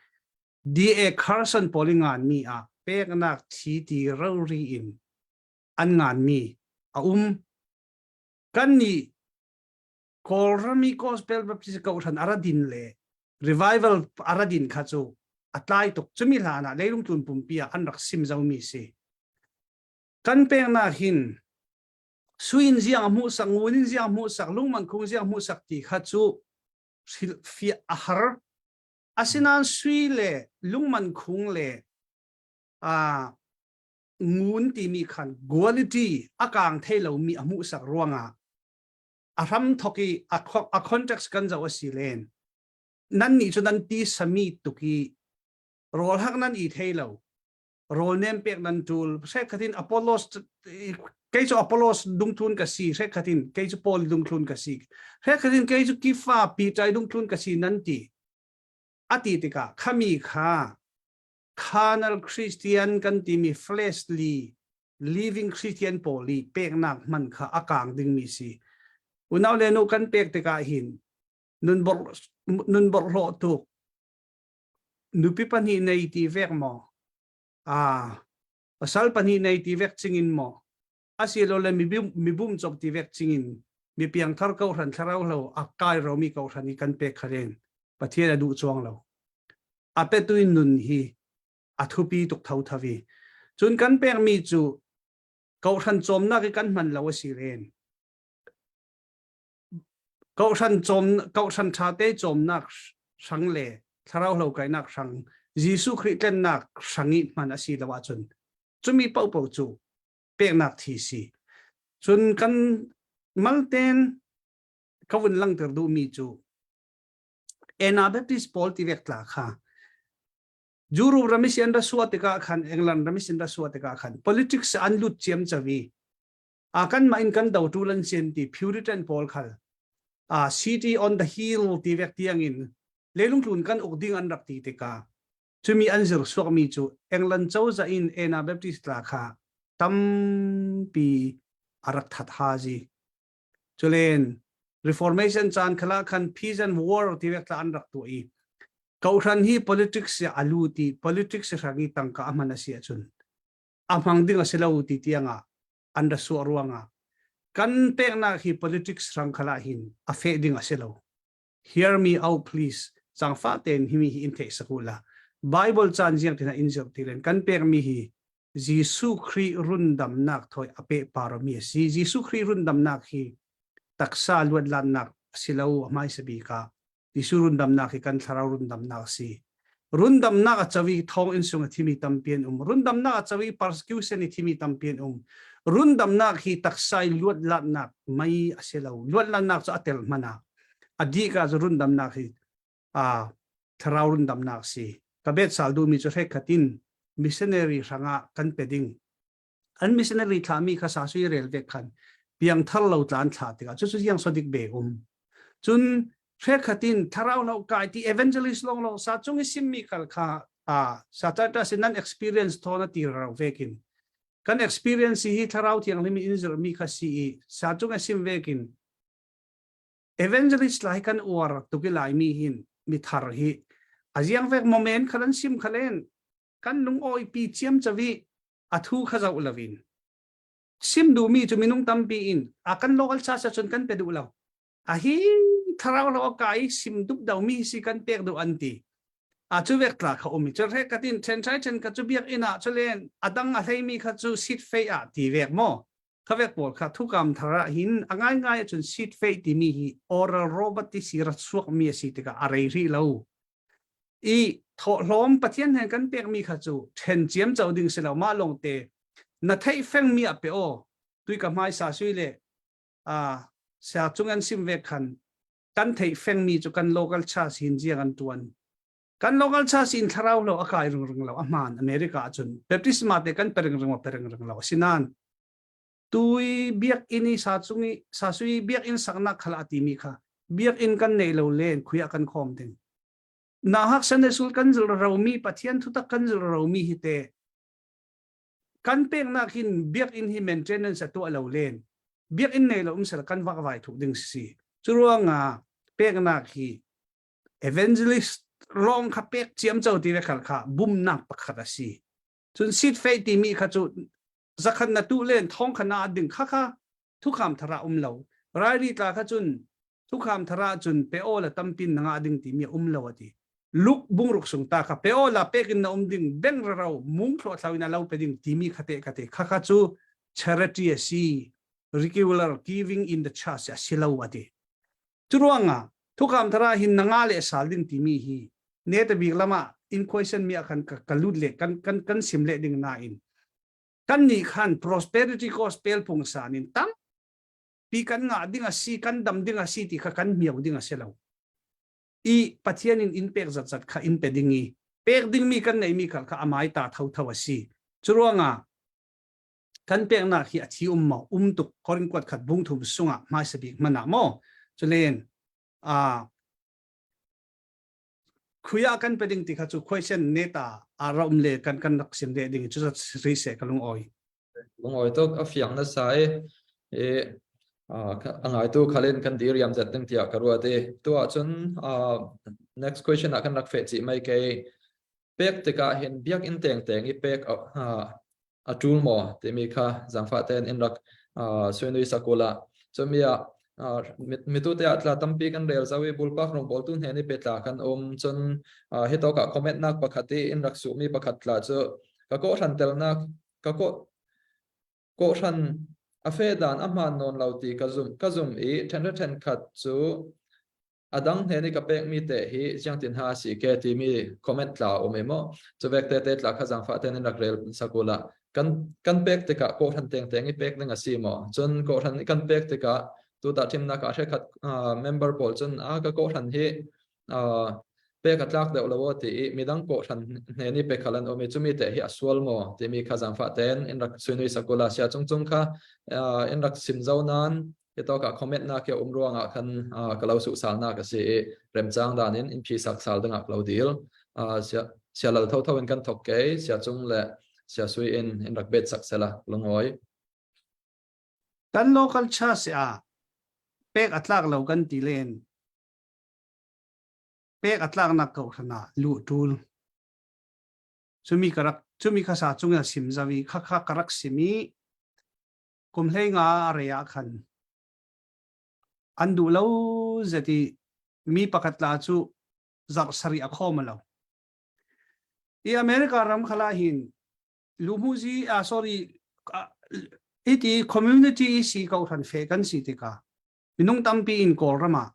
D.A. Carson pawl i nganmi ah peknak thi ti rori in an nganmi a um. Kan nih Kawlram i Gospel Baptist kohhran a ra din le revival a ra din kha cu a tlai tuk. Cumi hlan ah leilung tlun pumpi ah an rak sim zomi si. Kan peknak hin suin ziang a hmuhsak, ngun in ziang a hmuhsak, lungman khung ziang a hmuhsak ti kha cu hrilhfiah a har. Asinain sui le lungman khung le uh, ngun timi khan quality a kang thei lomi a hmuhsak ruangah a hram thok i a context kan zoh a si len nan nih cu nan ti sami tuk i rawl hak nan i thei lo rawl nem pek nan tul hrekhatin Apollos kei cu Apollos dungthlun ka si hrekhatin kei cu Paul dungthlun ka si hrekhatin kei cu Kifa Peter dungthlun ka si nan ti ati tikah khami kha carnal Christian kan timi fleshly living Christian pawl i peknak hman kha a kang dingmi si. Unau le nu kan pek tikah hin nun bor nun borhlawh tuk nupi pahnih nei ti vek maw? Ah, pasal pahnih nei ti vek chingin maw? Asilole mibum cop ti vek chingin mi piangthar ko hran thlarau lo a kai romi ko hran i kan pek khalen Pathian a duh chuang lo. A petu in nun hi a thupi tuk tho thavi. Cun kan pekmi cu kohhran cawmnak i kan hman lo a si len. Kohhran cawm kohhran ṭha te cawmnak hrang le thlarau hlo kainak hrang Jesuh Khrih tlennak hrang i hman a si lo ahcun cumi paohpaoh cu peknak thi si. Cun kan malten ka vun langter duhmi cu Anabaptist pawl ti vek tla kha Europe ram i an ra suah tikah khan England ram i an ra suah tikah khan politics an lut ciam chavi a kan mah in kan do tu lan sian ti Puritan pawl khal a city on the hill ti vek tiang in lelung tlun kan uk ding an rak ti tikah cumi an zir suak mi cu England cozah in Anabaptist tla kha tampi a rak that ha zi Culen Reformation caan khala khan Peasant War ti vek tla an rak tuah i kohhran hi politics a lu ti politics hrang i tangka a hman a si ahcun a hmang ding a si lo ti tiangah an ra suah ruangah kan peknak hi politics hrang khala hin a feh ding a si lo. Hear me out please. Zangfah tein himi hi in theih sak u la. Bible caan ziang tina in zir ti len kan pekmi hi Jesuh Khrih rundamnak thawi a peh parami a si. Jesuh Khrih rundamnak hi taksa luatlannak a si lo a hmaisa bik ah. Jesuh rundamnak hi kan thlarau rundamnak a si. Rundamnak a cawi thawng in sung a thimi tampi an um. Rundamnak a cawi persecution i thimi tampi an um. Rundamnak hi taksa i luatlannak mei a si lo. Luatlannak cu a tel hmanh ah a dih ka cu rundamnak hi a thlarau rundamnak si. Ka bet sal duhmi cu hrekhat in missionary hrangah kan pe ding. An missionary thlahmi kha sa sui rel ve khan piangthar lo tlan thla tikah cucu yang sodik be um. Cun hrekhat in thlarau lo kai ti evangelist long lo sa chung i simmi kal kha a sa ta ta sin nan experience thona ti ro vekin kan experience hi thlarau thianghlim in zirmi kha si i sa chung a sim vekin Evangelist lai kan uar tuk i Laimi hin mithar hi a ziang vek moment kha an sim khalen kan lung awi pi chiam chavi a thu kha zau lovin sim duhmi cu minung tampi in a kan local church cun kan pe duh lo a hi thlarau lo kai sim dup do mi si kan pek duh an ti a chu vek tla kha umi chu re katin then chai chen ka chu biak ina chulen adang a hlei mi kha chu sit fei a ti vek mo Khavek pawl kha thukam thar ah hin a ngaingai ahcun seed faith timi hi oral robot ti si rat suakmi a si tikah a rei rih lo. I thawhlawm Pathian he kan pekmi kha cu ṭhen ciam co ding si lo mah lawngte na theih fengmi a pe aw tui ka hmai sa sui le a sia cung an sim ve khan kan theih fengmi cu kan local church hin ziang an tuan kan local church in thlarau lo a kai ring ring lo a hmaan America ahcun baptisma te kan pereng ring pereng ring lo sinan tui biakinn i sa cung i sa sui biakinn saknak khala timi kha biakinn kan nei lo len khuya kan khom ding na hak san sul kan zul romi pathian thutak kan zul romi hi te kan peknak hin biakinn hi maintenance a tuah lo len biakinn nei lo um sel kan vak vai thuk ding si curuanga peknak hi Evangelist lawng kha pek ciam co ti ve khal kha bumnak pakhat a si. Cun seed faith timi kha cu zakhat na tu len thong kha na ding kha kha thukham thara um lo. Rairi tla kha cun thukham thara cun pe o la tampin na nga ding timi um lo ati. Luk bungruk sung ta kha pe o la pekin na um ding beng raro mung thlo thlo in a lo pe ding timi kha te kha te kha kha cu charity a si regular giving in the church a si lo ati. Curuangah thukam thara hin na nga le sal ding timi hi ne ta bik lama in question mi khan ka lut le kan kan kan sim le ding na in kan ni khan prosperity gospel pung san in tam pi kan nga ding a si kan dam ding a si ti kha kan miau ding a si lo i pathian in in pek zat zat kha in pe ding i pek ding mi kan nei mi kha kha amai ta tho tho a si curuangah Kan peknak hi a thi um maw? Um tuk Korin kuat khat bung thum sungah hmaisa bik hman ah maw? Culen a khuya kan pe ding ti kha cu question neta a ra um le kan kan rak sim le ding cu ri se ka lung oi. Lung oi tuk a fiang na sai e a ngai tu khalin kan diriam zet ding tiah ka ruat i tu ahcun next question ah kan rak fe chi mai ke pek tikah hin biakinn teng teng i pek. a ṭul maw timi kha zaangfah tein in rak suinui sakula. Cumi ah mitu te ah tla tampi kan rel zau i bulpak rawngbawltu hnen i petla kan um cun hi tawk ah comment nak pakhat i in rak suhmi pakhat tla cu ka kawhhran telnak ka kawh kawhhran a fe dan a hmaan nawn lo ti ka zum ka zum i ṭhen ṭhen khat cu A dang hnen i ka pekmi te hi ziangtin ha a si ke timi comment tla a um i maw cuvek te te tla kha zaangfah tein in rak rel sakula kan kan pek tikah kawhhran tengteng i pek ding a si maw cun kawhhran i kan pek tikah tuta thimnak ah hrikhat member pawl cun a ka kawhhran hi pek a tlak deuh lo ti i midang kawhhran hnen i pekhal an um i chumi te hi a sual maw timi kha zaangfah tein in rak suinui sakula sia chung chung kha in rak sim zo nan Hi tawk ah comment nak hi a um ruangah khan ka lo suh sal nak a si i remcang dan in in phi sak sal dingah ka lo dil. Sia sia lal tho tho in kan thok ke sia cung le sia sui in in rak bet sak sela lungawi. Kan local church ah pek a tlak lo kan ti len. Pek a tlak nak ko hrana lu tul. Chumi ka rak chumi kha sa chung sim zawi kha kha ka rak simi Kum 15 a re ah khan an duh lo zet i mi pakhat la cu zarh sarih a khawm lo. I America ram khala hin luhmuzi ah sorry iti community si ko hran fe kan si tikah minung tampi in Kawlram ah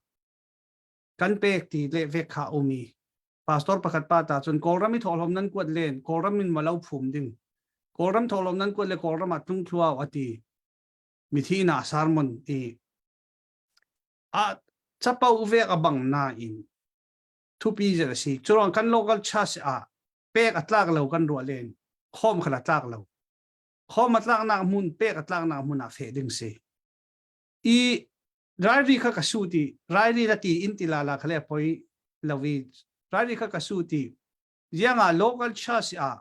kan pek ti le vek kha umi pastor pakhat pa ta cun Kawlram i thawhlawm nan kuat len Kawlram in malo phum ding Kawlram thawhlawm nan kuat le Kawlram ah tlung thluau ati mithi na sermon i a chapo vek a bang na in thupi zel si chuang kan local church ah pek a tlak lo kan ruah len khom khala tlak lo khom a tlak nak hmun pek a tlak nak hmun ah fe ding si i Rairi kha ka su ti rairi la ti in ti la la khale poi lovi rairi kha ka su ti zianga local church ah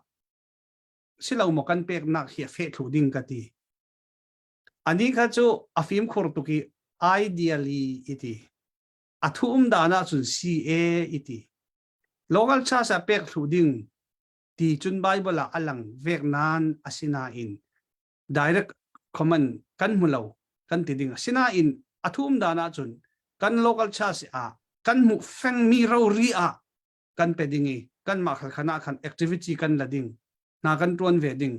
silo mo kan pek nak hi a fe thlu ding ka ti ani kha chu a fim khur tuki ideally iti a thu um dana chun CA iti local church a pek thlu ding ti chun bible ah alang vek nan asina in direct command kan hmu lo kan ti ding asinain a thum dan ahcun kan local church ah kan hmuh fengmi rori ah kan pe ding i kan mah khal khan ah khan activity kan la ding hna kan tuan ve ding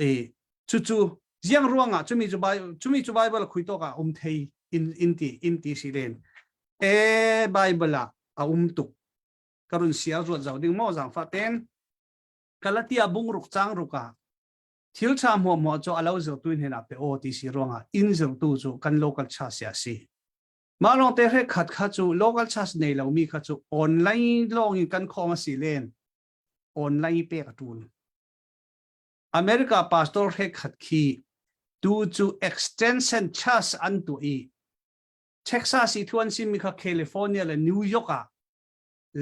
e chu chu ziang ruangah chumi chu bai chumi chu bible khui to ka um thei in in ti in ti si len e bible a a um tuk karun sial ruat zau ding mo zang fa ten Galatia bung ruk chang ruka Thil ṭha hmuahhmuah cu a lo zirtu hnenah pe aw ti si ruangah inn zirtu cu kan local church a si. Mah lawng te khat kha cu local church nei lomi kha cu online lawng in kan khawm a si len. Online pek a ṭul. America pastor he khat khi tu cu extension church an tuah i Texas i thuan simi kha California le New York ah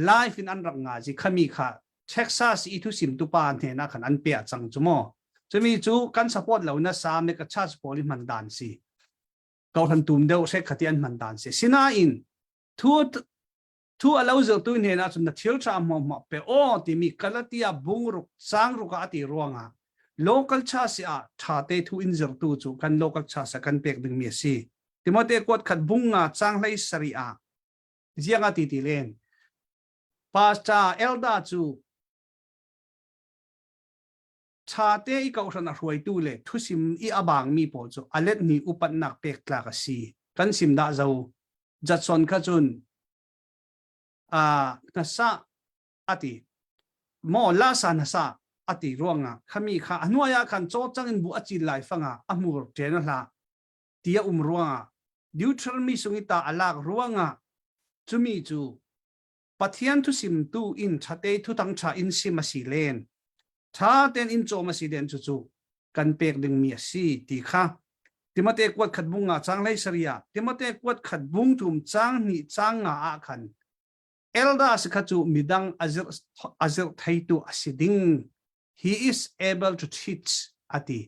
live in an rak ngazi khami kha Texas i thu sim tu pa hne na khan an pe cang chu mo chumi chu kan support lo na sa me ka church pawl i man dan si ko han tum deuh se khati an man dan si sinain thu thu alo zel tu hne na chun na thil tha mo mo pe o ti mi kalatia bungruk sang ruka ati ruanga local church a tha te thu in zir tu chu kan local church kan pek ding mi si Timote kuat khat bunga chang hlei sari a Ziang a ti ti len. Pastor elder cu ṭha te i kohhran a hruaitu le thusim i a bangmi pawl cu a let ni upatnak pek tlak a si. Kan sim dah zo. Judson kha cun a hnasa a ti. Maw lasa hnasa a ti ruangah khami kha a hnuai ah khan caw cang in bu a cin lai fangah a hmur ṭen a hlah. ti a um ruangah Deuteronomy sung i ta a lak ruangah cumi cu Pathian thusimtu in ṭhate thutang ṭha in sim a si len ṭha tein in cawm a si len cucu kan pek dingmi a si ti kha Timote kuat khat bung nga chang hlei saria Timote kuat khat bung thum chang hnih chang nga ah khan elders kha cu midang azir azir theitu a si ding he is able to teach ati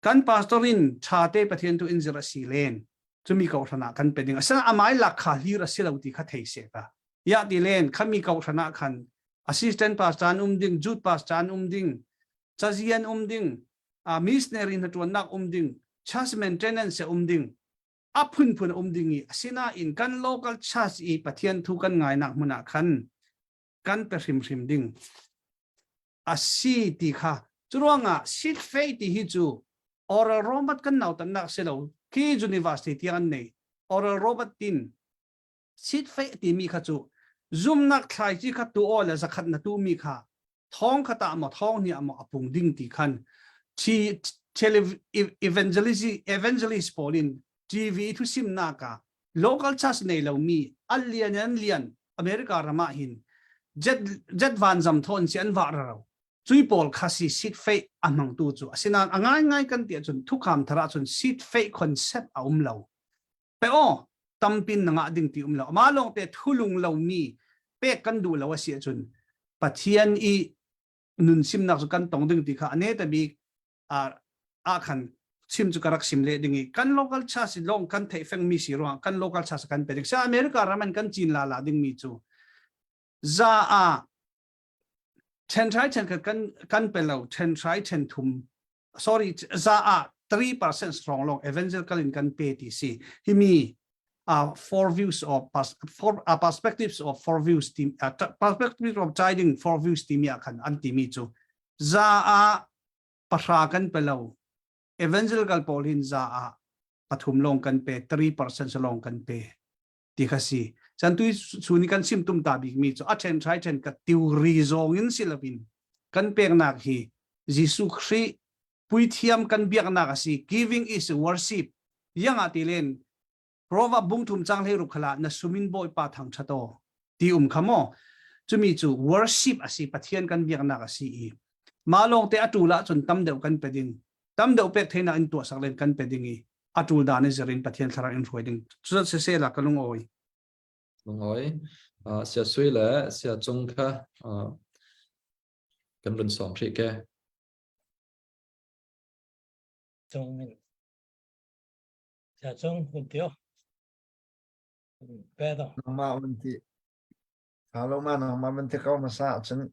Kan pastor in ṭha te Pathian tu in zir a si len. Cumi kohhran ah kan pe ding. Asina amai lak kha hlir a si lo ti kha thei se ka. Ya ti len khami kohhran ah khan assistant pastor an um ding, youth pastor an um ding. Cazian um ding, missionary hnaṭuannak um ding, church maintenance um ding, a phunphun um ding i asinain kan local church i Pathian thu kan ngainak hmun ah khan kan pe hrimhrim ding a si ti kha curuangah seed faith ti hi cu Oral Robert kan nautannak si lo khi university tiang an nei Oral Robert tin seed faith timi kha cu zumnak thlaici kha tu aw le zakhat na tu mi kha thong kha ta maw thong ni maw apung ding ti khan chi evangelist evangelist pawl in TV thu simnak ah local church nei lo mi an lian an lian America ram ah hin jet jet van zam thon si an wa ro cui pawl kha si seed faith a hmang tu chu asinain a ngai ngai kan ti ahcun thukham thar ahcun seed faith concept a um lo pe aw tampin na ngah ding ti um lo ma lawng te thulung lo mi pek kan duh lo a si ahcun Pathian i nun simnak cu kan tong ding ti kha ane ta bik ah khan chim cu ka rak sim le ding i kan local church lawng kan theih feng mi si ruang kan local church kan pe ding sa America ram an kan cin la la ding mi cu za a then thai then kan kan pe lo then thai then thum sorry za a 3% strong long evangelical in kan pe ti si hi mi four views of four perspectives of four views team perspectives of tithing four views ti mi ah khan an ti mi cu za a pahra kan pe lo evangelical pawl hin za ah pathum lawng kan pe 3% lawng kan pe ti kha si chan tui chuni kan sim tum ta bik mi chu a then thai then ka theory zong in silawin kan peknak hi Jesuh Khrih puithiam kan biaknak a si giving is worship yang ah ti len Proverb bung thum chang hlei ruk khala na sumin bawipa thang thato ti um kha mo chumi chu worship asi pathian kan biaknak asi i ma lawng te atul ah cun tam deuh kan pe ding tam deuh pek theina in tuah sak len kan pe ding i atul dan i zerin pathian thlarau in hruai ding chu se se la ka lung oi lung oi sia sui le sia chung kha kan run som hrih ke chung min Sia cung hun tio. Pe do. Nangmah man ti. Halo ma nangmah man ti ko masa cun.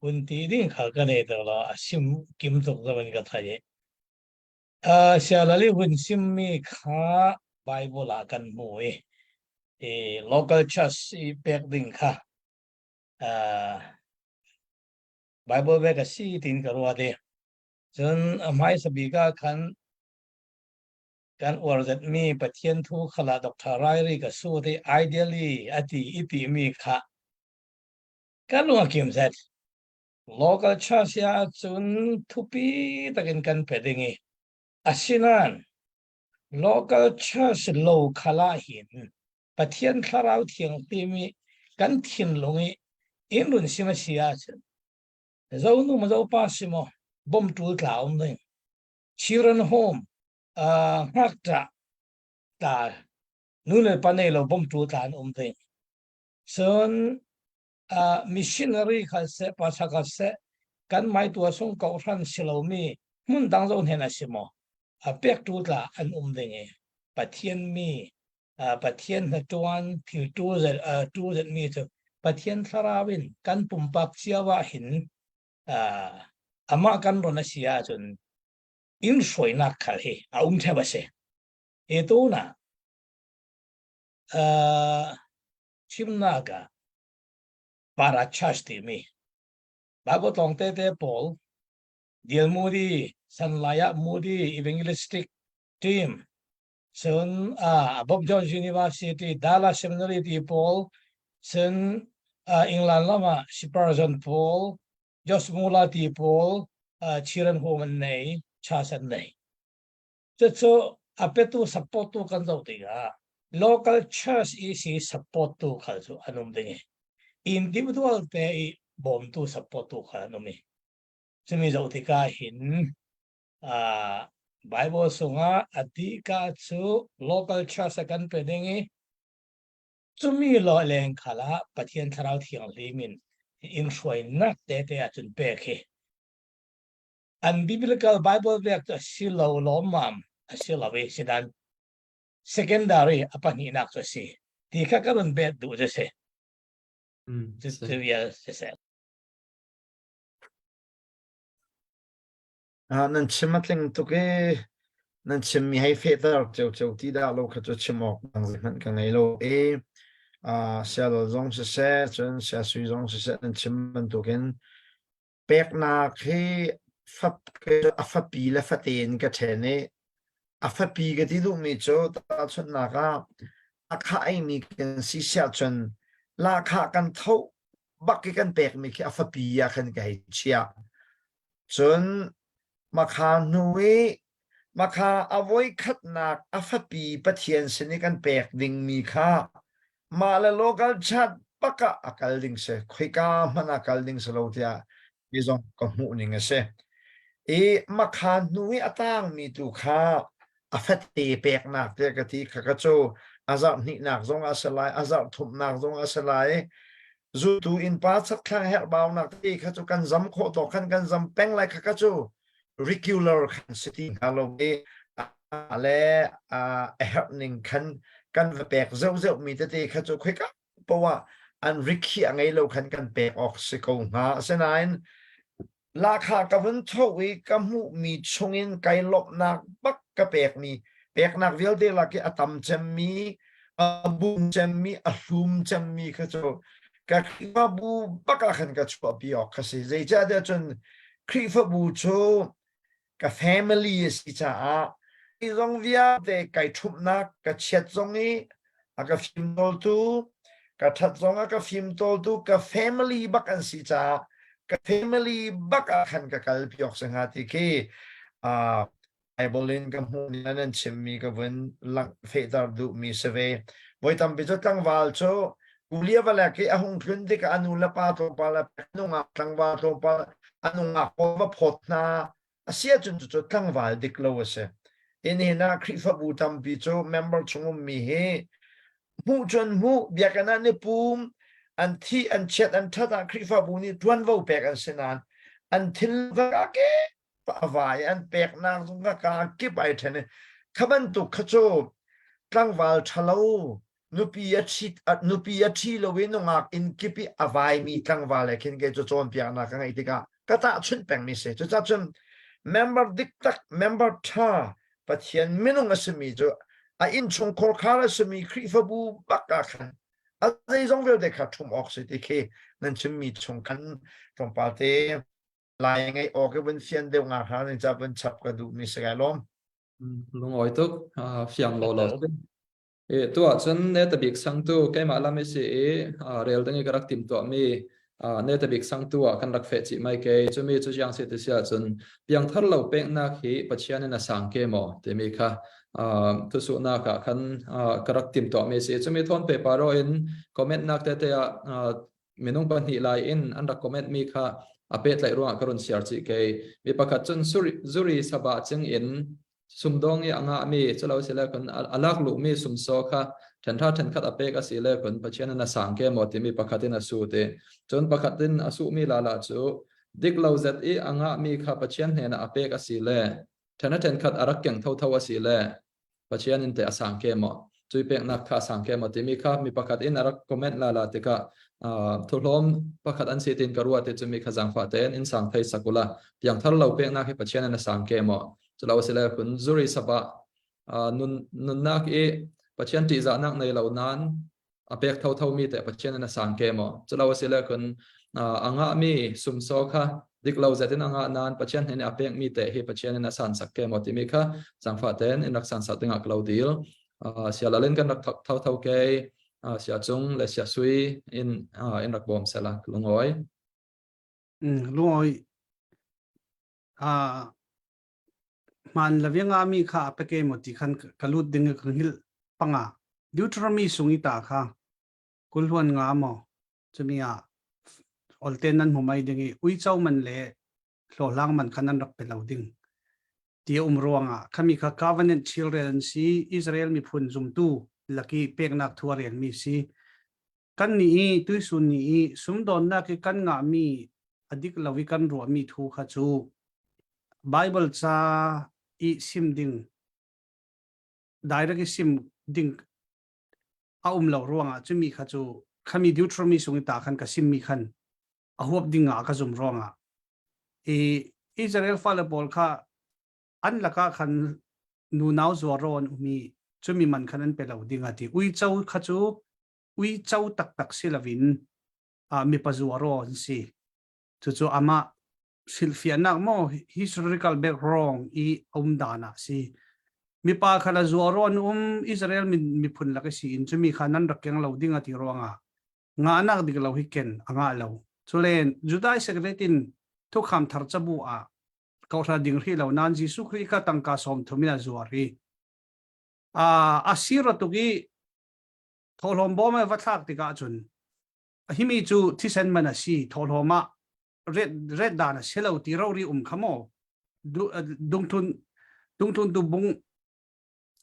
Hun ti ding kha ka nei to la a sim kim tuk zaman ka thai. A sia lali hun sim mi kha Bible ah kan hmu i e local church i pek ding kha Bible ve ka si tin ka ruwa de. Cun a hmaisa bik ah khan kan uar zetmi Pathian thu khal ah Dr. Rairi ka sut i ideally a ti i timi kha kan lung a kim zet. Local church ah cun thupi takin kan pe ding i asinain local church lo khal ah hin Pathian thlarau thianghlim i kan thinlung i in run sim a si ahcun Zo nu ma zo pa si maw bom ṭul tla um ding. Children home ngakṭah ta nu le pa nei lo bom ṭul tla an um ding. Cun missionary khal seh pa khal seh kan mai tua sung ko hran si lomi hmun dang zo hnen a si maw a pek ṭul tla an um ding i Pathian mi Pathian hnaṭuan thil ṭul zetmi cu Pathian thlarau in kan pumpak cio ah hin amah kan ron a si ahcun inn hruainak khal hi a um ṭheo a si. Hi tuna chimnak ah para church timi Bible tlawng tete pawl Dale Moody, Sanlai ah Moody Evangelistic Team Cun Bob Jones University, Dallas Seminary ti pawl, cun England lam ah Spurgeon pawl, Josh Muller ti pawl, Chiran Home an nei, church an nei. Cucu a petu support tu kan zoh tikah local church i si support tu khal cu an um ding i individual te i bawmtu support tu khal an um i cumi zoh tikah hin Bible sungah a dihka cu local church a kan pe ding i cumi lo leng khal ah Pathian Thlarau Thianghlim in in hruainak tete ahcun pek hi an biblical Bible vek cu a si lo lawmmam a si lo i sidan secondary a pahnihnak cu a si ti kha ka run bet duh cu si. Cu vial si seh. Nan chim a tling tuk i nan chimmi hei fehter ciocio ti dah lo kha cu chim awk dang zeihmanh ka ngei lo i sialol zong siseh cun siasui zong siseh nan chim bantukin peknak hi a fapi le fate in ka ṭhen i a fapi ka ti duhmi cu tahchunhnak ah a khah eimi kan si siah cun lahkhah kan tho bak i kan pekmi khi a fapi ah khan ka hei chiah. Cun makha hnu i makha a voikhatnak a fapi Pathian sin i kan pek dingmi kha mah le local chat bak ah a kal ding si khoika hmanh ah kal ding si lo tiah ti zong ka hmuh ning a si. I makha hnu i a tangmi tu kha a fate peknak tiah ka ti kha ka cu a zarh hnihnak zong a si lai a zarh thumnak zong a si lai Zultu innpa chakthlang herhbaunak te kha cu kan zam khawh tawk khan kan zam peng lai kha kha cu regular khan si ti hnga lo i le a herh ning khan kan va pek zeuh mi tete kha cu khoika poah an rikhi a ngei lo khan kan pek awk si ko hnga. Asinain Lahkhah ka vun tho i ka hmuhmi chungin kai lawmhnak bak ka pekmi peknak vialte lak i a tam cemmi, a bum cemmi, a hlum cemmi kha cu ka Khrihfabu bak ah khan ka chuahpi awk kha si. Zeicahtiah cun Khrihfabu cu ka family a si caah hi zong vialte kai ṭhumhnak ka chiat zong i a ka fimtawltu ka ṭhat zong a ka fimtawltu ka family bak an si caah ka family bak ah khan ka kal pi awk si hnga ti khi uh, Bible in ka hmuh ni nan chimmi ka vun langh fehter duhmi si ve. Voi tampi cu tlangval cu kulia valek i a hung tlun tikah a nu le pa tlawmpal a nungak tlangval tlawmpal a nungak pawl va phawt hna a si ahcun cucu tlangval dik lo a si. In hin ah Khrihfabu tampi cu member chung ummi hi hmuh cun hmuh biakinn ah ni pum an thi an chiat an ṭhat ah Khrihfabu nih ṭuanvo pek an si nain an thil va ke a vai an peknak zong kha kaa kip ai ṭhen i kha bantuk kha cu tlangval ṭhalo nupi a ṭhi nupi a ṭhi lo i nungak inn kip i a vaimi tlangval he khin kei cu cawnpiaknak ka ngeih tikah ka tahchunh pengmi si. Cucaah cun member dik tak member ṭha Pathian minung a simi cu a innchung khorkhar a simi Khrihfabu bak ah khan a zeizong vialte kha ṭhum awk si ti khi nan chimmi chung khan tlawmpal te lai ngeih awk i vun fian deuh nga hna ning ca vun chap ka duh mi si kai lawm. Lungawi tuk fiang lo lo. E tu ah cun ne tabik sangtu keimah lam i si i rel ding i ka rak tim tuah mi ne tabik sangtu ah kan rak feh chih mai ke chumi cu jiang si ti sia cun piangthar lo peknak hi Pathian in a sang ke maw timi kha thusuhnak ah khan ka rak tim tuah mi si chumi thon pe paro in comment nak te te ah minung pahnih lai in an rak comment mi kha a pehtlaih ruangah ka run siar chih kei mi pakhat cun zuri sabah ching in sumdong i a ngahmi culo sile kun a lak luhmi sumsaw kha ṭhenṭha ṭhenkhat a pek a si le kun Pathian in a sang ke maw timi pakhat in a su ti cun pakhat in a suhmi lala cu dik lo zet i a ngahmi kha Pathian hnenah a pek a si le ṭhen a ṭhenkhat a rak keng thotho a si le Pathian in teh a sang ke maw cui peknak kha a sang ke maw timi kha mi pakhat in a rak comment la la tikah thuhlawm pakhat an si tin ka ruah ti cu mi kha zaangfah tein in sang thei sakula piangthar lo peknak hi Pathian in a sang ke maw culo sile kun zuri sabah nun nunnak i Pathian ṭihzahnak nei lo nan a pek thotho mi te Pathian in a sang ke maw culo asile kun a ngah mi sumsaw kha dik lo zetin a ngah nan Pathian hin a pek mi te hi Pathian in a san sak ke maw timi kha zangfah ten in rak san sak dingah ka lo dil sialalin kan rak tho tho ke sia cung le sia sui in in rak bawm sela lungawi lungawi a hmaan lavianga mi kha a peke maw ti khan ka lut ding ka hngilh panga Deuteronomy sung i ta kha kulhuan nga maw chumi ah olten nan hmu mai ding i uico man le hlawhlang man kha nan rak pe lo ding ti um ruangah khami kha covenant children an si Israel miphun zumtu laki peknak thu a rel mi si kan ni i tuisun ni i sumdawnnak i kan ngahmi a dik lo i kan ruahmi thu kha cu Bible ca i sim ding direct i sim ding a um lo ruangah cumi kha cu khami Deuteronomy sung i ta khan ka simmi khan a huap ding ah ka zum ruangah i. Israel fale pawl kha an lakah khan nunau zuaro an um i cumi man khan an pe lo ding a ti. Uico kha cu uico taktak si loin mipa zuaro an si. Cucu amah hrilhfiahnak maw historical background i um dan ah si. Mipa kha la zuaro an um Israel miphun lak i si in cumi kha nan rak keng lo ding a ti ruangah ngahnak dik lo hi ken a ngah lo. Culen Judah secret in thukham thar cabu ah kohra ding ri lo nain Jesuh Khrih kha tangka 30 in a zuar i a sir tuk i thawhlawm bawm va thlak tikah cun himi cu thisen man a si thawhlawm ah ret ret dan a si lo ti ro ri um kha maw dungthun dungthun tu bung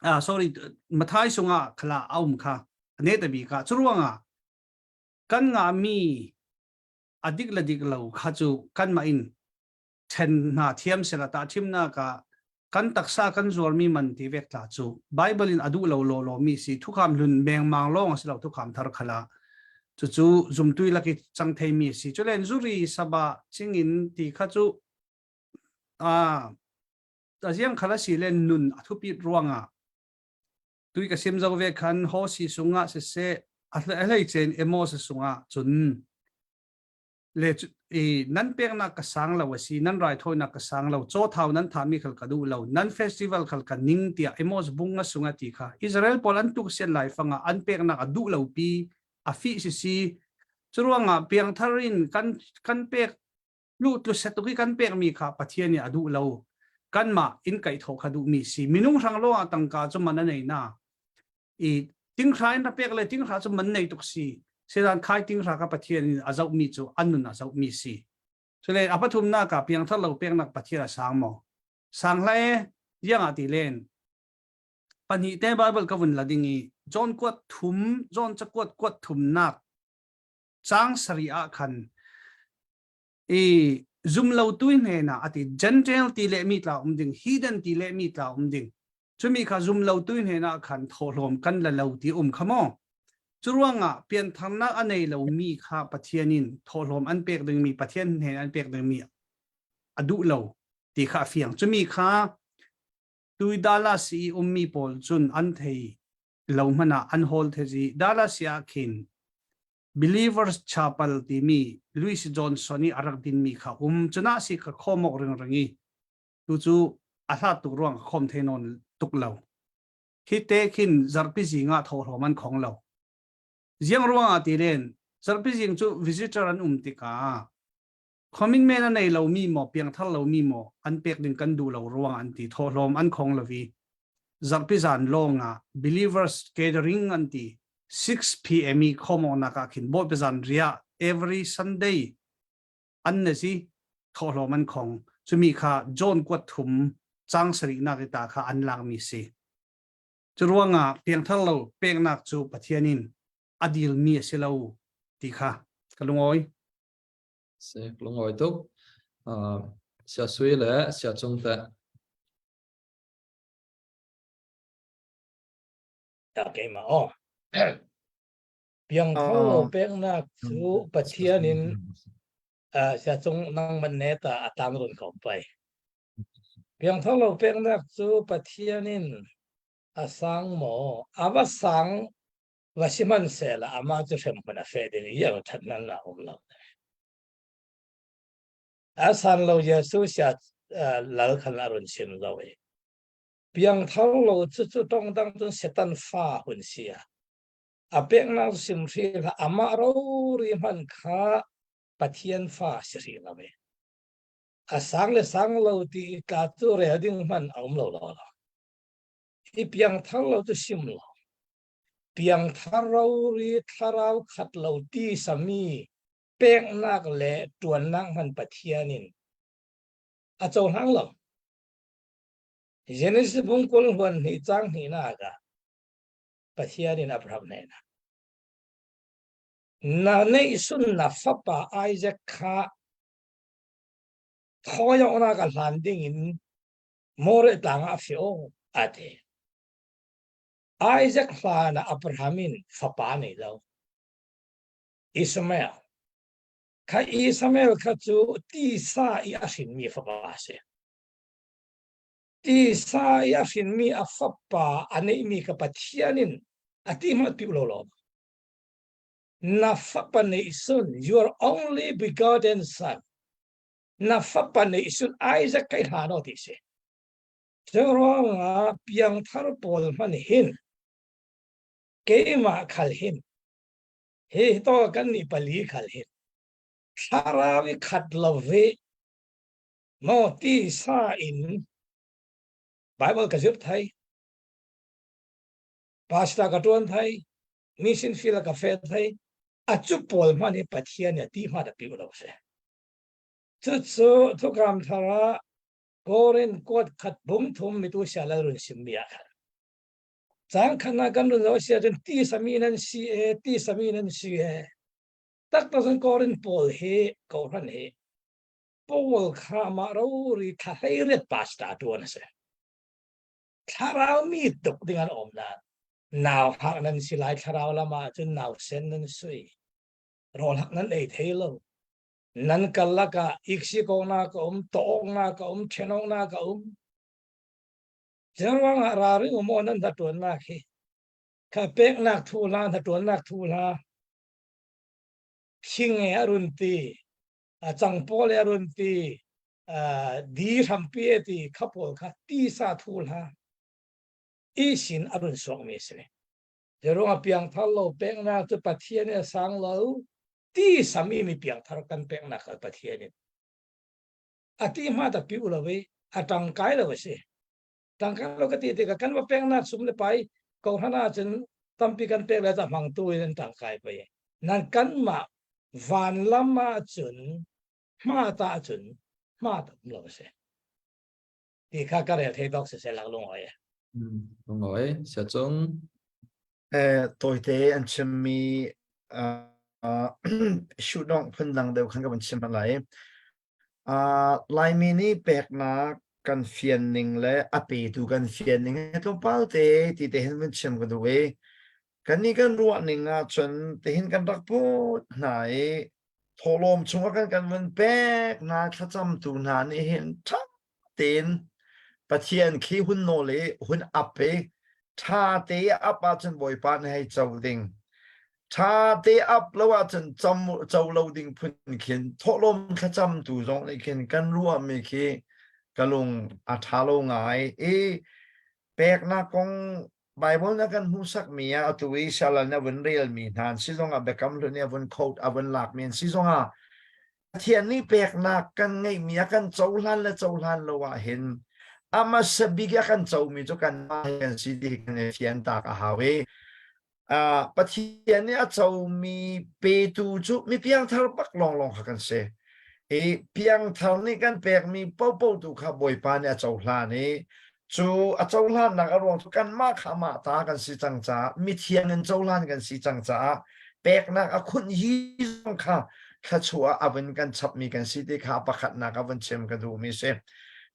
ah sorry mathai sungah khala a um kha ne ta bi ka churuanga kan nga mi adik la dik lo kha chu kan ma in ṭhen hna thiam sela tahṭhimnak ah kan taksa kan zuarmi man ti vek tla cu Bible in a duh lo law law mi si thukham hlun mengmang lawng a si lo thukham thar khala cucu zumtui laki cang thei mi si culen zuri saba chingin ti kha cu a aziang khala si le nun a thupit ruangah tui ka sim zo ve khan ho si sungah siseh a hlei chen emo se sungah cun Le i nan peknak ka sang lo a si, nan raithawinak ka sang lo, caw thau nan thahmi khal ka duh lo, nan festival khal ka ning tiah Amos bung a sung a ti kha. Israel pawl an tuk sian lai fangah an peknak a duh lo pi, a fih sisi. Curuangah piangthar in kan kan pek lu tlu setuk i kan pekmi kha Pathian nih a duh lo. Kanmah in kaihthawh kha duhmi si. Minung hrang lawng ah tangka cu man a nei na. I tinghra in ra pek le tinghra cu man nei tuk si sedan khai tinghra ka pathian in a zohmi cu an nun a zohmi si cule a pathumnak ah piangthar lo peknak pathian a sang maw sang hlai yang ah ti len pahnih te bible ka vun la ding i John kuat thum John cakuat kuat thumnak chang sari ah khan i zum lo tu hne na ati gentile ti le mi tla um ding heathen ti le mi tla um ding Cumi kha zum lotu hnenah khan thawhlawm kan la lo ti um kha maw? Curuangah piantharnak a nei lomi kha Pathian in thawhlawm an pek dingmi Pathian hnen an pek dingmi a duh lo ti kha a fiang. Cumi kha tui Dallas i ummi pawl cun an thei lo hmanh ah an hawl thezi. Dallas ah khin Believers Chapel timi Louis Johnson i a rak dinmi kha um. Cunah si kha khawmok ringring i Tu cu a hlat tuk ruang khom the nawn tuk lo. Khi te khin zarhpi zing ah thawhlawm an khong lo. Ziang ruang ah ti len zarhpi zing cu visitor an um tikah commitment a nei lomi maw piangthar lomi maw an pek ding kan duh lo ruang an ti thawhlawm an khong lo i zarhpi zan lawng ah believers gathering an ti 6 p.m. i khawmawnak ah khin bawipa zan riah every Sunday an na si thawhlawm an khong cumi kha John kuat thum cang sarihnak i ta kha an lakmi si cu ruangah piangthar lo peknak cu Pathian in a dilmi a si lo ti kha ka lungawi si lungawi tuk sia sui le sia cung te Ta keimah aw Piangthar lo peknak cu Pathian in siacung nangman ne ta a tang run ko pai. Piangthar lo peknak cu Pathian in a sang maw? A va sang va sihmanhsehlaw amah cu hremhmun a fe ding i ang ṭhat nan la um lo. A san lo Jesuh sia lal khan a run sim lo i piangthar lo cu cu tongdang cun Satan fa hun sia. A peknak simhri kha amah rori hmanh kha Pathian fa si hrih lo e. A sang le sang lo ti i tla cu rel ding hmanh a um lo lo lo. I piangthar lo cu sim lo. Piangthar rori thlarau khat lo ti sami peknak le ṭuannak hmanh Pathian in a cohlang lo. Genesis bung kul huan hnih cang hnihnak ah Pathian in Abraham hnenah na neihsun na fapa Isaac kha thawiawknak a hlan ding in Moreh tlang ah a fio a ti. Isaac hlan ah Abraham in fapa nei lo. Ishmael. Kha Ishmael kha cu tisa i a hrinmi fapa a si. Tisa i a hrinmi a fapa a neihmi kha Pathian in a ti hmanh piu lo lo. Na fapa neih sun, your only begotten son. Na fapa neih sun Isaac kai hla no ti si. Cu ruangah piangthar pawl hmanh hin keimah khal hin hi to kan nih pali khal hin thlarau i khat lo ve maw ti sa in Bible ka zir thai pastor ka tuan thai mission field ka fel thai a cu pawl hman hi Pathian nih ti hma da pi lo se cu cu thukam thara Korin kuat khat bung thum mitu sia lal run sim mi ah khan Cang khan ah kan run zoh si ahcun ti sami nan si e, ti sami nan si e. Taktak cun Korin pawl hi kawhhran hi Paul kha mah rori thla hleiriat pastor a ṭuan a si. Thlarau mi tuk ding an um nain nau hak nan si lai thlarau lam ah cun nau sen nan sui. Rawl hak nan ei thei lo. Nan kal lakah iksi kawnak a um, tawknak a um, ṭhenawknak a um. Zeiruangah ralring um aw nan hnaṭuannak hi kha peknak thu hla hnaṭuannak thu hla thing e a run ti a cangpawl e a run ti di hrampi e ti kha pawl kha tisa thu hla i sin a run suakmi a si. Zeiruangah piangthar lo peknak cu Pathian in a sang lo ti sami mi piangthar kan peknak kha Pathian in a ti hma tak pi u lo i a tangkai lo a si tangkai lo ka ti tikah kan va peknak sum le pai ko hlan ahcun tampi kan pek le ta hmangtu in an tangkai pei nan kanmah van lam ahcun hma ta ahcun hma ta um lo a si ti kha ka rel thei bak si se lak lung oi lung oi sia cung Eh, tawite an chimmi uh, shoot-dong phundang deuh khan ka van chim hmanh lai. Uh, Laimi nih peknak kan fian ning le a petu kan fian ning he tlawmpal te ti te hin van chim ka duh i kannih kan ruah ning ahcun tihin kan rak put hna i thawhlawm chungah kan kan van pek hna thlacamtu hna nih hin ṭha tein Pathian khi hun nawl i hun ap i ṭha te ap ahcun Bawipa nih hei co ding. Ṭha te ap lo ahcun cam, co lo ding phun khin thawhlawm thlacamtu zong nih khin kan ruahmi khi ka lung a ṭha lo ngai i peknak kong Bible na kan hmuhsakmi ah atu i sialal na vun relmi hna an si zongah Biakam Hlun i a vun quote a vun lakmi an si zongah Pathian nih peknak kan ngeihmi a kan cohlan le cohlan lo ah hin a hmasa bik a kan comi cu kanmah hi kan si ti kan i fian tak a hau i uh, Pathian nih a comi petu cu mi piangthar bak lawnglawng kha kan si. I piangthar nih kan pekmi popo tu kha Bawipa nih a cohlan i cu a cohlannak a ruang cu kanmah kha amah ta kan si cang caah mithiang in cohlan kan si cang caah peknak a khunh hi zong kha thluachuah a vun kan chapmi kan si ti kha pakhatnak a vun chim ka duhmi si.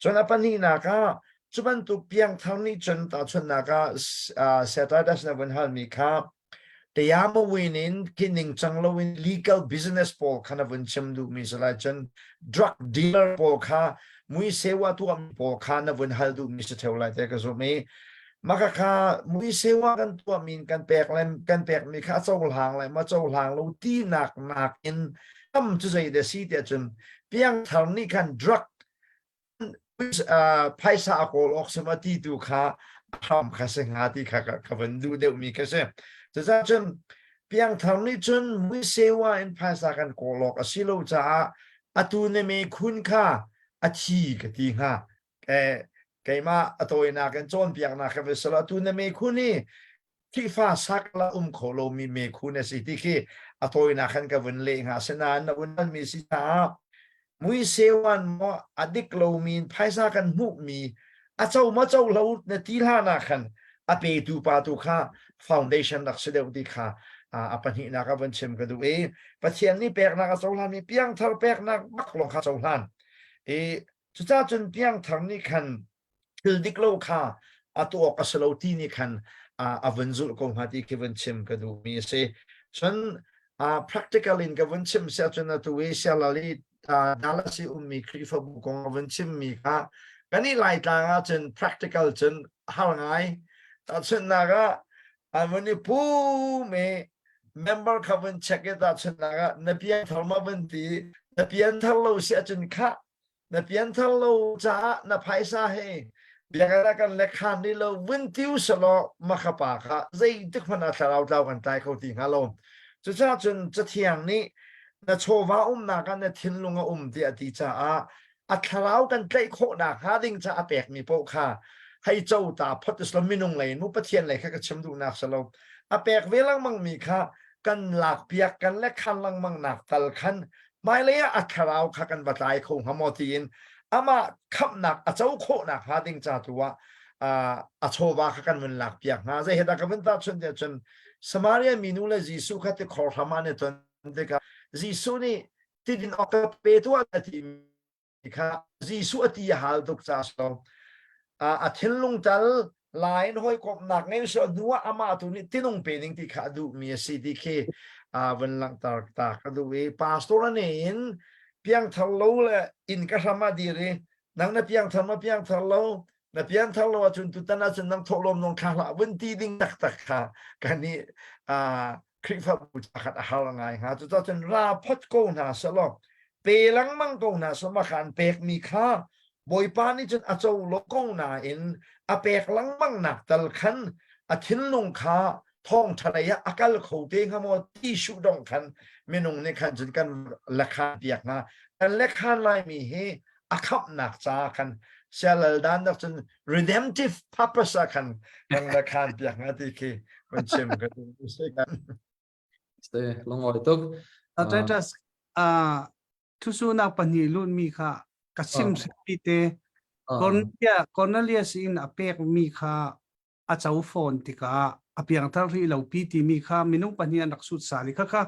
Cun a pahnihnak ah cu bantuk piangthar nih cun tahchunhnak ah Saturday na vun halmi kha Tayamawin in khi ningcang loin legal business pawl kha na vun chim duhmi si lai cun drug dealer pawl kha muisewa tuahmi pawl kha na vun hal duhmi si theo lai te ka zumh i maka kha muisewa kan tuahmi in kan pek le kan pekmi kha a cohlang le ma cohlang lo tinak nakin tam cu zei dah si tiah cun piangthar nih khan drug phaisa a kawl awk si ma ti tu kha a hram kha si hnga ti kha ka van duh deuhmi kha si. Cucaah cun piangthar nih cun muisewa in phaisa kan kawl awk a si lo caah atu na me khun kha a thi ka ti hnga. Eh, keimah a tawinak in cawnpiaknak ka va si lo atu na me khun hi Khrihfa sakla um kho lomi mekhu na si ti khi a tawinak khan ka vun leh hnga. Asinain na vun halmi si caah muisewan maw a dik lomi in phaisa kan hmuhmi a co maw co lo na ti hlan ah khan a petu pa tu kha foundation rak si deuh ti kha a pahnihnak a vun chim ka duh i Pathian nih peknak a cohlanmi piangthar peknak bak lawng kha cohlan i cucaah cun piangthar nih khan thil dik lo kha a tuah awk a si lo ti nih khan a vun zulh ko hnga ti khi vun chim ka duhmi a si. Cun. Practical in ka vun chim sia cun atu i Sialali Dallas i ummi Khrihfabu kong ka vun chimmi kha kan i Laitlang ah cun practical cun har ngai. Tahchunhnak ah an vun i pum i member kha vun check i tahchunhnak ah na pianthar ma vun ti na pianthar lo si ahcun khah na pianthar lo caah na phaisa he biakinn ah kan lekhan rih lo vun tiu selaw makha pa kha zeitik hmanh ah thlarau tlau kan tlai kho ti hnga lo. Cucaah cun Cathiang nih na chawva umnak ah na thinlung a um tiah a ti caah a thlarau kan tlaih khawhnak hnga ding caah a pekmi paoh kha hei co ta phot uslo minung lei in mu Pathian lei kha ka chim duhnak si lo. A pek ve lengmang mi kha kan lakpiak kan lekhan lengmang nak tal khan hmailei ah a thlarau kha kan va tlai kho hnga maw tiin amah khamhnak a co khawhnak hnga ding ca tu ah a chawva kha kan vun lak piak hna. Zei he dah ka vun tahchunh tiah cun Samaria minu le Jesuh kha tikhor hram ah an i ton tikah Jesuh nih tidin awk ka pe tuah a ti kha Jesuh a ti a hal tuk ca so a thinlung tal lain hawikomhnak ngei so hnu ah amah tu nih tinung pe ding ti kha a duhmi a si ti khi vun langhter ta ka duh i pastor ane in piangthar lo le inn ka hram ah dir i nang na piangthar ma piangthar lo na pianthar lo ahcun tutan ahcun nang thawhlawm nong thla hlah vun ti ding taktak kha kan i Khrihfabu khat a har ngai hnga. Cucaah cun ra phot ko hna selaw pe lengmang ko hna selaw mah kha an pekmi kha Bawipa nih cun a co lo ko nain a pek lengmang nak tal khan a thinlung kha thawngṭha lei ah a kal kho te hnga maw ti shuh dong khan minung nih khan cun kan lekhan piak hna. Kan lekhan laimi hi a khamhnak ca khan sialal dan nak cun redemptive purpose ah khan kan lekhan piak hnga ti khi kan chim ka kan Ste lungoi tuk. Titus thusunak pahnih lutmi kha ka sim hrimmi te Cornelius in a pekmi kha a co fawn tikah a piangthar rih lo pi timi kha minung pahnih an rak sut sal i kha kha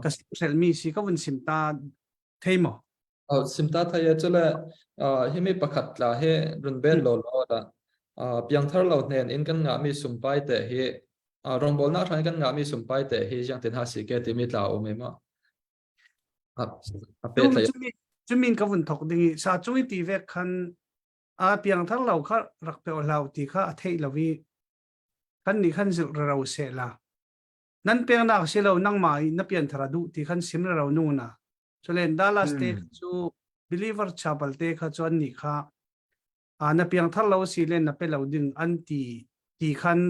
ka sim si ka vun sim ta thei maw? Sim ta thai e chule himi pakhat tla he run bet lo lo da piangthar lo hnen in kan ngah mi sumpai te hi rongbawlnak hran kan ngah mi sumpai te hi jiang tin ha si ke timi tla um e ma a pe thlai Cumin ka vun thok ding i sa chung i ti vek khan a piangthar lo kha rak pe hlau ti kha a theih lo i kan nih khan zilh rero se la nan pengnak si lo nangmah i na pianthar a duh ti khan sim rero nu na chulen Dallas te cu believer chapel te kha chu an nih kha na piangthar lo si le na pe lo ding an ti ti khan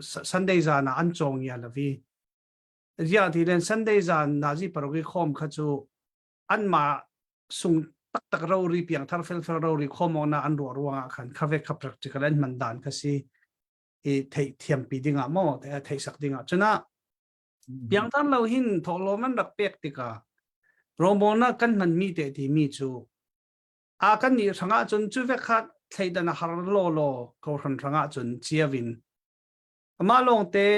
Sunday zan ah an chong ya lavi zia ti len Sunday zan nazi parogi khom kha chu an ma sung taktak rori piangthar felfel rori khawmawng na an ruah ruangah khan khave kha practical an hman dan kha si i theih thiampi dingah maw theih sak dingah cuna piangthar lo hin thawhlawm an rak pek tikah rawngbawl kan hman mi te ti mi cu a kan nih hrangah cun cu vek kha thleidan a har law law ko hran hrangah cun chiavin amah lawng te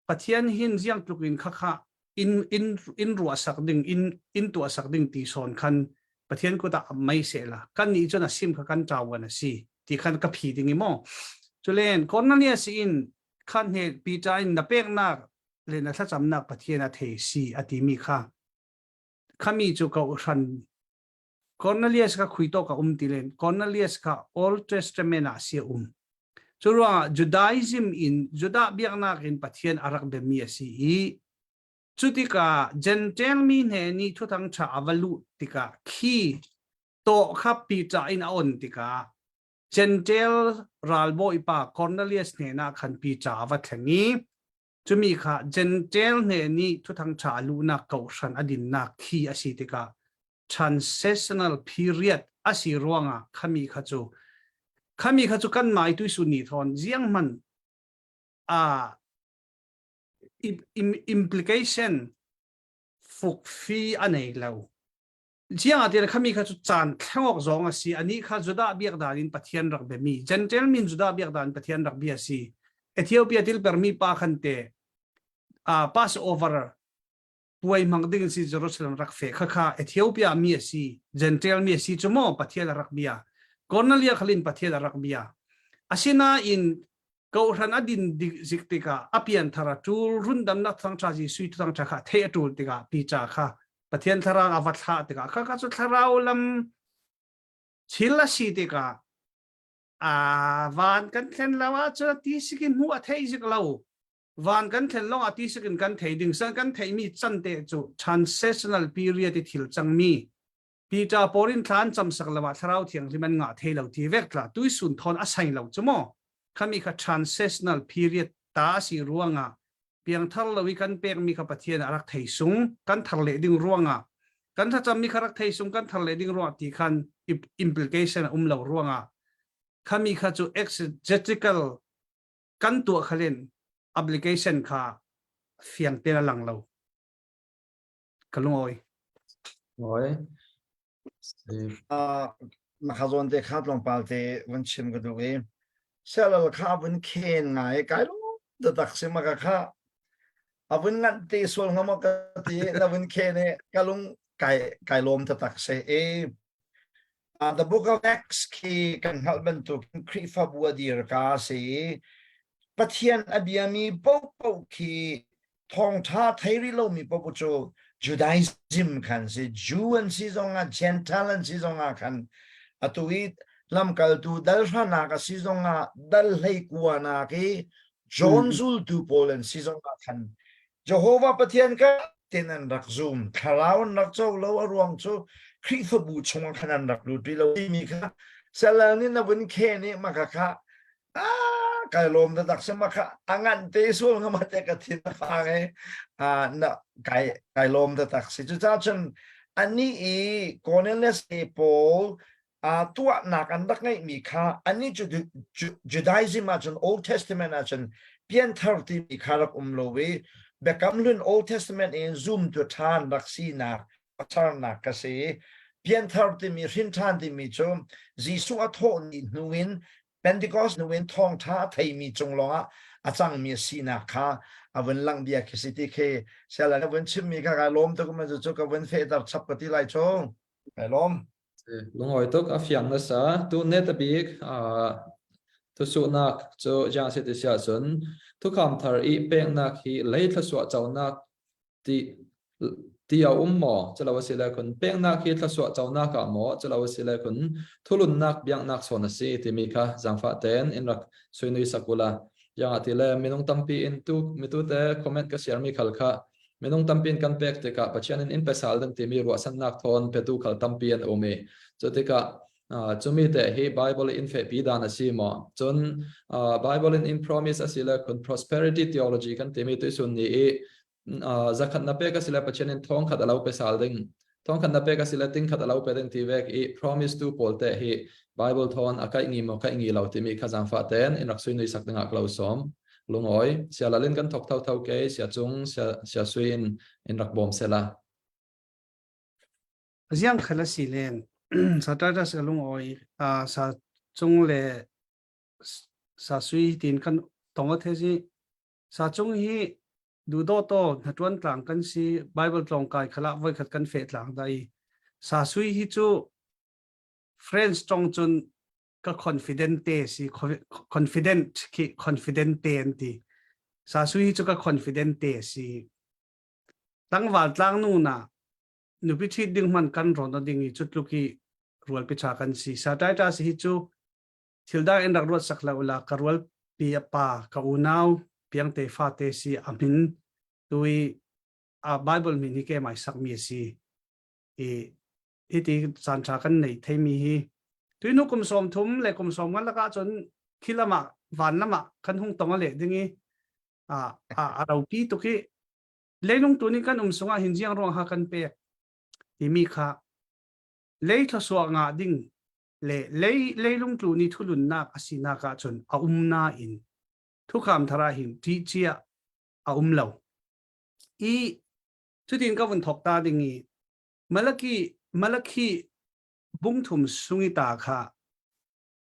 Pathian hin ziang tluk in khakha in in in ruah sak ding in in tuah sak ding ti sawn khan Pathian kut ah mei se la kan nih cun a sim kha kan ṭawan a si ti khan ka phi ding i maw culen Cornelius in khan he Peter in na peknak le na thlacamnak Pathian a thei si a timi kha khami cu ko hran Cornelius kha khui tawk a um ti len. Cornelius kha Old Testament ah si a um. Cu ruangah Judaism in Judah biaknak in Pathian a rak biami a si i cu tikah Gentile mi hne nih thuthang ṭha a va luh tikah khi tawh kha Peter in a on tikah Gentile ralbawipa Cornelius hnenah khan Peter a va thleng i cumi kha Gentile hne nih thuthang ṭha a luhnak kohhran a dinnak khi a si tikah transitional period a si ruangah khami kha cu khami kha cu kan mai tuisun ni thawn ziang man a implication fuk fi a nei lo chiang atir khami kha cu caan thlengok zong a si ani kha Judah biak dan in Pathian rak be mi Gentile min Judah biak dan Pathian rak bia si Ethiopia til per mi pa khan te a Passover puai hmang ding si Jerusalem rak fe kha kha Ethiopia mi a si Gentile mi a si cu maw Pathian a rak bia Cornelia khalin Pathian a rak bia asinain. Kohran a din zik tikah a pianthar a ṭul rundamnak thangṭha Jesuh thangṭha kha theih a ṭul tikah Peter kha Pathian thlarau a va thlah tikah kha kha cu thlarau lam thil a si tikah a van kan thlen lo ahcun ti sikin hmuh a thei zik lo van kan thlen lawng ah ti sikin kan thei ding san kan theimi can te cu transitional period i thil cangmi Peter pawl in thla an cam sak lo ah thlarau thianghlim an ngah thei lo ti vek tla tuisun thawn a sai lo chu maw khami kha transitional period ta a si ruangah piangthar lo i kan pekmi kha Pathian a rak thei sung kan thar leh ding ruangah kan thlacammi kha rak thei sung kan thar leh ding ruangah ti khan implication a um lo ruangah khami kha cu exegetical kan tuah khalin application kha fiang te a lang lo ka lungawi. Oi. Na kha zawn te kha tlawmpal te vun chim ka duh i selal kha vun khen ngai kai lo da tak si ma ka kha a vun nganh te sual nga mo ka ti na vun khen e ka lung kai kai lom ta tak se e The Book of Acts khi kan hngalh bantuk Khrihfabu a dir ka si Pathian a biami paohpaoh khi thawngṭha thei rih lomi paoh cu Judaism khan si Jew an si zongah Gentile an si zongah khan atu i lamkaltu dal hranak a si zongah dal hlei kuanak i John zultu pawl an si zongah khan Jehovah Pathian ka tin an rak zum thlarau an rak co lo a ruang cu Khrihfabu chungah khan an rak lut rih lo timi kha salal nih na vun khen i maka kha ah kai lawm da tak sama kha angan te sul nga ma te ka thin a fang e na kai kai lawm da tak si cu ca cun ani i Cornelius e Paul tuahnak an rak ngeihmi kha annih cu Judaism ahcun Old Testament ahcun pianthar timi kha rak um lo i Biakam Hlun Old Testament in zumtu ṭhan rak sinak pasarnak ka si. Pianthar timi hrin ṭhan timi cu Jesuh a thawh ni hnu in Pentecost hnu in thawngṭha a theimi cung lawngah a cangmi a sinak kha a vun langh bia khi si ti khi siala ka vun chimmi kha kai lawm tuk ma cu ka vun fehter chap ka ti lai cu kai lawm. Lungawi tuk a fiang nasa. Tu net a bik thusuhnak cu jiang si ti si ahcun thukham thar i peknak hi lei thluachuah conak ti ti a um maw? Culo a si le kun peknak hi thluachuah conak ah maw? Culo a si le kun thulunnak biaknak sawn a si timi kha zaangfah tein in rak suinui sak ula. Yang ah ti le minung tampi in tu mitu te comment ka share mi khal kha Minung tampi in kan pek tikah Pathian in in pesal ding timi ruahsannak thawn petu khal tampi an um i cu tikah cumi te hi Bible in fehpi dan a si maw? Cun Bible in in promise a si le kun prosperity theology kan timi tuisun ni i zakhat na pek a si le Pathian in thong khat a lo pesal ding thong khat na pek a si le ting khat a lo pe ding ti vek i promise tu pawl te hi Bible thawn a kaih ngi maw kaih ngi lo timi kha zaangfah ten in rak sui nui sak dingah ka lo sawm. Lungawi sia lalin kan thok tho tho ke sia cung sia sia sui in in rak bawm sela. Ziang khal a si len sa ta sa lungawi a sa cung le sa sui tin kan tong a the si sa cung hi dudo to hna tuan tlang kan si Bible tlong kai khala voi khat kan fe tlang dai sa sui hi chu French tong cun ka confident te si confident khi confident te an ti sa sui hi cu ka confident te si tlangval tlang nu na nupi ṭhit ding hman kan ron ding i cutluk i rual pi ṭha kan si sa tai ta si hi cu thil dang in rak ruat sak lo la ka rual pi a pa ka unau piang te fa te si a min tui a bible min hi ke mai sak mi si i hiti caan ṭha kan nei theimi hi tuinu kum sawm thum le kum sawm ngan lakah cun khi lamah van lamah kan hung tong a leh ding i a a a ropi tuk i leilung tu nih kan um sungah hin jiang ruang ha kan pek timi kha lei thluasuah ngah ding le lei leilung tlu ni thulunnak a sinak ah cun a um nain thukham thara hin ṭih cia a um lo i cutin ka vun thok ta ding i Malaki Malakhi bungthum sungi ta kha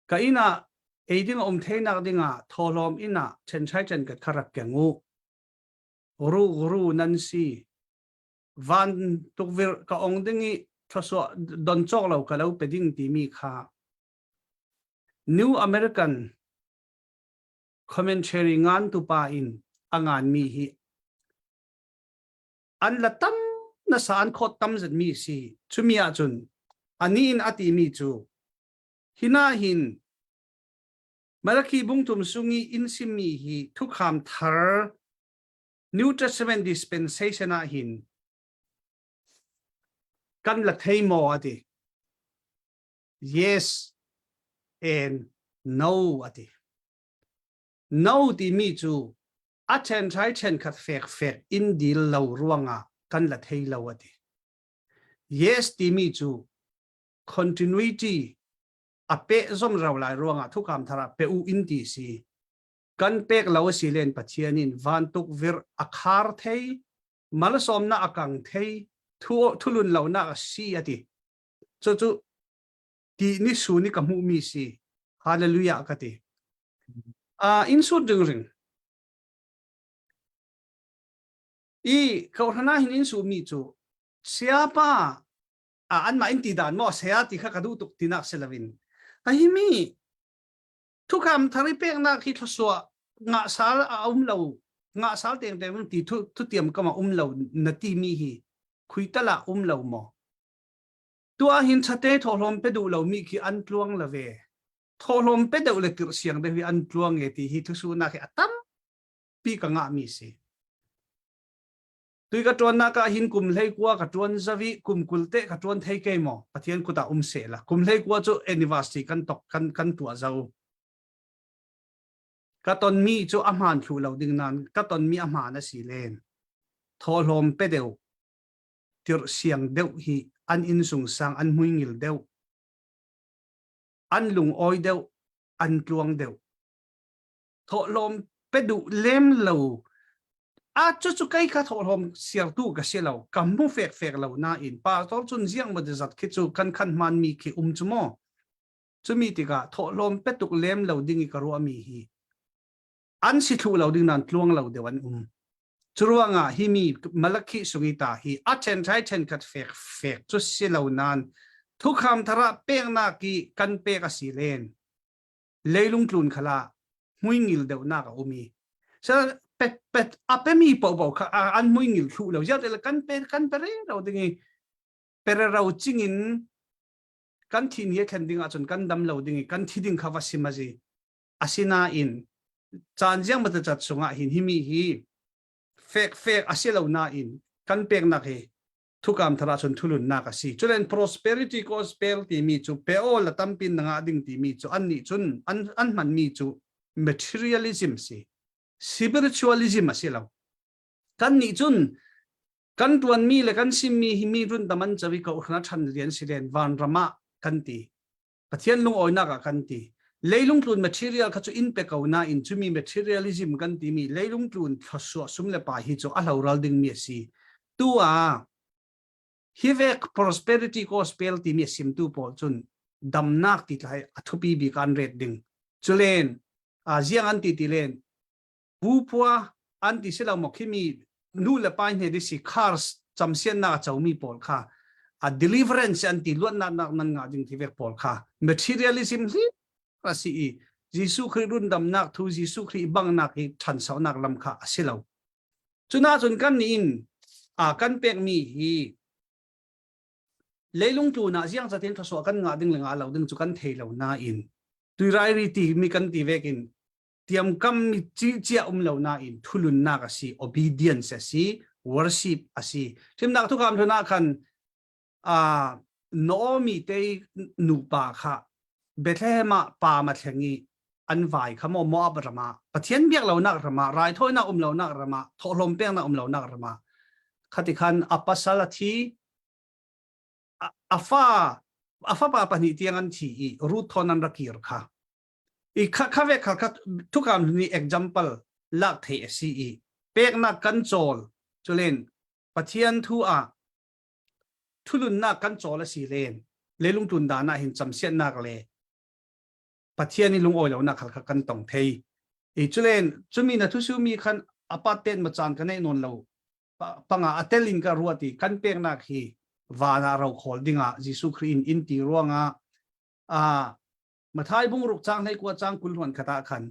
ka inn ah ei ding a um theinak dingah thawhlawm inn ah ṭhenṭhai ṭen ka kha rak keng u. Ru ru nan si. Van tukvirh ka ong ding i thluasuah don cawk lo ka lo pe ding timi kha New American. Commentary ngan tu pa in a ngan mi hi an la tam nasa an khawt tam zet mi si. Chumi ahcun ani in a ti mi cu hina hin Malakhi bungtum sungi in simmi hi thukham thar New Testament dispensation ah hin kan la thei maw a ti. Yes and no a ti. No timi cu a ṭhenṭhai ṭhenkhat fekfek in dil lo ruangah kan la thei lo a ti. Yes timi cu continuity a peh zom rau lai ruangah thukam thar ah pe u in ti si. Kan pek lo a si len Pathian in vantuk vir a khar thei, malsawmnak a kang thei, thulun lonak a si a ti. Cucu ti ni su ni ka hmuhmi si. Hallelujah ka ti. Uh, in sut ring ring. I kauhrana hin in su mi cu siapa a an ma in ti dan mo saya ti kha ka duh tuk tinak selawin. A hi mi thukam thari peknak hi thlasua nga sal a um lo nga sal teng teng ti thu thu tiam kama um lo na ti mi hi khuitala um lo mo Tuah hin ṭhate thawhlawm pe duh lomi khi an tluang la ve. Thawhlawm pe deuh le tirh siang deuh hi an tluang e ti hi thusunak hi a tampi ka ngahmi si. Tui ka ṭuannak ah hin kum hlei kua ka ṭuan zavi kum 20 te ka ṭuan thei ke maw Pathian kut ah um seh la kum hlei kua cu university kan tok kan kan tuah zo. Ka tonmi cu a hmaan thlu lo ding nan ka tonmi a hmaan a si len. Thawhlawm pe deuh tirh siang deuh hi an innsung sang an hmuingil deuh an lungawi deuh an tluang deuh thawhlawm pe duh lem lo a cu cu kei kha thawhlawm siartu ka si lo ka hmu fek fek lo nain pastor cun ziang ma zat khi cu kan khan hman mi khi um cu maw cumi tikah thawhlawm pe tuk lem lo ding i ka ruah mi hi an si thlu lo ding nan tluang lo deuh an um Curuangah hi mi Malakhi sungi ta hi a ṭhenṭhai ṭhenkhat fek fek cu si lo nain thukham thar ah peknak i kan pek a si len. Leilung tlun khala hmuingil deuhnak a um i pet pet a pemi paohpaoh kha an hmuingil thlu lo ziah le kan pe kan pe re ro ding i pere ro cingin kan thin hi thlen ding ahcun kan dam lo ding i kan thi ding kha va sim azi Asinain caan ziang cat chungah hin himi hi fek fek a si lo nain kan peknak hi thukam thar ahcun thulunnak a si. Culen prosperity gospel timi cu pe aw la tampi na ngah ding timi cu an nih cun an an hmanmi cu materialism si. Spiritualism a si lo. Kan nih cun kan tuanmi le kan simmi hi mi run dam an cawi ko hna ṭhan lian si len vanram ah kan ti. Pathian lungawinak ah kan ti. Leilung tlun material kha cu in pe ko nain cumi materialism kan timi leilung tlun thluasuah sum le pa hi cu a hloral dingmi a si. Tu ah hi vek prosperity gospel timi a simtu pawl cun damnak ti tlai a thupi bik an ret ding. Culen ziang an ti ti len Buphua an ti si lo maw khimi nu le pa hne si cars camsiannak a comi pawl kha a deliverance an ti luatnak nak nan ngah ding ti vek pawl kha materialism hi a si i Jesuh Khrih rundamnak thu Jesuh Khrih bangnak hi ṭhansonak lam kha a si lo. Cuna cun kan nih in a kan pekmi hi leilung tlun ah ziang zatin thasuah kan ngah ding le ngah lo ding cu kan thei lo nain tuirairi ti mi kan ti vekin tiamkam mi cia um lo nain thulunnak a si obedience a si worship a si thimnak thukam thuna khan a Naomi te nupa kha Bethlehem ah pa ma thleng i an vai kha mo Moab rama Pathian biak lonak rama raithawinak um lonak rama thawhlawm peknak um lonak rama khati khan a pasal a thi a fa a fapa pahnih tiang an thi i Ruth thon an rakir kha I kha kha ve kha kha thukam ni example lak thei a si i peknak kan cawl culen Pathian thu ah thulunnak kan cawl a si len leilung tlun dan ah hin camsiannak le Pathian i lungawi lonak khal kha kan tong thei i culen cumi na thusu mi khan apat ten ma caan ka nei nawn lo panga atel in ka ruat i kan peknak hi van ah ro khawl dingah Jesuh Khrih in in ti ruangah a Mathai bungruk cang hlei kua cang 20 hluan khat ah khan.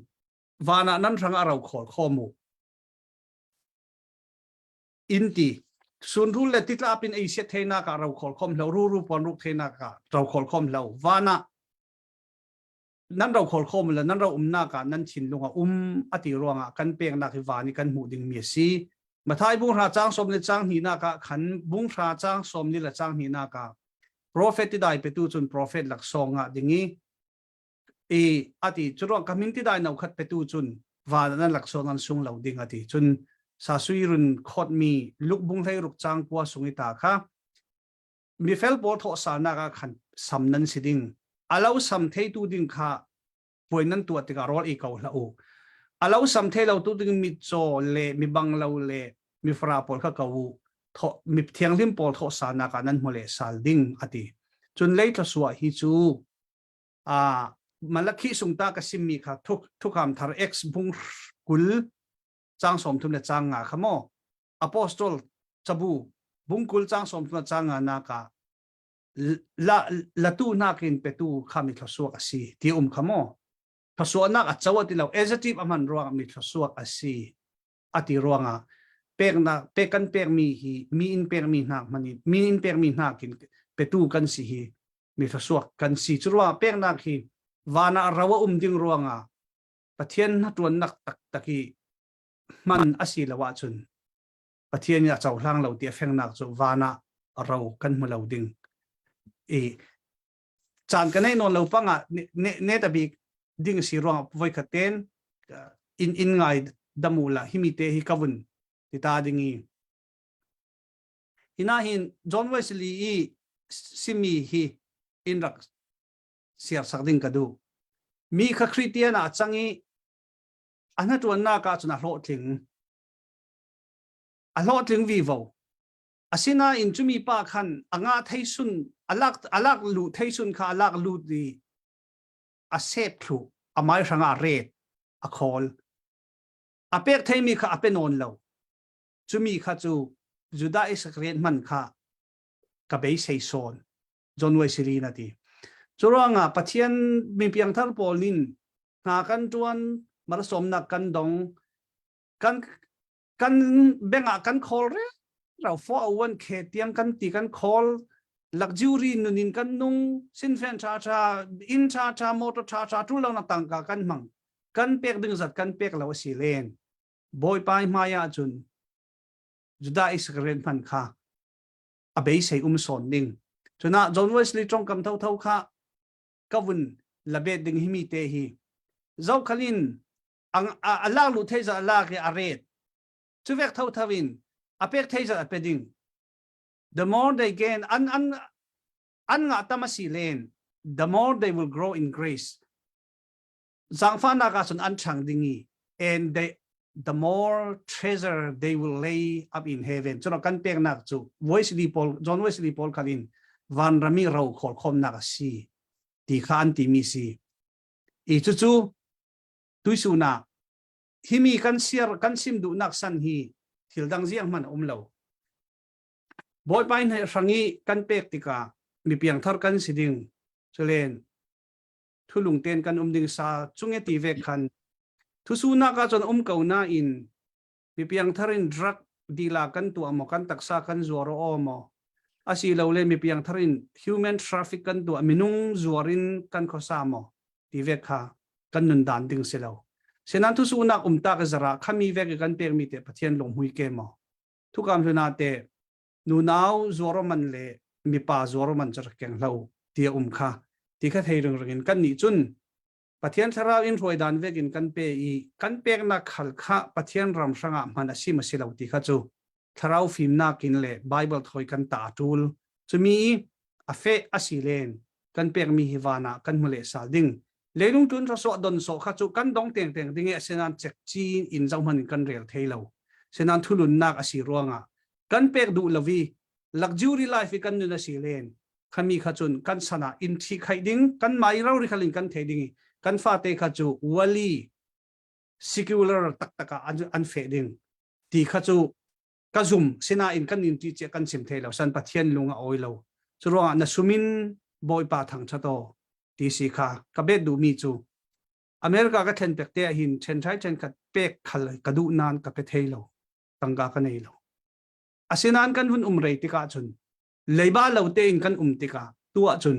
Van ah nan hrang a ro khawl kho mu. In ti sunrul le titlap in ei siat theinak ah ro khawl khom hlo ruru pon ruk theinak ah ro khawl khom hlo van ah nan ro khawl khom le nan ro umnak ah nan thinlung a um ati ruangah kan peknak hi van i kan hmuh ding mi a si. Mathai bung hra chang som le chang hnih nak ah khan bung hra chang som ni le chang hnih nak ah prophet ti dai petu cun prophet laksawng ah ding i i ati curuang ka min ti dai no khat petu cun van nan laksawng nan sung lo ding ati cun sa sui run khot mi luk bung hlei ruk chang kua sung i ta kha mifel pawl thawh salnak ah khan sam nan si ding alo sam theitu ding kha puai nan tuah tikah rawl ei ko hlah u alo sam thei lo tu ding mitcaw le mi bang lo le mi fara pawl kha ko u tho mi thianghlim pawl thawh salnak ah nan hmu le sal ding ati cun lei thluasuah hi cu a malakhi sungta ka simmi kha thuk thukam thar x bung kul chang som thum le chang nga kha mo apostol cabu bungkul chang som thum le chang nga na ka la latu nakin petu kha mi thluasuak a si ti um kha mo thluasuahnak a co ati lo adjective a hman ruang mi thluasuak a si ati ruangah peknak pek kan pekmi hi mi in pekmi hna hman in mi in pekmi hna kin petu kan si hi mi thluasuak kan si cu ruangah peknak hi van ah ro a um ding ruangah Pathian hna ṭuannak taktak i hman a si lo ahcun Pathian nih a cohlang lo ti a fengnak cu van ah ro kan hmu lo ding. I caan ka nei nawn lo pangah ne ne ta bik ding si ruang voikhat ten in in ngai damu la himi te hi ka vun ti ta ding i hina hin John Wesley i simi hi in rak siarsak ding ka duh. Mi kha Christian ah cang i a hnaṭuannak ah cun a hlawhtling. A hlawhtling vivo. Asinain cumi pa khan a nga theisun alak alak lu theisun kha alak lut i a sep thlu a mai hrang ah ret a khawl. A pek theimi kha a pe nawn lo. Cumi kha cu Judah Isakriot hman kha ka beisei sawn. John Wesley na ti. Curuangah Pathian mi piangthar pawl nin hna kan tuan malsawmnak kan dong kan kan bengah kan khawl re rau fo awan khe tiang kan ti kan khawl luxury nunin kan nung sinfen tha tha inn tha tha motor tha tha tu lo na tangka kan hmang kan pek ding zat kan pek lo asi len bawipa hmai ah cun Judah Isakariot hman kha a beisei um sawn ding cuna John Wesley tongkam tho tho kha ka vun labet ding hi mi te hi zokhalin a lak lu thei za lak i a ret chu vek tho tho in a pek thei za a pe ding the more they gain an an an nga tam asi len the more they will grow in grace Zaangfahnak ah cun an ṭhang ding i and they the more treasure they will lay up in heaven. Cun kan peknak cu Wesley Paul John Wesley Paul khan in vanrami ro khawl khawmnak a si ti kha an timi si. I cucu tuisun ah himi kan siar kan sim duhnak san hi thil dang ziang hmanh a um lo. Bawipa in hrang i kan pek tikah mi piangthar kan si ding culen thulung ten kan um ding sa chung e ti ve khan thusunak ah cun um ko na in mi piangthar in drug dila kan tuah maw kan taksa kan zuar o maw asi lo le mi piangthar in human traffic kan tuah minung zuar in kan khosa maw ti ve kha kan nun dan ding si lo senan thusunak um ta ka zara khami ve kan pek mi te pathian lung hui ke maw thukam hluna te nunau zuaroman le mipa zuaroman cu rak keng hlo ti a um kha ti kha thei ringring in kan nih cun Pathian thlarau in hruai dan vek in kan pe i kan peknak khal kha Pathian ram hrangah hman a si ma si lo ti kha cu thlarau fimnak in le Bible thoi kan ta tul cumi a fe a si len kan pekmi hi van ah kan hmu le sal ding leilung tun so don so kha chu kan dong teng teng ding e senan chek chi in zo man kan rel thei lo senan thulun nak asi ruangah kan pek duh lovi luxury life i kan nun a si len khami kha cun kan sana in thi khai ding kan mai ro ri khalin kan thei ding kan fate kha chu wali secular taktak ah an fe ding ti kha chu ka zum sinain kan in ti che kan chim thei lo san pathian lung a oi lo chu ruangah na sumin bawipa thang chato ti si kha ka bet duh mi chu. America ka thlen pek te ah hin then thai then khat pek khal ka duh nan ka pe thei lo tangka ka nei lo asinain kan hun um rei tikah cun leiba lo tein kan um tikah tu ah cun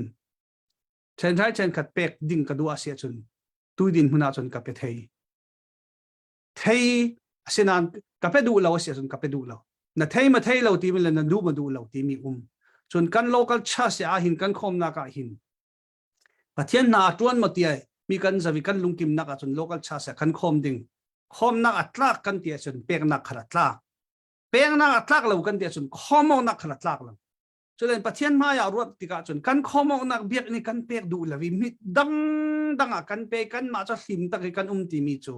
then thai then khat pek ding ka duh a si ahcun tu din hmun ah cun ka pe thei thei asinain ka pe duh lo a si ahcun ka pe duh lo na thei ma thei lo timi le na duh ma duh lo timi um cun kan local church ah hin kan khawmnak ah hin Pathian hna a ṭuan maw tiah mi kan zavi kan lungkimnak ahcun local church ah kan khawm ding. Khawmnak a tlak kan ti ahcun peknak kha a tlak. Peknak a tlak lo kan ti ahcun khawmawknak kha a tlak lo. Culen Pathian hmai ah ruat tikah cun kan khawmawknak biakinn i kan pek duh lo i mi dangdang ah kan pe kanmah cu hlim tak i kan um timi cu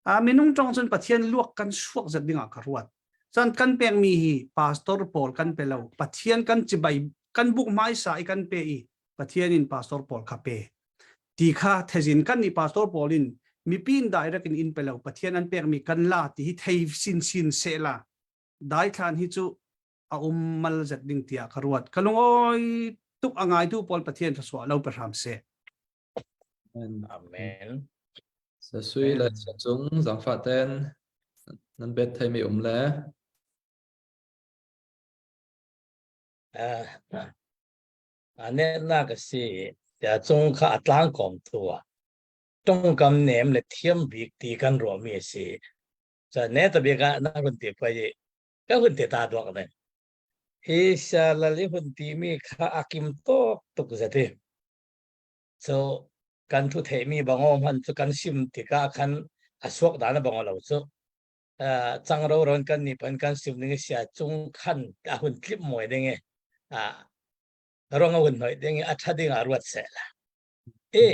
A minung ṭong cun Pathian luak kan suak zet dingah ka ruat. Cun kan pekmi hi pastor pawl kan pe lo. Pathian kan cibai kan buk hmaisa i kan pe i Pathian in pastor pawl kha pe. Ti kha thezin kan nih pastor pawl in mipi in direct in in pe lo Pathian an pekmi kan la ti hi thei sin sin sehla. Daithlan hi cu a um mal zet ding tiah ka ruat. Ka lungawi tuk a ngaitu pawl Pathian thluachuah lo pe hram seh. Amen. Sasui le Sacung zangfah ten nan bet theimi um le. Uh, ane nak si ya chung kha atlang kom tua tongkam nem le thiam bik ti kan ro mi si cha ne ta bi ka na hun ti pai ka hun ti ta duak ne hi sha lali hun ti mi kha akim tok tuk zati So kan thu theihmi bango hman cu kan sim tikah khan a suak dan a bango lo cu. Uh, changro ron kan ni pan kan sim ding sia chung khan a hun tlip moi ding e. A rong a hun noi ding e a tha ding a ruat se la. E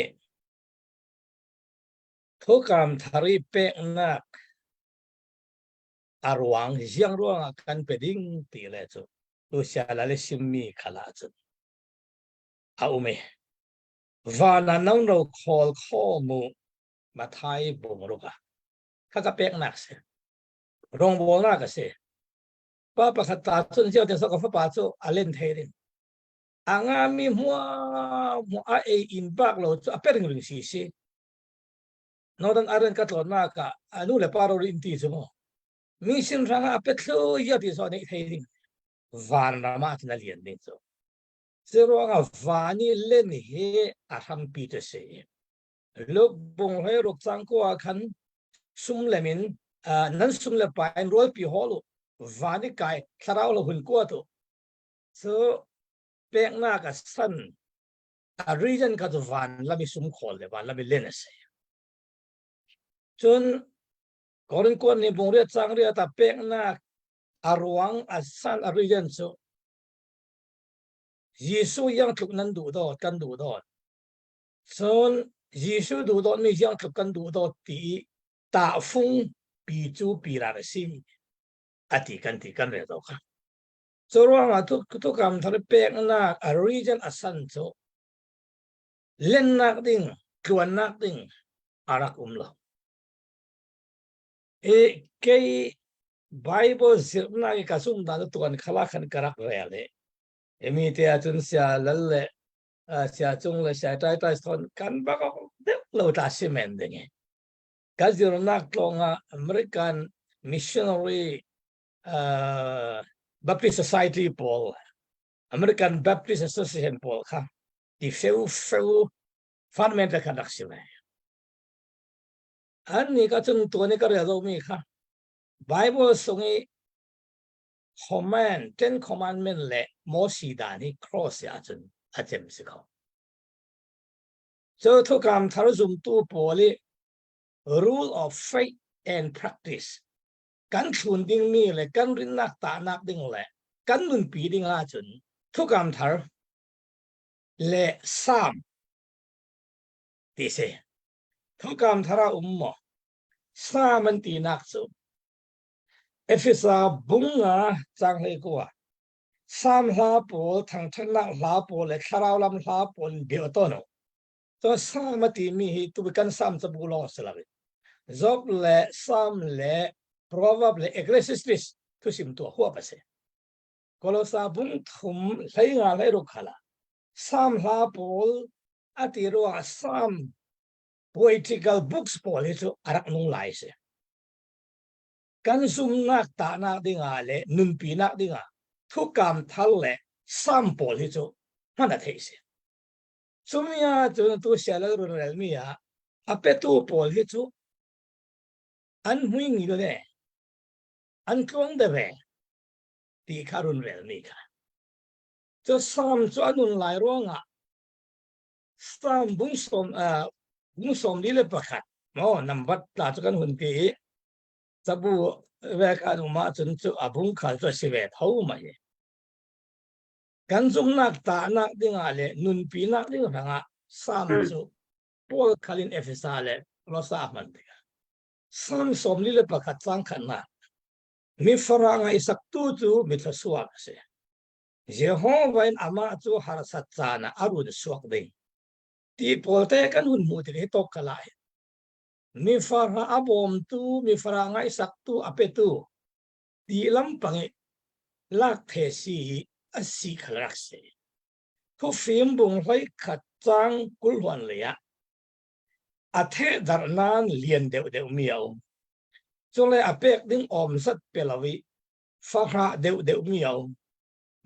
thukam thari peknak a ruang ziang ruang ah kan pe ding ti le cu tu sia la le simmi khala cu a um i van ah nan ro khawl kho mu Mathai bungruk ah kha ka peknak si rawngbawlnak a si pa pakhat ta cun cio te so ka fapa cu a len thei ding a nga mi hmua hmua a ei in bak lo cu a pering ring si si Northern Ireland ka tlawnnak ah a nu le pa ro in ti cu mu mi sin hrang ah a pet thlu ya ti so nei thei ding van ram ah cun a lian ding cu Curuangah van i len hi a hrampi cu a si. Lukbung hlei ruk cang ko ah khan sum lem in nan sum le pa in rualpi hawl u van i kai thlarau lo hun kuat u. Cu peknak a san a region kha cu van lam i sum khawl le van lam i len a si. Cun Korin kuan nih bungriat cang riat ah peknak a ruang a san a region cu Jesuh iang tluk nan duh dawt kan duh dawt. Cun Jesuh duh dawtmi iang tluk kan duh dawt ti i tahfung pi cu pi ran a si a ti kan ti kan rel do kha. Cu ruangah thukam thar peknak a region a san cu lennak ding tluannak ding a rak um lo. E kei Bible zirhnak i ka zumh dan tuan khala khan ka rak rel i emi te ahcun sia lal le sia cung le sia tai tai thon kan bak deuh lo ta si men ding i ka zirnak tlawng ah American Missionary uh, Baptist Society pawl American Baptist Association pawl kha ti feu feu fundamental kha rak si ve an ni ka cun tuan i ka rel mi kha Bible sung i command, Ten Commandment le Moses dan hi cross ahcun a cem si ko. Cu thukam thar zumtu pawl i rule of faith and practice kan thlun dingmi le kan rinnak tahnak ding le kan nunpi ding ahcun thukam thar le Psalm ti si. Thukam thar ah um maw? Sa man tinak cu Efesa bung ah canghlei ko ah Sam hla pawl thangṭhatnak hla pawl le thlarau lam hla pawl in bia tawn u. Cun Sam a timi hi tu kan Sam cabu lawng si lo. Job le Sam le Proverb le Ecclesiastes thusim tu huap a si. Kolosa bung thum hlei nga hlei ruk khala Sam hla pawl a ti ruangah Sam. Poetical books pawl hi cu a rak nung lai si. Kan zumnak tahnak dingah le nunpinak dingah thukam thar le sam pawl hi cu hman a theih si. Cumi ah cun tu sialal run relmi ah a petu pawl hi cu an hmui ngil le an tluang de ve ti kha run relmi kha. Cu sam cu a nun lai ruangah Psalm bung sawm bung 41 maw nambat tla cu kan hun ti i cabu vek an um ahcun cu a bung khal cu a si ve tho mai. Kan zumhnak tahnak dingah le nunpinak ding hrangah Psalm cu Paul khal in Efesa le Kolosa hman tikah Psalm 41 cang khatnak mi farah ngaihsaktu cu mithluasuak a si. Jehovah in amah cu harsat caan ah a run suak ding. Ti pawl te kan hun hmuh tik hi tok ka lai. Mi farah a bawmtu, mi farah ngaihsaktu a petu ti lampang i lak the si hi a si khal rak si. Thufim bung hlei khat cang kulhuan lei ah a the dar nan lian deuh deuh mi a um. Cule a pek ding awm zat pe lo i fahrah deuhdeuh mi a um.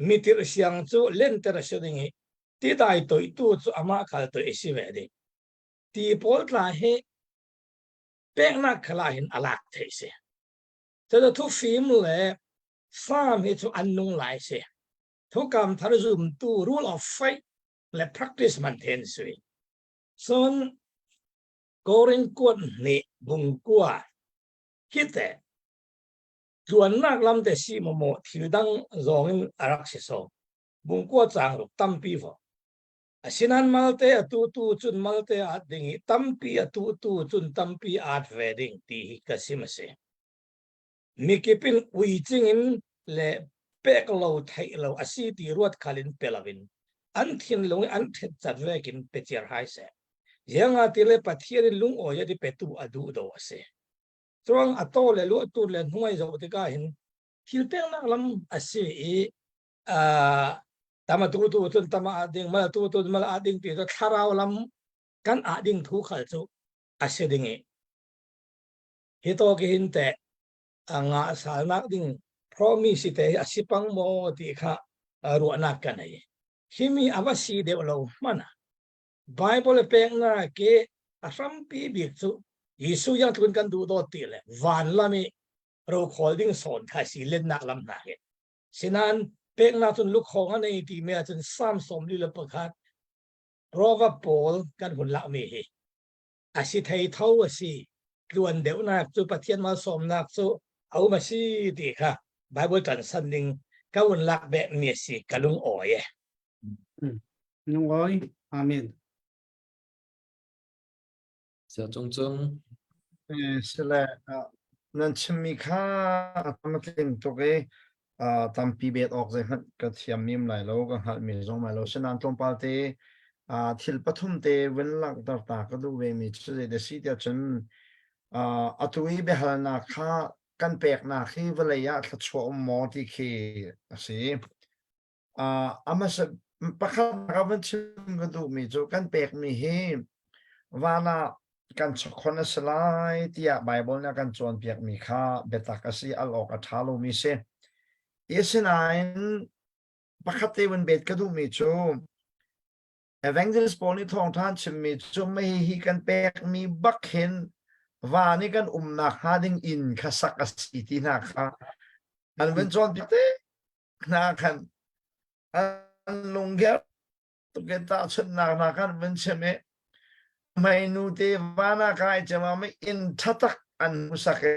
Mitirh siang cu lenter a si ding i tidai toihtu cu amah khal toih a si ve ding. Ti pawl tla hi peknak khala hin a lak theih si. Cucu thufim le sam hi cu an nung lai si. Thukam thar zumtu rule of faith le practice man then sui. Cun Korin kuat nih bungkua hi teh Tluannak lam te si maw maw thil dang zong in a rak si so. Bungkua caang ruk tampi vo. Asinain malte a tu tu cun malte aat ding i tampi a tu tu cun tampi aat ve ding ti hi ka sim a si. Mikip in uicing in le pek lo theih lo a si ti ruat khal in pe lo in an thinlung i an ṭhet cat vekin pe ciar hai seh. Zianga ti le Pathian in lungawi a ti petu a duh do a si. Cuang a taw le luah tur le hnuai zoh tikah hin thil peknak lam a si i tama tu tu cun tama ah ding mal tu tu mal ah ding ti cu thlarau lam kan ah ding thu khal cu a si ding i hi to ki hin te nga salnak ding promise te a si pang maw ti kha ruahnak ka nei himi ava si deuh lo hmana Bible peknak i a hrampi bik cu Jesuh yang tlun kan duh dawt ti le van lam i rokhawl ding sawn kha si lennak lam hna hi. Sinan peknak cun lukhawng a nei ti mi ahcun Psalm 41 Proverb pawl kan hun lakmi hi a si thei tho a si tluan deuhnak cu Pathian malsawmnak cu a um a si ti kha Bible ṭan san ding ka un lak beh mi a si ka lung awi e. Lungawi. Amen. Sia cung cung. Sile nan chimmi kha a tam a tling tuk i tampi bet awk zeihmanh ka thiam mim lai lo ka hngalh mi zong lai lo sinain tlawmpal te thil pathum te vun langhter ta ka duh ve mi cu zei da si tiah cun atu i biahalnak kha kan peknak hi vawlei ah thluachuah um maw ti khi a si. A hmasa pakhat ka van chim ka duhmi cu kan pekmi hi van ah kan chawkhon a si lai tiah Baibal nih a kan cawnpiakmi kha biatak a si, al awk a ṭha lomi si. Asinain pakhat te vun bet ka duhmi cu Evangelist pawl nih thawngṭha an chimmi cu mei hi kan pekmi bak hin van i kan umnak hnga ding inn kha sak a si ti hna kha an van cawnpiak te hna khan an lungger tuk in tahchunhnak hna khan van chim i hmeinu te van ah kai cema mi inn thatak an hmusak i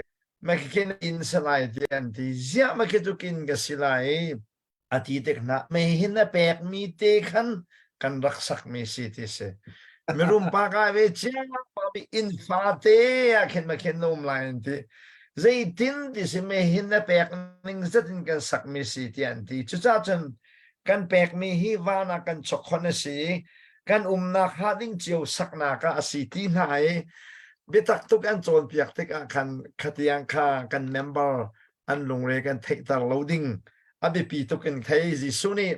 mekhin inn si lai ti an ti ziah makhi tu kin ka si lai a ti tik hna mei hin a pek mi te khan kan rak sak mi si ti si mirum pa kai ve cia mi inn fa te ah khin ma khin um lai an ti Zeitin ti si mehin na pek ning zat in kan sakmi si tiah an ti. Cucaah cun kan pekmi hi van ah kan chokkhon a si kan umnak hnga ding cio saknak ah a si ti hna i biatak tuk an cawnpiak tikah khan khatiang kha kan member an lungre kan theihter lo ding a biapi tuk in thei Jesuh nih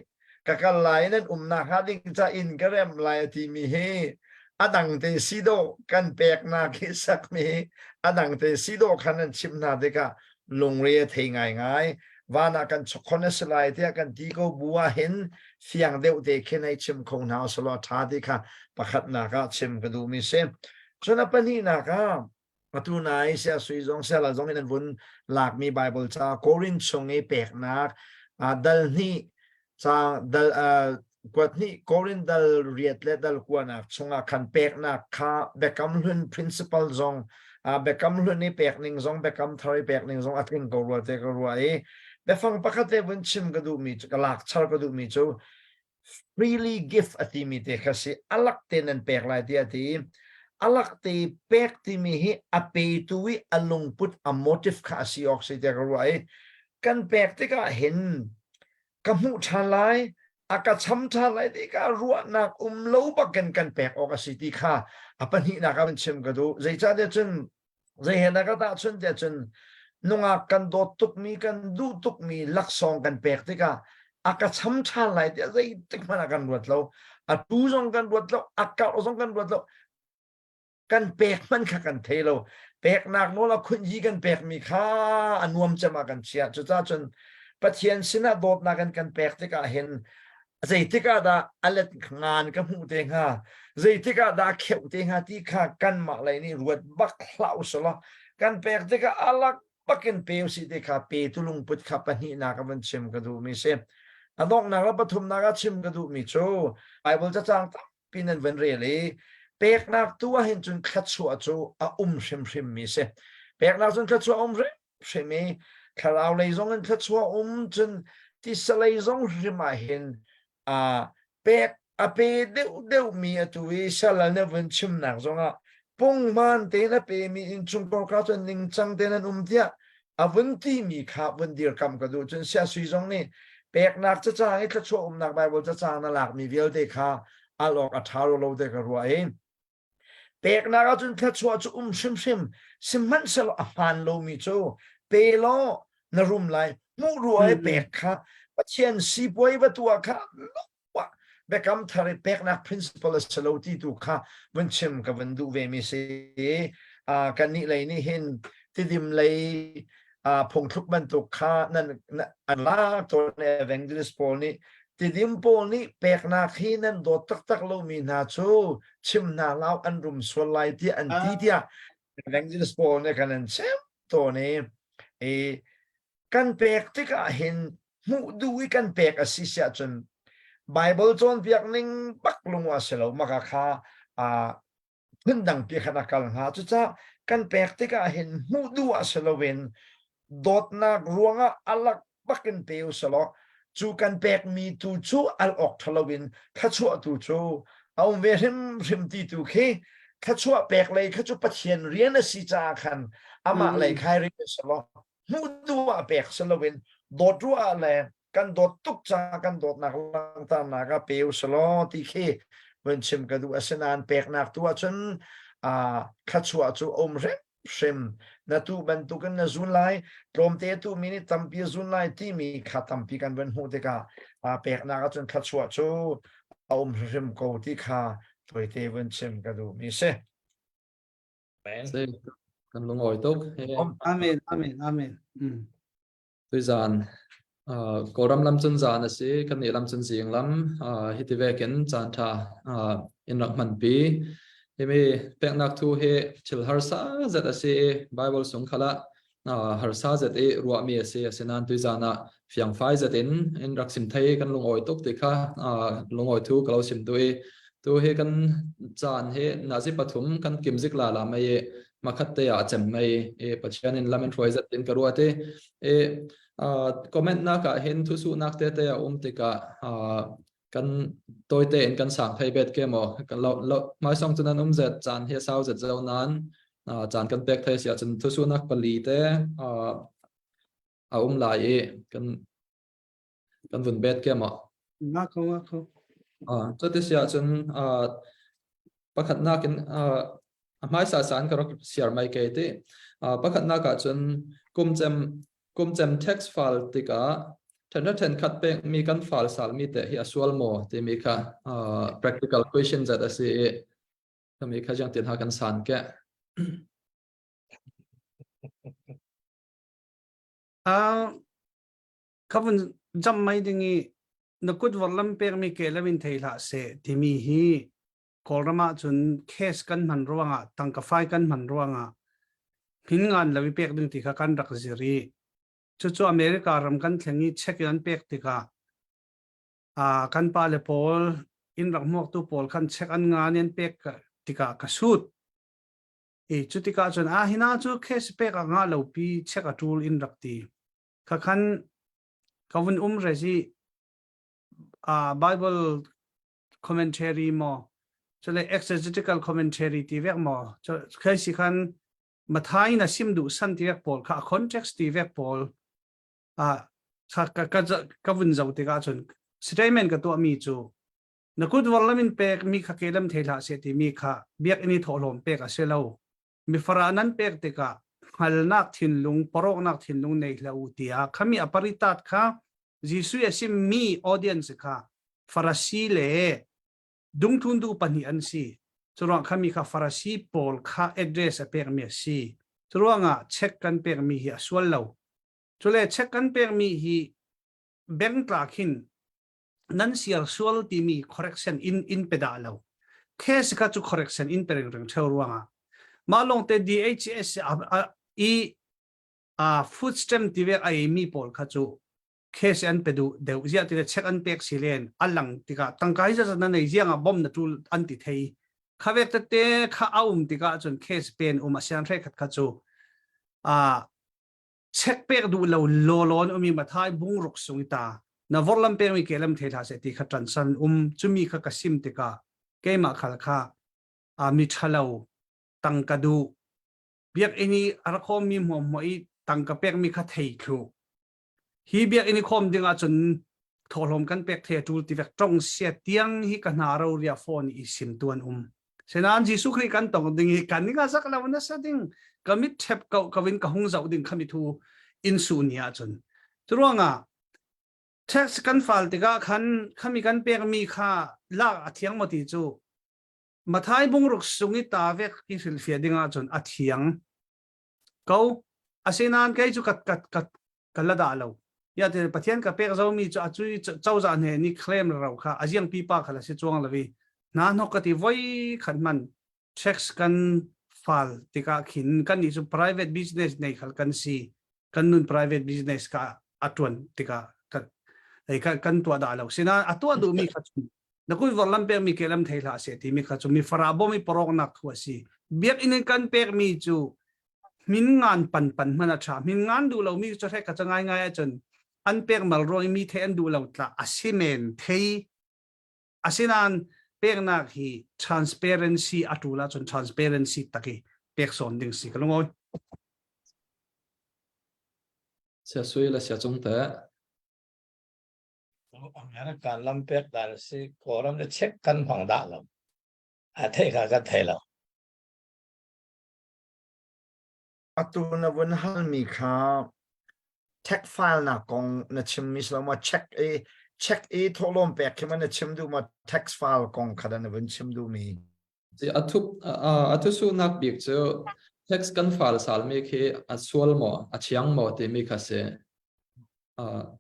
ka kal lai nan umnak hnga ding ca inn ka rem lai a timi hi. A dang te si dawh kan peknak hi sakmi a dang te si dawh khan an chimh hna tikah lungre a thei ngaingai. Van ah kan chokkhon a si lai tiah kan ti ko bu ah hin fiang deuh te khin hei chim kho hna usalaw a ṭha ti kha pakhatnak ah chim ka duhmi si. Cun a pahnihnak ah atu nai sia sui zong siala zong in an vun lakmi Bible ca Korin chung i peknak dal hnih ca dal kuat hnih Korin dal riat le dal kuanak chungah khan peknak kha Biakam Hlun principle zong Biakam Hlun i pek ning zong Biakam Thar i pek ning zong a tling ko rua te ka rua i biafang pakhat te vun chim ka duhmi cu ka lak char ka duhmi cu freely gift a timi te kha si alak te nan pek lai tiah a ti alak te pek timi hi a petu i a lungput a motive kha a si awk si tiah ka ruah i kan pek tikah hin ka hmuh ṭhan lai a ka cham ṭhan lai ti ka ruahnak um lo bakin kan pek awk a si ti kha a pahnihnak ah chim ka duh zeicahtiah cun zei he dah ka tahchunh tiah cun nungak kan dawt tukmi kan duh tukmi laksawng kan pek tikah a ka cham ṭhan lai tiah zeitik hmanh ah kan ruat lo a tu zong kan ruat lo a karh zong kan ruat lo kan pek hmanh kha kan thei lo peknak nawl a khunyi kan pekmi kha a nuam cem ah kan chiah cucaah cun Pathian sinah dawtnak in kan pek tikah hin zeitik ah dah a let ngan ka hmuh te hnga zeitik ah dah kheuh te hnga ti kha kanmah lei nih ruat bak hlah usulaw kan pek tikah alak bakin pe usih te kha pe tu lungput kha pahnihnak a van chim ka duhmi si a donghnak le pathumnak ah chim ka duhmi cu Bible cacang tampi nan van rel i peknak tu ah hin cun thluachuah cu a um hrimhrim mi si peknak cun thluachuah um hrimhrim i thlarau lei zong in thluachuah um cun tisa lei zong hrim ah hin a pek a pe deuh deuh mi atu i sal na vun chimnak zongah punghman tein a pemi innchungkhar kha cun ningcang tein an um tiah a vun timi kha vun dirkamh ka duh cun siasui zong nih peknak cacang i thluachuah umnak Bible cacang na lakmi vialte kha al awk a ṭha lo te ka ruah i peknak ahcun thluachuah cu um hrimhrim sihmanhsehlaw a hmaan lomi cu pe law na rum lai hmuh rua i pek kha Pathian sipuai va tuah kha Biakam Thar i peknak principle a si lo ti tu kha vun chim ka vun duh ve mi si. Kannih lei nih hin tidim lei phungthluk bantuk kha nan an lak tawn evangelist pawl nih tidim pawl nih peknak hi nan dawt taktak lomi hna cu chim hna lau an rum sual lai tiah an ti tiah evangelist pawl nih kan an chim tawn i kan pek tikah hin hmuh duh i kan pek a si si ahcun Bible cawnpiak ning bak lung a si lo maka kha phundang pi khan a kal hnga cucaah kan pek tikah hin hmuh duh ah si loin dawtnak ruangah alak bakin pe u selaw cu kan pekmi tu cu al awk ṭha loin thluachuah tu cu a um ve hrimhrim ti tu khi thluachuah pek lei kha cu Pathian rian a si caah khan amah lei khai ring selaw hmuh duh ah pek si loin dawt ruah le kan dawt tuk ca kan dawtnak langhternak ah pe usalaw ti khi vun chim ka duh asinain peknak tu ahcun thluachuah cu um hrimhrim na tu bantukin na zun lai tlawmte tu mi nih tampi zun lai timi kha tampi kan vun hmuh tikah peknak ahcun thluachuah cu a um hrimhrim ko ti kha tawite vun chim ka duh mi si. Kan lungawi tuk. Amen, amen, amen. Mm. Tuizan Kawlram lam cun zan a si, kan nih lam cun zing lam hiti vekin caan ṭha in rak hmanpi. Himi peknak thu hi thil harsa zet a si i Bible sung khal ah harsa zet i ruahmi a si. Asinain tuizan ah fiangfai zet in in rak sim thei kan lungawi tuk ti kha lungawi thu ka lo sim duh i tu hi kan caan hi nazi pathum kan kim zik la la mai i makhat te ah cem mai i Pathian in lam in hruai zet in ka ruat i i comment nak ah hin thusu nak te te a um tikah kan tawite in kan sang thei bet ke maw kan lo lo mai song cun an um zet caan hi sau zet zo nan caan kan pek thei sia cun thusu nak pali te a um lai i kan kan vun bet ke maw nga ko nga ko cuti sia cun pakhatnak in a hmaisa san ka rak siar mai ke ti pakhatnak ah cun kumcem kumcem tax file tikah then then khat pek mi kan file sal mi te hi a sual maw timi kha practical question zat a si i. Kami kha jiang tin ha kan san ke. Ah ka vun jam mai ding i na kut vor lam pek mi ke lam in thei hlah seh timi hi Kawlram ah cun case kan hman ruangah tangka fai kan hman ruangah hmin ngan lo i pek ding ti kha kan rak zir i cucu America ram kan thleng i check in an pek tikah ah kan pale pawl inn rak hmuaktu pawl khan check an ngan in pek tikah ka sut i cu tikah cun ah hina cu case pek a ngah lo pi check a tul in rak ti kha khan ka vun um rezi ah Bible commentary maw chule exegetical commentary ti vek maw khai si khan Mathai na sim duh san ti vek pawl kha context ti vek pawl ah ka ka ka vun zo tikah cun statement ka tuah mi cu na kut vor lamin pek mi kha ke lam thei hlah se ti mi kha biakinn i thawhlawm pek a si lo mi fara nan pek tikah hngalnak thinlung poroknak thinlung nei hlah u tiah khami a paritat kha Jesuh a sim mi audience kha Farasi le dungthun du pahnih an si curuang khami kha Farasi pawl kha address a pek mi a si curuangah check kan pek mi hi a sual lo Cule check kan pekmi hi bank tla khin nan siar sual timi correction in in pe dah lo. Case kha cu correction in pe ring ring ruangah mah lawng te DHS i a food stamp ti ve ai mi pawl kha cu case an pe du deuh zia ti le check an pek si len alang tikah tangka hi za na nei ziang ah bom na tul an ti thei khavek tete kha a um tikah cun case pen um asian hre khat kha cu a check pek duh lo lawlaw umi mathai bungruk sung ta na vorlam peng mi kelam thei hlah seh ti kha tran san um chumi kha ka sim tikah keimah khal kha a mi thalo tangka du biak ini arakhom mi hmuam hmuah i tangka pek mi kha thei thlu Hi biakinn i khawm ding ahcun thawhlawm kan pek the ṭul ti vek ṭong sia tiang hi ka hna ro ria phone i sim tu an um. Senain Jesuh Khrih kan tong ding hi kan ning a zak lo na sa ding ka mit ṭhep ko ka win ka hung zoh ding khami thu in su ni ahcun. Curuangah tax kan fal tikah khan khami kan pekmi kha lak a thiang maw ti cu Mathai bungruk sung i ta vek i hrilhfiah ding ahcun a thiang. Ko asinain kei cu ka ka ka ka la dah lo. Ya te Pathian ka pek zomi cu a cui cozah hne ni claim ro kha a ziang pipa kha la si chuang lavi. Na hnok ka ti voi khat man tax kan fal tikah khin kan nih cu private business nei khal kan si. Kan nun private business ka a tuan tikah kan kan tuah dah lo. Sinain a tuah duhmi kha na kut vor lam pekmi ke lam thei hlah seh timi kha cu mi fara bom i poroknak thu a si biakinn in kan pekmi cu min ngan pan pan hman a tha min ngan duh lomi cu hrek ka ngai ngai ahcun an pek mal ruang mi the an duh lo tla a si men thei asinain peknak hi transparency a tul ahcun transparency taki pek sawn ding si ka lungawi Sia sui la sia cung te. American lam pek dan a si. Kawlram le check kan hmang dah lo. A theih kha kan thei lo. Atu na vun halmi kha tax file nak kong na chimmi si lo maw check i check i thawhlawm pek khi ma na chim duh maw tax file kong kha dah na vun chim duhmi A thup a thusuhnak bik cu tax kan fal salmi khi a sual maw a thiang maw timi kha si. Oh,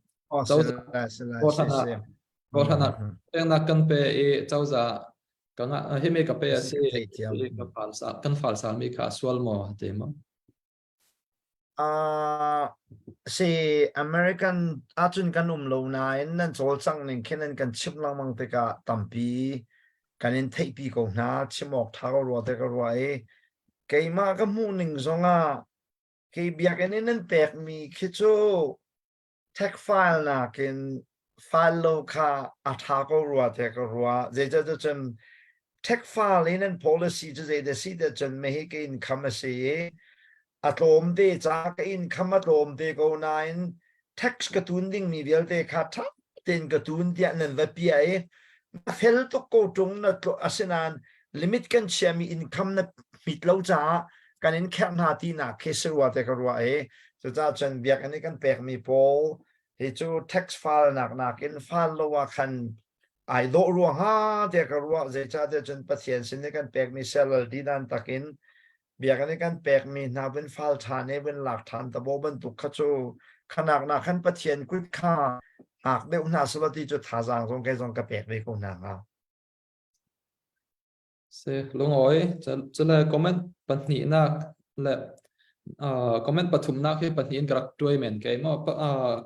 Kawhhran ah peknak kan pe i cozah ka himi ka pe a si kan fal salmi kha a sual maw ti maw? Uh, si American ahcun kan um lo nain nan cawlcangh ning khin nan kan chimh lengmang tikah tampi kan in theihpi ko hna chim awk ṭha ko rua te ka ruah i keimah ka hmuh ning zongah khi biakinn in nan pekmi khi cu tech file nakin file lo kha a ṭha ko rua tiah ka ruah. Zeicahtiah cun tech file in an policy cu zei dah si tiah cun mehi ka income a si i a tlawm te ca ka income a tlawm te ko nain tax ka tun dingmi vialte kha ṭha tein ka tun tiah nan va piah i na fel tuk ko ṭung na asinain limit kan chiami income na hmit lo caah kan in kherh hna tinak khi si rua te ka ruah i cucaah cun biakinn i kan pekmi pawl hi cu tax file nak nakin file lo ah khan. Ai dawh ruang ha tiah ka ruah. Zeicahtiah cun Pathian sin i kan pekmi sialal didan takin biakinn i kan pekmi hna vun fal ṭhan i vun lak ṭhan tabo bantuk kha cu khanak nak khan Pathian kut kha hngak deuh hna selaw ti cu thazaang zong kei zong ka pek ve ko hna hnga. Si lungawi cule comment pahnihnak le comment pathumnak hi pahnih in ka rak tuai men kei maw.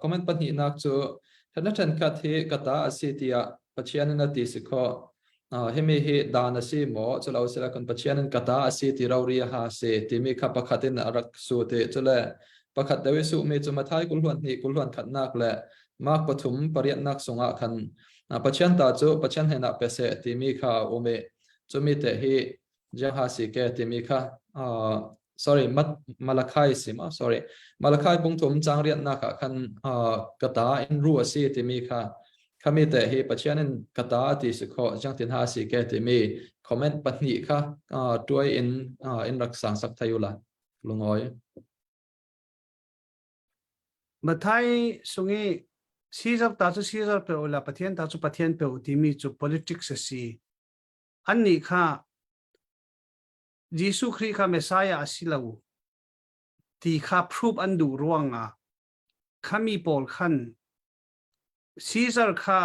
Comment pahnihnak cu ṭhen ṭhenkhat hi ka ta a si tiah Pathian in a ti si khawh. Himi hi dan a si maw culo sila kan Pathian in ka ta a si ti rori a ha si timi kha pakhat in a rak su ti cule pakhat deuh i suhmi cu Mathai kulhuan hnih kulhuan khatnak le Mark pathum pariatnak sungah khan Pathian ta cu Pathian hnenah pe seh timi kha a um i cumi te hi Jeha si ke timi kha sorry Malachi si ma sorry Malachi bungthum chang riatnak ah khan ka ta in ru a si timi kha khami te hi Pathian in ka ta ti si kho jang tin ha si ke timi comment pahnih kha tuai in in rak sang sak thayula lungoi. Mathai sungi Caesar ta cu Caesar pe ula Pathian ta cu Pathian pe u timi cu politics a si. Annih kha Jesuh Khrih kha Messiah a si lo ti kha proof an duh ruangah khami pawl khan Caesar kha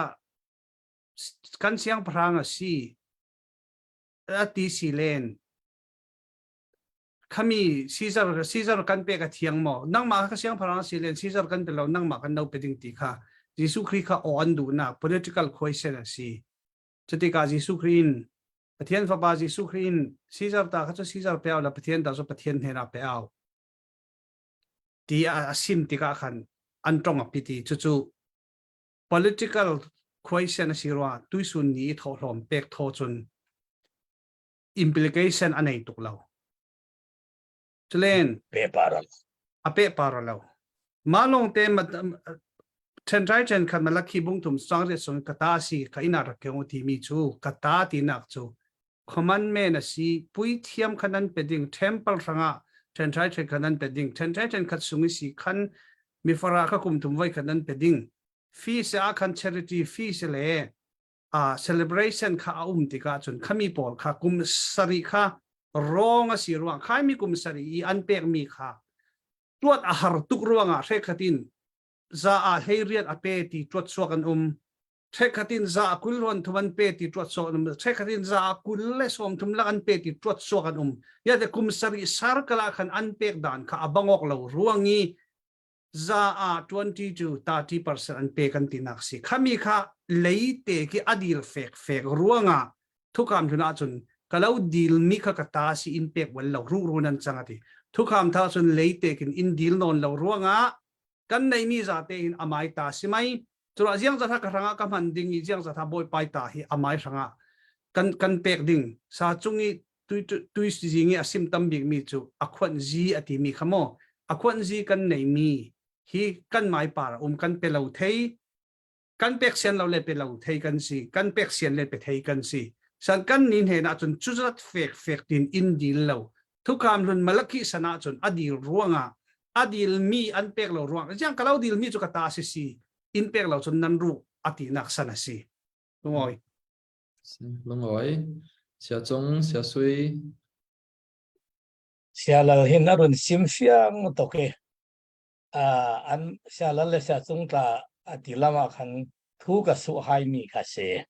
kan siangpahrang a si a ti si len khami Caesar Caesar kan pek a thiang maw nangmah kha siangpahrang si len Caesar kan pe lo nangmah kan no pe ding ti kha Jesuh Khrih kha aw an duhnak political question a si. Cutikah Jesuh Khrih in Pathian fapa Jesuh Khrih in Caesar ta kha cu Caesar pe au la Pathian ta cu Pathian hnenah pe au ti a sim tikah khan an tong a piti. Cucu political question a si rua tuisun ni thawhlawm pek thaw cun implication a nei tuk lo. Culen pe para a pe para lo. Ma long te chen rai chen khat malakhi bung thum sang re sung kata si ka ina rak kyong ti mi chu kata ti nak chu commandment a si pui thiam khanan pe ding temple ranga chen rai chen khanan pe ding chen rai chen khat sungi si khan mi fara kha kum thum voi khanan pe ding fee se a khan charity fee se le a celebration kha a um tikah cun khami pawl kha kum sarih kha rawng a si ruang khaimi kum sarih i an pekmi kha tuat a har tuk ruangah hrekhatin za ah hleiriat a pe ti tuat chuak an um hrekhatin za a kul ruan thum an pe ti tuat chuak an um hrekhatin za a kul le sawm thum lak an pe ti tuat chuak an um ya te kum sarih sar kala khan an pek dan kha a bangok lo ruangi za ah 20 to 30% an pe kan tinak si. Khami kha leite ki adil fek fek ruangah thukam hlun ahcun ka lo dil mi kha ka ta si in pek wal lo ru ru nan chang ati thukam tha cun leite kin in dil non lo ruangah kan nei mi za te in amai ta si mai cura ziang za tha ka hranga ka hman ding i ziang za tha boi pai ta hi amai hranga kan kan pek ding sa chung i tui tui zingi a sim tam bik mi cu a khuan zi a ti mi kha maw a khuan zi kan nei mi hi kan mai par um kan pe lo thei kan pek sian lo le pe lo thei kan si kan pek sian le pe thei kan si san kan ni hne na cun chuzat fek fek tin in dil lo thukam hlun malaki sana cun adil ruanga adil mi an pek lo ruang jiang kalau dil mi chu ka ta si si in pek lo cun nan ru ati nak sana si lungoi. Lungawi, sia cung, sia sui. Sialal hin a run sim fiang tok i an sialal le sia cung tla a ti lam ah khan thu ka su hai mi kha si.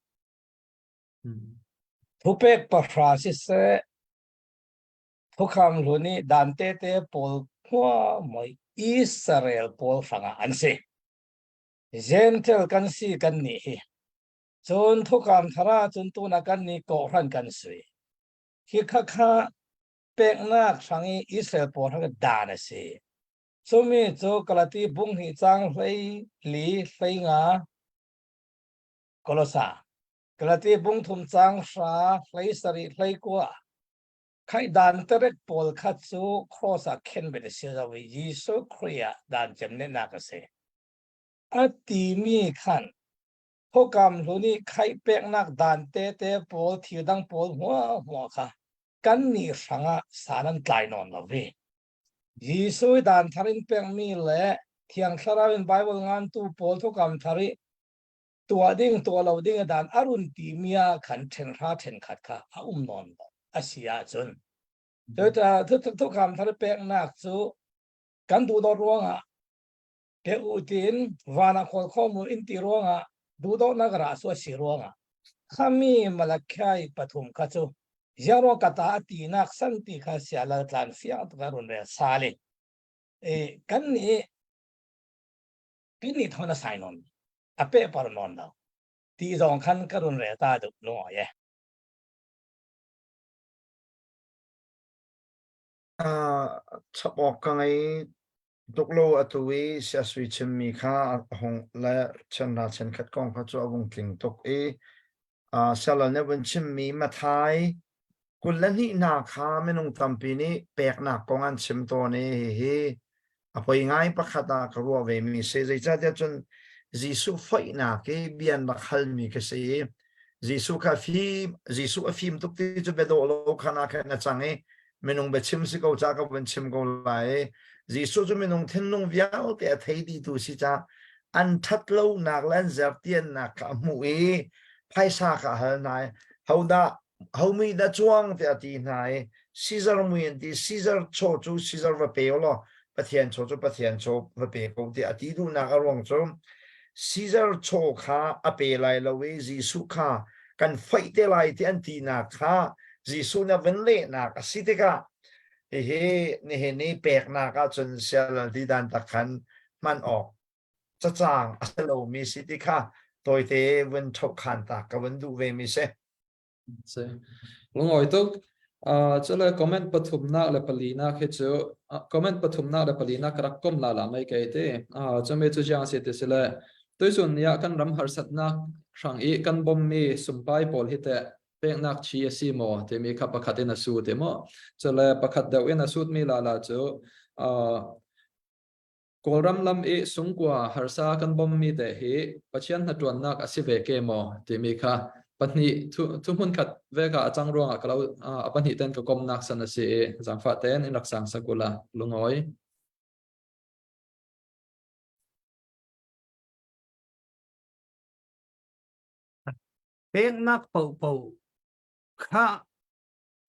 Thupek pahra siseh, thukham hlun i dan te te pawl khua moi Israel pawl hrangah an si. Gentile kan si kan nih hi. Cun thukam thar ahcun tuna kan nih kawhhran kan si. Hi khakha peknak hrang i Israel pawl hrang dan a si. Cumi cu Galati bung hnih cang hlei li hlei nga Kolosa. Galati bung thum cang hra hlei sarih hlei kua. Khai dan terek pawl kha cu cross ah khen bet a si zo i Jesuh Khrih ah dan cem ne nak a si. A timi khan Thawkam hlun i khaih peknak dan tete pawl thil dang pawl hmuahhmuah kha kannih hrangah san an tlai nawn lo ve. Jesuh i dan thar in pekmi le Thiang Thlarau in Baibal ngantu pawl thawkam thar i Tuah ding tuah lo ding a dan a run timi ah khan ṭhenhra ṭhenkhat kha a um nawn lo a si ahcun. Cucaah thukam thar peknak cu kan duhdawt ruangah pe u tiin van ah khawl khawm u in ti ruangah duhdawtnak rah su a si ruangah khami Malachi pathum kha cu ziaro kata a tinak san ti kha sia lal tlan fiang tuk a run rel sali e kan nih kan nih thon a sai non a pe par non lo ti zong khan ka run rel ta duh no ye. Chap awk ka ngei tuk lo. Atu i siasui chimmi kha a hung le chenra chenkhat kong kha cu a vung tling tuk i sialal nih vun chimmi Mathai 22 hna kha minung tampi nih peknak kong an chim tawn i hihi a poi ngai pakhat ah ka ruah ve mi si. Zeicahtiah cun Jesuh foihnak i bia an rak halmi ka si i Jesuh kha fim Jesuh a fim tuk ti cu biadawh lo khan ah khan a cang i minung biachim si ko ca ka vun chim ko lai i Jesuh cu minung thinlung vialte a thei dihtu si ca an ṭhat lonak le an zertiannak kha a hmuh i phaisa kha a hal hna i hodah homi dah cuang tiah a ti hna i Caesar mui an ti. Caesar chaw cu Caesar va pe law Pathian chaw cu Pathian chaw va pe ko tiah a ti duhnak a ruang cu Caesar chaw kha a pe lai lo i Jesuh kha kan foih te lai ti an tinak kha Jesuh nih a vun lehnak a si tikah hihi nihin i peknak ahcun sialal ti dan tak khan hman awk cacang a si lomi si ti kha tawite vun ṭhohkhan ta ka vun duh ve mi si. Si. Lungawi tuk. Cule comment pathumnak le palinak hi cu comment pathumnak le palinak ka rak kom la la mai kei ti. Cumi cu jiang si ti si le tuisun ni ah kan ram harsatnak hrang i kan bommi sumpai pawl hi teh peknak chi a si maw timi kha pakhat in a su ti maw. Cule pakhat deuh in a sut mi la la cu Kawlram lam i sungkua harsa kan bommi te hi Pathian hnaṭuannak a si ve ke maw timi kha pahnih thuhmun khat veka a cang ruangah ka lo a pahnih ten ka komnak san a si i zaangfah tein in rak sang sakula lungawi. Peknak paohpaoh kha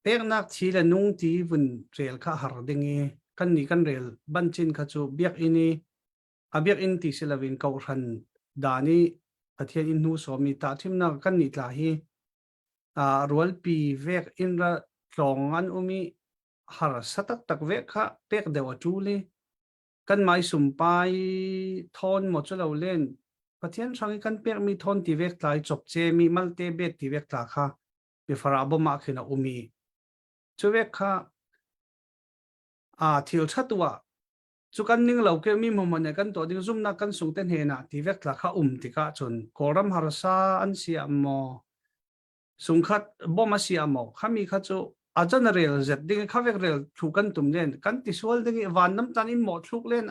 Peknak thi le nung ti vun rel kha har ding i kan nih kan rel bancin kha cu biakinn i a biakinn ti si loin kohhran dan i Pathian inn hnu sawmi tahthimnak kan nih tla hi rualpi vek in ra tlawng an um i harsa taktak vek kha pek deuh a ṭul i kan mai sumpai thawn maw cu lo len Pathian hrang i kan pekmi thawn ti vek tla i chop ce mi malte bet ti vek tla kha mifara bom ah khin a um i cu vek kha a thil ṭha tuah cu kan ning lo ke mi mo ne kan tuah ding zumnak kan sung te hnen ah ti vek tla kha um tikah cun Kawlram harsa an si ah maw sungkhat bom a si ah maw khami kha cu a general zet ding kha vek rel thu kan tum len kan ti sual ding i van nam tan in mo thluk len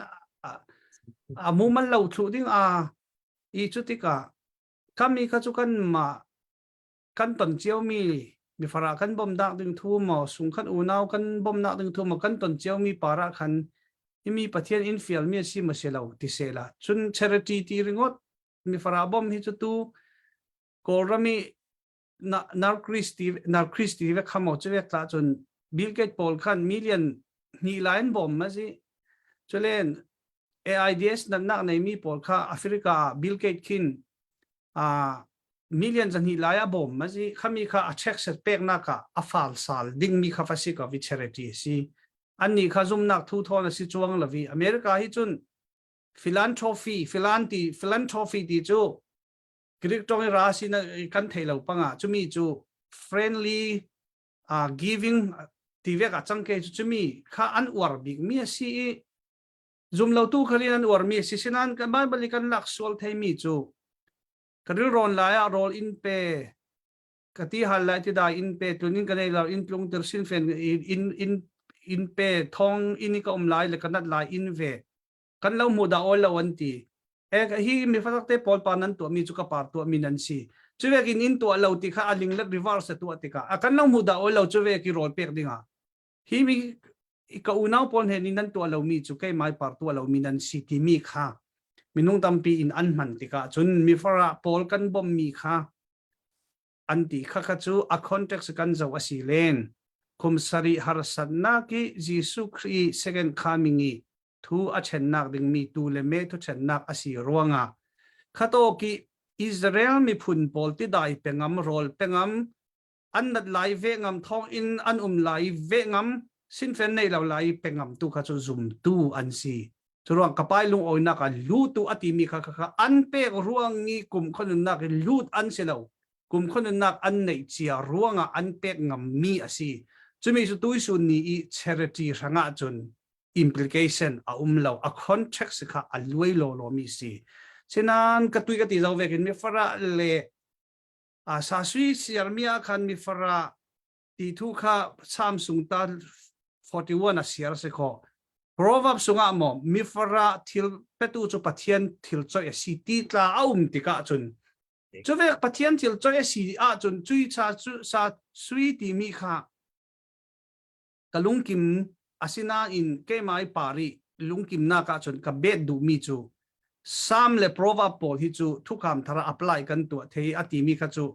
a mu man lo thlu ding a i cu tikah kami kha cu kan ma Kan ton ciomi mifar ah kan bawmhnak ding thu maw sungkhat unau kan bawmhnak ding thu maw kan ton ciomi par ah khan himi Pathian in fialmi a si maw si lo ti sehla. Cun charity ti ringot mifar ah bawm hi cu tu Kawlram i Narcris ti Narcris ti ve khamo chu vek tla cun Bill Gates pawl khan million hnih lai an bawm ma si. Chulen AIDS natnak neimi pawl kha Africa ah Bill Gates khin million zahnih lai a bawm ma si khami kha a check set peknak ah a fal sal dingmi kha fa si ko vi charity a si anni kha zumnak thu thawn a si chuang lavi America hi cun philanthropy philanti philanthropy ti cu Greek tong i ra si na kan thei lo panga chumi cu friendly uh, giving ti vek a changke chu chumi kha an uar bik mi a si i Zumlotu khalin an uarmi a si. Sinain kan Baibal i kan lak sual theimi cu ka rilrawn lai ah rawl in pe, ka ti hal lai ti dai in pe, tlun in ka nei lo, in tlung tir sin fen in in in pe, thong in i ka um lai le ka nat lai in ve. Kan lo hmu dah awl lo an ti. E hi mi fatak te pawl pa nan tuah mi cu ka par tuah mi nan si. Cu vek in in tuah lo ti kha a ling let reverse tuah tikah a kan lo hmu dah awl lo cu vek i rawl pek dingah hi mi ka unau pawl he nih nan tuah lomi cu keimah par tuah lomi nan si timi kha. Minung tampi in an hman tikah cun mifara pawl kan bawmhmi kha an ti kha kha cu a context kan zoh a si len. Kum sarih harsatnak i Jesuh Khrih second coming i thu a ṭhennak dingmi tu le me thu ṭhennak a si ruangah khatawk i Israel miphun pawl tidai pengam rawl pengam an nat lai ve ngam thawng in an um lai ve ngam sinfen nei lo lai pengam tu kha cu zumtu an si curuang kapai lungawinak ah lutu a timi kha kha an pek ruang i kum khonunnak i lut an si lo kum khonunnak an neih cia ruangah an pek ngam mi a si cumi cu tuisun ni i charity hrangah cun implication a um lo a context kha a luai lo lo mi si sinan ka tui ka ti zo vekin mi fara le A sasui siarmi ah khan mi farah ti thu kha Samsung ta 41 a siar si kho. Proverb sungah maw mi farah thil petu cu Pathian thil choi a si ti tla a um tikah cun cu vek Pathian thil choi a si ahcun cui cha cu sa sui timi kha Ka lungkim asinain keimah i par i lungkimnak ahcun ka bet duhmi cu Psalm le Proverb pawl hi cu thukam thar ah apply kan tuah thei a timi kha cu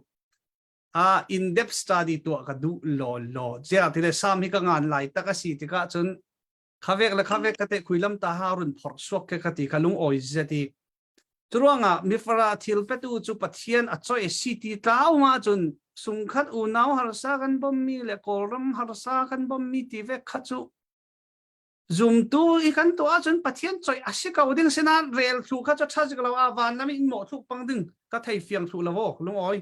a in depth study tuah ka duh law law. Ziah tile Psalm hi ka ngan lai tak a si tikah cun khavek le khavek ka te khuilam ta ha run phorh suak ke ka ti ka lung awi zet i Curuangah mifara thil petu cu Pathian a choi si ti tlau ma cun sungkhat unau harsa kan bommi le Kawlram harsa kan bommi ti ve kha cu zumtu i kan tuah ahcun Pathian choi a si ko ding sinain rel thlu kha cu tha zik lo a van lam in mawh thluk pang ding ka thei fiang thlu lo lungawi.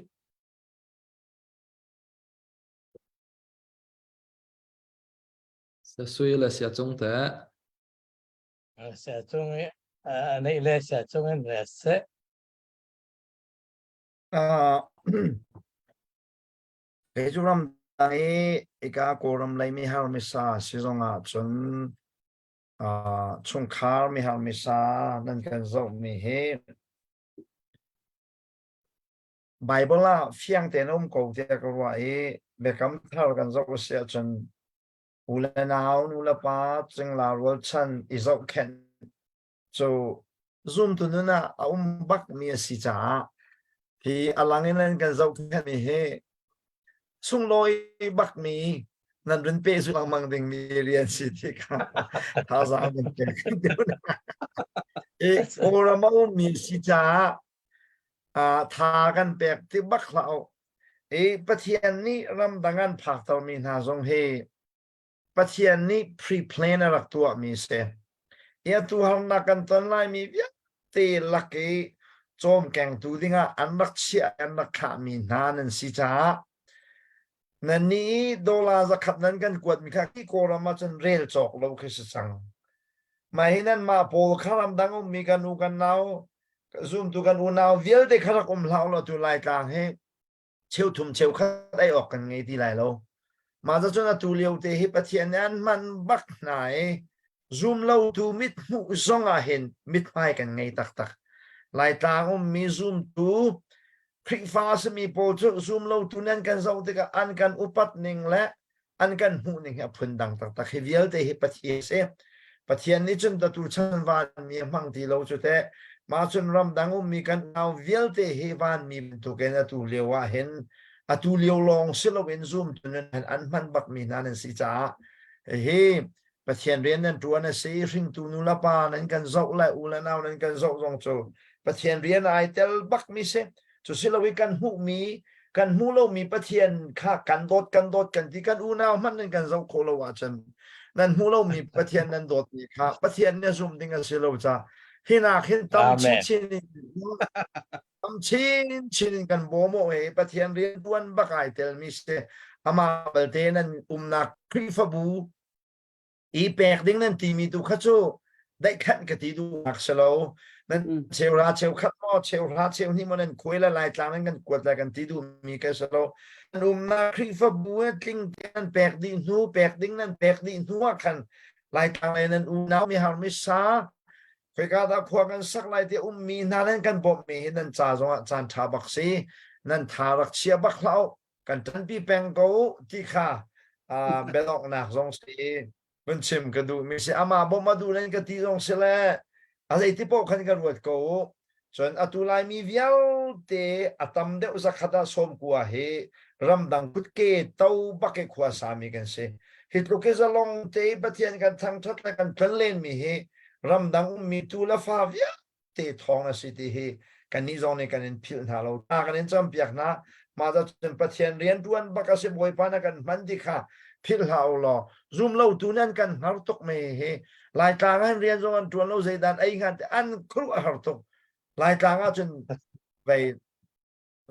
Sui le sia cung te. Sia cung i a neih le sia cung in rel seh. Kei cu ram dang i ika Kawlram lei mihar misa si zong ah cun chungkhar mihar misa nan kan zohmi hi Bible ah fiang tein a um ko tiah ka ruah i biakam thar kan zoh a si ahcun U le nau, nu le pa, cingla rualchan i zohkhenh cu zumtu nun ah a um bakmi a si caah hi a lang in an kan zohkhenhmi hi sunglawi bakmi nan run peh lengmang dingmi rian si ti kha thazaang nan pek. I Kawlram a ummi si caah tha kan pek ti bak hlah u. I Pathian nih ramdang an phaktermi hna zong hi Pathian nih pre-plan a rak tuahmi si. I atu harnak kan ton laimi vialte lak i cawmkengtu dingah an rak chiah an rak thlahmi hna nan si caah nannih i dollar zakhat nan kan kuatmi kha khi Kawlram ah cun rel cawk lo khi si cang. Mah hi nanmah pawl kha ramdang ummi kan u kan nau zumtu kan unau vialte kha rak um hlah law tu Laitlang hi cheuthum cheukhat ei awk kan ngei ti lai lo. Mah cun atu lio te hi Pathian nih an hman bak hna i zum lo tu mit hmuh zong ah hin mithmai kan ngei taktak. Laitlang ummi zumtu Khrihfa a simi pawl cu zum lo tu nan kan zoh tikah an kan upat ning le an kan hmuh ning hi a phun dang taktak. Hi vialte hi Pathian si. Pathian nih cun tatu chan vanmi a hmang ti lo cu teh. Mah cun ramdang ummi kan nau vialte hi vanmi bantukin atu lio ah hin atu lio lawng si loin zumtu nun an hman bakmi hna nan si caah hi Pathian rian nan ṭuan a si hringtu nu le pa nan kan zoh le u le nau nan kan zoh zong cu Pathian rian ai tel bakmi si. Cu si lo i kan hmuhmi kan hmuh lomi Pathian kha kan dawt kan dawt kan ti kan unau hmanh nan kan zoh khawh lo ahcun nan hmuh lomi Pathian nan dawtmi kha Pathian nih a zum ding a si lo ca hinak hin tam chinchin in tam chinchin in kan bawm awk i Pathian rian tuan bak ai telmi si amah balte nan umnak Khrihfabu i pek ding nan timi tu kha cu daihkhanh ka ti duhnak si lo nan cheuhra cheukhat maw cheuhra cheuhnih maw nan khuai le laitlang nan kan kuat lai kan ti duhmi ka si lo nan umnak Khrihfabu he tling te nan pek dih hnu pek ding nan pek dih hnu ah khan laitlang le nan unau mi har mi sa khoika dah khua kan sak lai ti ummi hna nan kan bawmhmi hi nan ca zongah caan ṭha bak si nan tha rak chia bak hlah u kan ṭanpi peng ko ti kha biadonghnak zong si vun chim ka duh mi si amah bawmh a duh len ka ti zong si le. A zeiti paoh khan ka ruat ko u. Cun atu Laimi vialte a tam deuh zakhat ah 90 hi ramdang kutke to bak i khua sami kan si. Hi tluk i zalong te i Pathian kan thangṭhat le kan tlonlenmi hi ramdang ummi tu le fa vialte thawng a si ti hi kannih zong nih kan in philh hna lo. Hna kan in campiak hna. Mah cun Pathian rianṭuan bak a si Bawipa na kan hman ti kha philh hlah u law zum lo tu nan kan hngar tuk me hi Laitlang ah rian zong an ṭuan lo zeidan ei hnga an khuruh a har tuk. Laitlang ah cun vei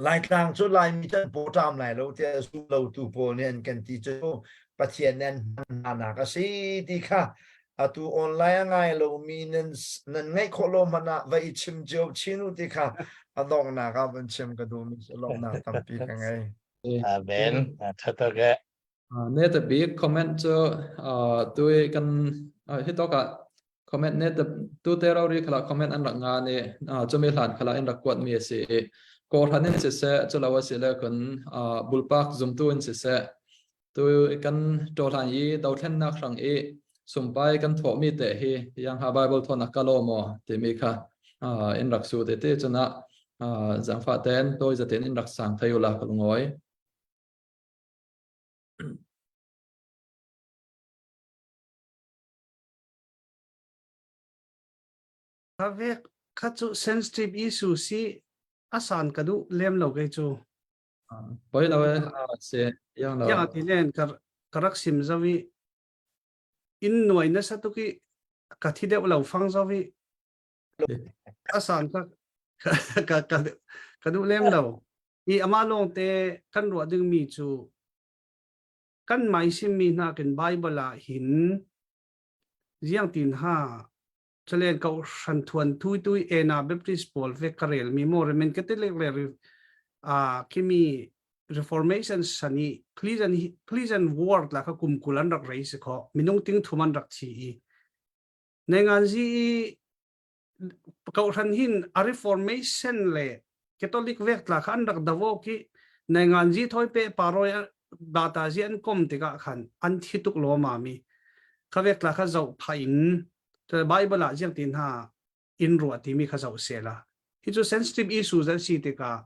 Laitlang cu Laimi cu an pawṭam lai lo tiah zum lotu pawl nih an kan ti cu Pathian nih an hman hnanak a si ti kha atu online a ngai lomi nan nan ngaih khawh lo hmanh ah va i chim cio chin u ti kha a donghnak ah van chim ka duhmi cu lawmhnak tampi ka ngei. Amen. Tha tuk e. Ne ta bik comment cu tui kan hi tok ah comment ne ta tu te ro ri khala comment an rak nga ni chumi hlan khala in rak kuat mi a si i kawhran in siseh chulo a si le kun bulpak zumtu in siseh tu kan ṭawhlan i dothlennak hrang i sumpai kan thawh mi te hi yang ha Bible thon akalo mo timi kha in rak su te te chuna zangfa ten toi zaten in rak sang thayula ka lungoi. Kavek kha cu sensitive issue si a san ka duh lem lo kei cu. Poi lo e se yang lo. Yang ti len ka ka rak sim zawi in nuai na sa tuki ka thi deuh lo fang zawi a san ka ka ka ka duh lem lo. I ama lawng te kan ruah ding mi cu kan mai simmi hna kin Bible ah hin ziang tin ha chalen ko hran thuan thui tui ena Baptist pawl ve karel mi mo remen Catholic le a kimi Reformation sani pleasant pleasant word la ka kum kulan rak rei se kho minung ting thuman rak chi i nengan zi kohhran hin a reformation le Catholic vek tla kha an rak davo ki nai zi thoi pe paroi bata zi an kom tikah khan an thi tuk lo ma mi kha vek tla kha zoh pha in Bible ah jiang tin ha in ruah ti mi kha zoh se la hi chu sensitive issues an si tikah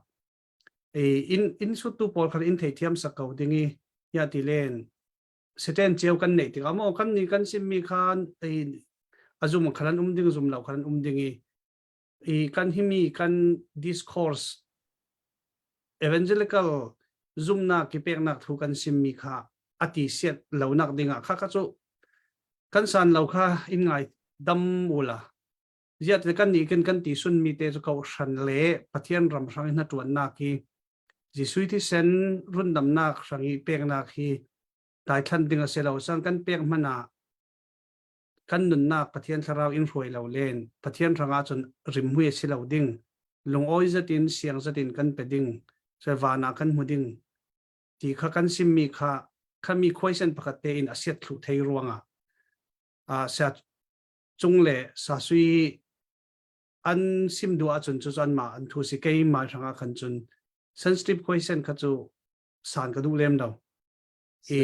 e in in su tu pawl khan in thei thiam sak ko dingi ya ti len seten ceu kan neih tikah maw kan nih kan simmi khan a zum khan an um ding zum lo khan an um ding i i kan himi kan discourse evangelical zumnak ki peknak thu kan simmi kha ati siat lo nak dingah kha kha cu kan san lo kha in ngai dam ula ziat le kan nih kan kan ti sun mi te chu ko hran le pathian ram hrang in na tuan nak hi Jesuh thisen rundamnak hrang i peknak hi daithlan ding a si lo. Sang kan pek hmanh ah kan nunnak Pathian thlarau in hruai lo len Pathian hrang ahcun rimhmui a si lo ding. Lungawi zatin siang zatin kan pe ding. Sai van ah kan hmu ding. Ti kha kan simmi kha khami khuaisen pakhat te in a siat thlu thei ruangah a sia cung le sasui an sim duh ahcun cu an mah an thu si keimah hrangah khan cun sensitive question kha cu san ka duh lem lo i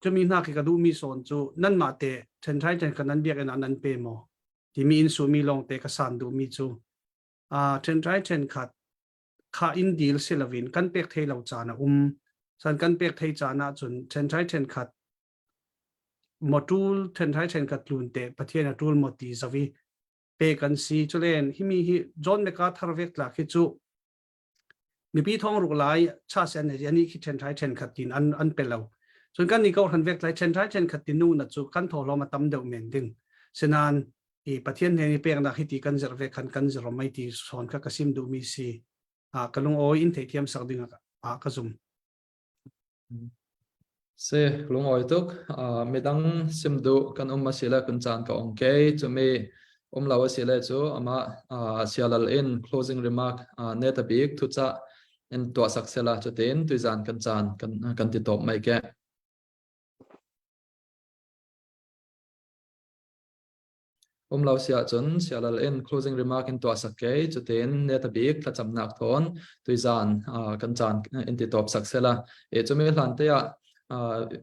cumi hna khi ka duh mi sawn cu nan mah te ṭhenṭhai ṭhen kha nan biakinn ah nan pe maw timi in su mi lawng te ka san duh mi cu a ṭhenṭhai ṭhen khat kha in dil si lovin kan pek thei lo caan a um san kan pek thei caan ah cun ṭhenṭhai ṭhen khat motul ṭhenṭhai ṭhen khat tlun te pathian a ṭul maw ti zawi pe kan si culen himi hi John MacArthur vek tlak hi cu mipi thong ruk lai cha sen ne ani khi then thai then khat tin an an pe lo cun kan ni ko han vek lai then thai then khat tin nu na chu kan tho hlom a tam deuh men ding senan i pathian he ni pek na hi ti kan zer ve khan kan zero mai ti son ka kasim du mi si a kalung oi in thei thiam sak ding a ka zum Si, lungawi tuk. Midang sim duh kan um a si le kun caan ka ong kei. Cumi um lo a si le cu amah sialal in closing remark neta bik thucah in tuah sak sela cutin tuizan kan caan kan kan ti top mai ke. Um lo si ahcun sialal in closing remark in tuah sak kei cutin neta bik thlacamnak thawn tuizan kan caan in ti top sak sela. E cumi hlan te ah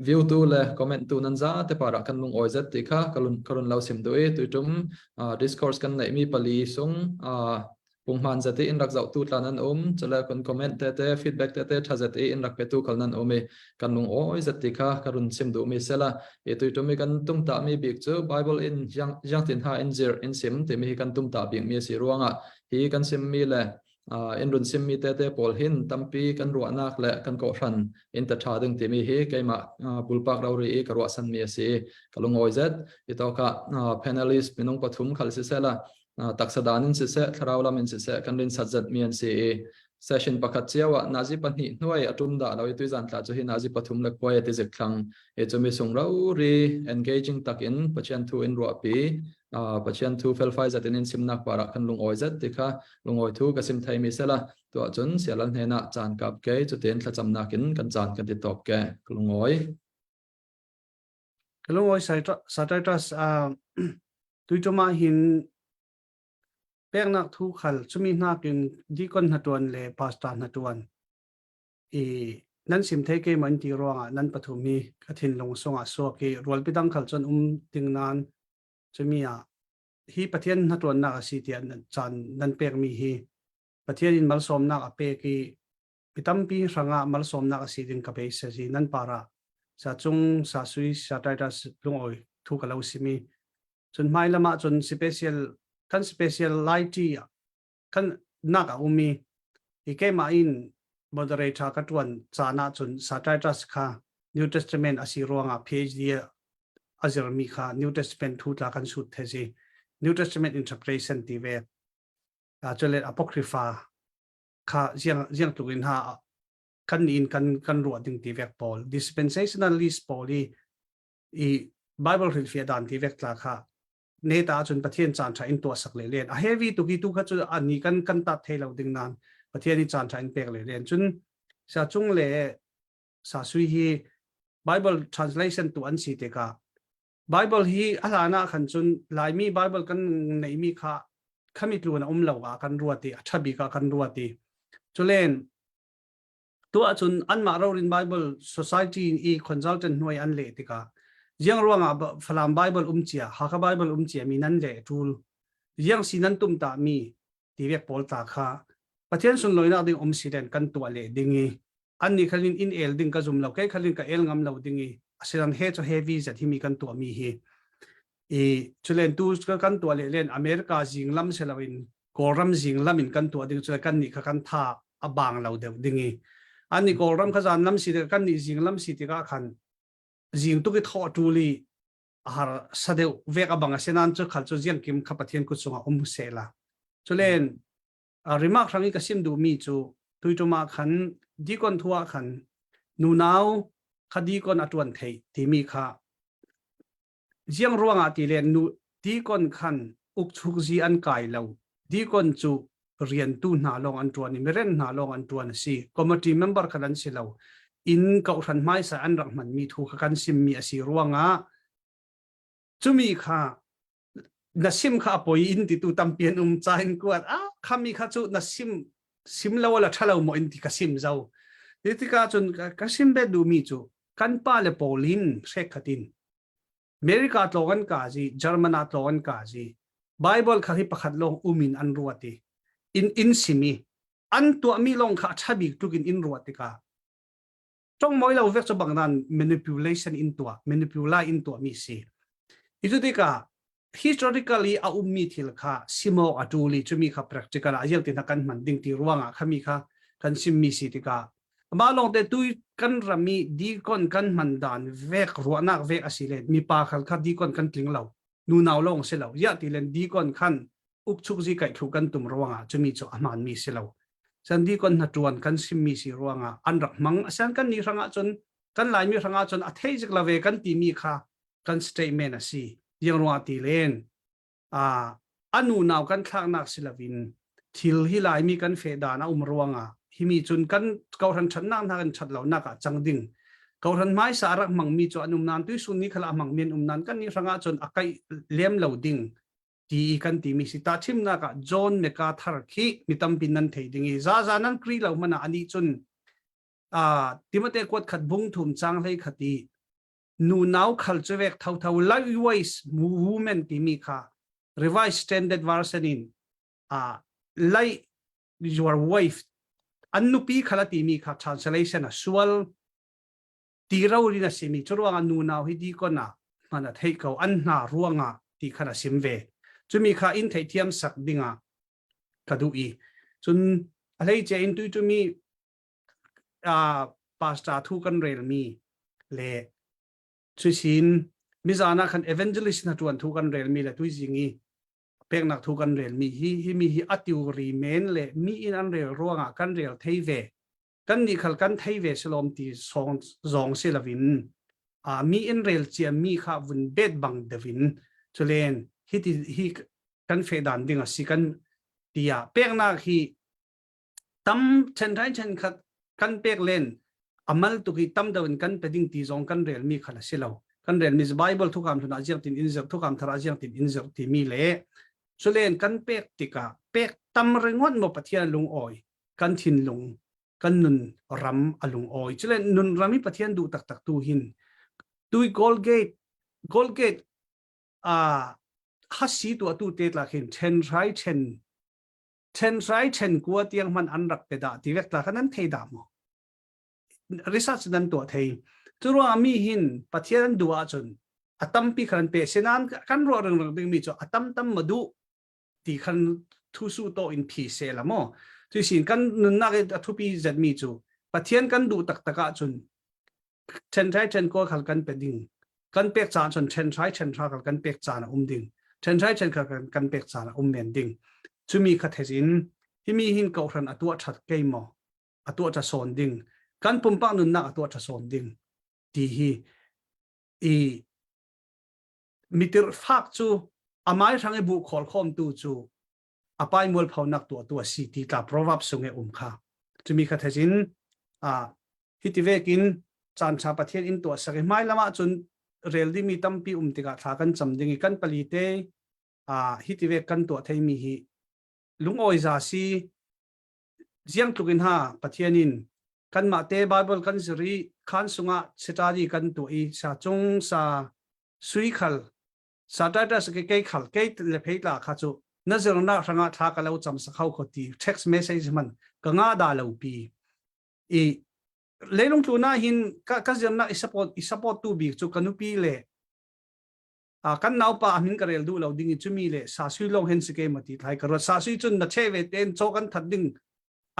View tu le comment tu nan za te para kan lung oi zet ti kha ka run lo sim du i tuitum discourse kan neih mi pali sung punghman zati in rak zoh tu tla nan um chale kun comment te te feedback te te tha zati in rak pe tu khal nan um i kan lung oi zet ti kha ka run sim du mi sela i tuitum i kan tum ta mi bik chu bible in yang tin ha in zir in sim ti mi hi kan tum ta bik mi si ruanga hi kan sim mi le in run simmi tete pawl hin tampi kan ruahnak le kan kawhhran in ta ṭha ding timi hi keimah pulpak rori i ka ruahsan mi a si. Ka lungawi zet. I tawka panelist minung pathum khal siseh taksa dan in siseh thlarau lam in siseh kan rin sat zet mi an si i session pakhat cio ah nazi pahnih hnuai a tum dah lo i tuizan tla cu hi nazi pathum le khuai a ti zik thlang i cumi sung rori engaging takin Pathian thu in ruahpi Pathian thu felfai zat in in simnak parah kan lungawi zet ti kha lungawi thu ka sim thei mi sela tuah cun sialal hnenah caan kap ke cutin thlacamnak in kan caan kan ti top ke ka lungawi. Ka lungawi Satitus tuitum ah hin peknak thu khal chumi hnakin deacon hna tuan le pastor hna tuan i nan sim thei ke man ti ruangah nan pathum hi ka thinlung sungah suak i rualpi dang khal cun um ting nan chumi ah hi Pathian hnaṭuannak a si tiah caan nan pekmi hi Pathian in malsawmnak a pek i mi tampi hrangah malsawmnak a si ding ka beisei si nan para sa cung sa sui sa Titus lungawi thu ka lo simi cun hmai lamah cun special kan special laiti kan nak a umi i keimah in moderator ka ṭuan caan ah cun sa Titus kha New Testament a si ruangah PhD a zirmi kha New Testament thu tla kan sut the si New Testament interpretation ti ve cule Apocrypha kha ziang ziang tluk in ha kan in kan kan ruah ding ti vek pawl dispensationalist pawl i i Bible hrilhfiah dan ti vek tla kha ne ta cun Pathian caan tha in tuah sak le len a heavy tuki tu kha cu ani kan kan tat thei lo ding nan Pathian i caan tha in pek le len cun sa chung le sa sui hi Bible translation tu an si tikah Bible hi a hlan ah khan cun Laimi Bible kan neihmi kha khami tlun a um lo ah kan ruat i a ṭha bik ah kan ruat i culen tu ahcun anmah rorin Bible Society i consultant hnuai an leh tikah ziang ruangah Falam Bible um cia Hakha Bible um cia mi nan leh ṭul ziang si nan tum ta mi ti vek pawl ta kha Pathian sunlawinak ding um si len kan tuah leh ding i an nih khalin in el ding ka zum lo kei khalin ka el ngam lo ding i asilan he chu heavy zat hi mi kan tuah mi hi i chulen tu kan tuah le len America zing lam se lo in Kawlram zing lam in kan tuah ding chu kan nih kha kan tha a bang lo deuh ding i an nih Kawlram kha zan lam si kan nih zing lam si tikah khan zing tuk i thaw tuli har sadeu vek abang asinan chu khal chu ziang kim kha Pathian ku chunga um se la chulen Remark hrang i ka sim duhmi cu tuitum ah khan deacon thu ah khan nunau kha deacon a ṭuan thei timi kha ziang ruangah ti le nu deacon khan ukchukzi an kai lo. Deacon cu riantu hna lawng an ṭuan i miren hna lawng an ṭuan a si. Committee member khan an si lo. Inn kohhran hmaisa an rak hmanmi thu kha kan simmi a si ruangah cumi kha na sim kha a poi in ti tu tampi an um ca in kuat a khami kha cu na sim sim lo la thalo mo in ti ka sim zo ti tikah cun ka sim be du mi cu kan pa le pawl in hrek khatin America tlawng an ka ji German ah tlawng an ka ji Bible kha hi pakhat lawng umin an ruat i in in simi an tuahmi lawng kha a ṭha bik tuk in in ruat tikah tong moi lo vek chu bang nan manipulation in tuah manipulate in tuah mi si i cu tikah historically a ummi thil kha simawk a tuli chumi kha practical a yel ti na kan hman ding ti ruangah khami kha kan simmi si tikah mah lawng te tu kan rami deacon kan hman dan vek ruahnak vek asi le mipa khal kha deacon kan tling lo nu nau lawng si lo ya ti len deacon khan ukchuk zi kai thlu kan tum ruangah chumi chu a hmaan mi si lo sandi kon na tuan kan simmi si ruangah an rak hmang asan kan ni hrangah cun kan laimi hrangah cun a thei zik lave kan ti mi kha kan statement a si yang ruangah ti len a anu nau kan thlaknak si lovin thil hi laimi kan fe dan a um ruangah himi cun kan kohhran thatnak hna kan that lo nak ah cang ding kohhran hmaisa rak hmang mi cu an um nan tuisun ni khala hmang mi an um nan kan ni hrangah cun a kai lem lo ding ti kan timi si tahchimnak ah John MacArthur khi mi tampi nan thei ding i zaza nan kri lo mana ani cun. Timote kuat khat bung thum chang hlei khat i nu nau khal chu vek tho tho likewise women timi kha Revised Standard Version in like your wife an nupi khala timi kha translation a sual ti ro rin a simi cu ruangah nu nau hi di kon ah hman a theih ko an hna ruangah ti khan a sim ve cumi kha in theihthiam sak dingah ka duh i cun a hleice in tu cumi pastor thu kan rel mi le cusin mizan ah khan evangelist na tuan thu kan rel mi le tuizing i peknak thu kan rel mi hi hi mi hi atiuri men le mi in an rel ruangah kan rel thei ve kan nih khal kan thei ve silom ti song zong si lovin a mi in rel cia mi kha vun bet bang devin chulen hi ti hi kan fe dan ding a si kan tia peknak hi tam chen rai chen khat kan pek len amal tuk i tam deuh in kan pe ding ti zong kan rel mi khal a si lo kan rel mi Bible thukam thuna aziang tin in zir thukam thar aziang tin in zir ti mi le chulen kan pek tikah pek tam ringot mo Pathian lung oi kan thinlung kan nun ram a lung oi chulen nun ram i Pathian duh taktak tu hin tui Golgate Golgate a hasi tu atu te tla khin then rai then then rai then kua tiang man an rak pe da ti vek tla khan an thei da mo research nan tuah thei cu ruangah mi hin Pathian an duh ahcun a tampi khan pe sinan kan ruah reng reng ding mi cu a tam tam ma duh ti khan thu su to in phi se la mo cu sin kan nunnak a thupi zet mi cu Pathian kan duh taktak ahcun ṭhen ṭhai ṭhen kawl khal kan pe ding kan pek caan cun ṭhen ṭhai ṭhen ṭha khal kan pek caan a um ding ṭhen ṭhai ṭhen khal kan pek caan a um men ding cumi kha thezin himi hin kohhran a tuah ṭhat kei maw a tuah ṭha sawn ding kan pumpak nunnak a tuah ṭha sawn ding ti hi i mitir fak cu amai hrang i bu khawl khawm tu cu apai mual phonak tuah tu a si ti tla proverb sung e um kha cumi kha thezin a Hiti vekin caan ṭha Pathian in tuah sak i hmai lam ahcun rel dingmi tampi um tikah thla kan cam ding i kan pali te hiti vek kan tuah theimi hi lungawi za si ziang tluk in ha Pathian in kanmah te Bible kan zir i khan sungah study kan tuah i sa cung sa sui khal sa Titus ke kei khal kei le phei tla kha chu na zirnak hrangah thla ka lo cam sakhau kho ti text message man ka nga da lo pi I leilung tlu na hin ka ka zirnak i support i support tu bik cu ka nupi le a kan naupa a min ka rel duh lo ding i chumi le sa sui long hen si ke ma ti thlai ka ruat sa sui cun na che ve ten cho kan that ding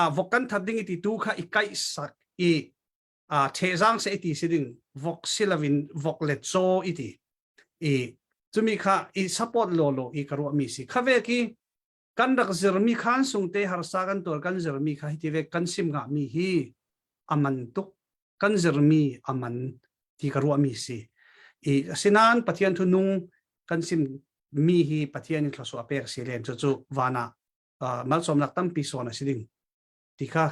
a vok kan that ding i ti tu kha i kai sak i a the zang se ti si ding vok silavin vok le cho i ti i chumi kha i support lo lo i ka ruah mi si kha ve ki Kan rak zirmi khaan sungte harsa kan tuar kan zirmi kha hiti ve kan sim ngahmi hi a man tuk kan zirmi a man ti ka ruahmi si. I asinain Pathian thu nung kan sim mi hi Pathian in thluachuah pek si len cu cu van ah malsawmnak tampi sawn a si ding ti kha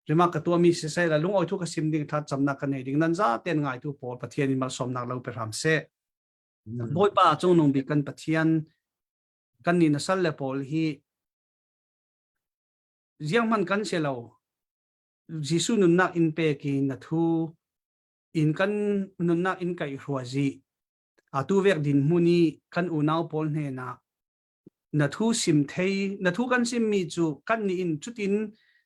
remark ka tuahmi si sai la lungawi thu ka sim ding tha camnak ka nei ding nan za ten ngai tu pawl Pathian in malsawmnak lo pe hram seh. Bawipa cungnung bik kan Pathian Kan nih na sal le pawl hi zianghmanh kan si lo. Jesuh nunnak in pek i na thu in kan nunnak in kaih hrua zi. Atu vek din hmun i kan unau pawl hnenah na thu sim thei na thu kan simmi cu kan nih in cutin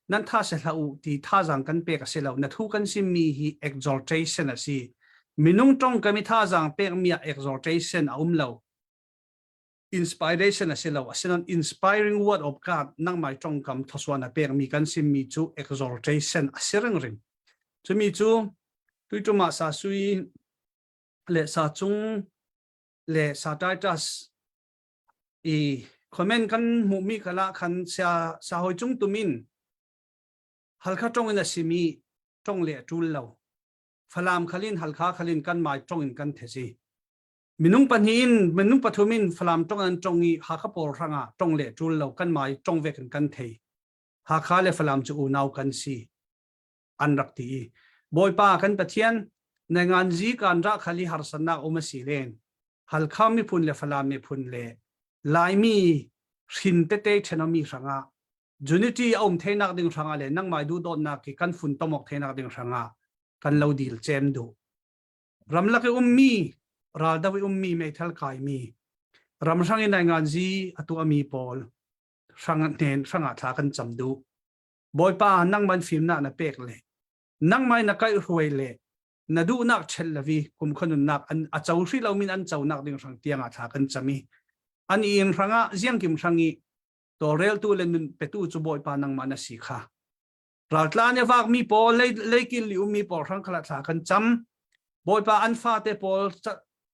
nan tha se hlah u ti thazaang kan pek a si lo na thu kan simmi hi exhortation a si minung tong kami thazaang pekmi ah exhortation a um lo inspiration a si lo asinain inspiring word of God nangmai tongkam thawsuan a pekmi kan simmi cu exaltation a si ringring cumi cu tuitum ah sa sui le sa cung le sa Titus i comment kan hmuhmi kala khan sia sa hoi cung tumin halkha tong in a simi tong le tul lo falam khalin halkha khalin kan mai tong in kan thesi Minung pahnih in minung pathum in Falam tong an tong i Hakha pawl hrangah tong le ṭul lo kan mai tong vek in kan thei. Hakha le Falam cu unau kan si an rak ti i Bawipa kan Pathian na nganzi kan ra khali harsannak um a si len Halkha miphun le Falam miphun le Laimi hrin tete ṭhenomi hrangah. Unity a um theinak ding hrangah le nangmah duhdawtnak hi kan funtom awk theinak ding hrangah kan lo dil cem duh. Ramlak i ummi, raldo i ummi meithal kaimi, ramhrang in ngai zi a tuahmi pawl hrang hnen hrangah thla kan cam duh. Bawipa nangman fimnak na pek le nangmai na kaih hruai le na duhnak chel lavi kum khonunnak an a co hri lo min an conak ding hrang tiangah thla kan cam i an in hrangah ziangkim hrang i tawlreltu le nun petu cu Bawipa nangmah na si kha. Raltlan i vakmi pawl leikil i ummi pawl hrang khala thla kan cam. Bawipa an fate pawl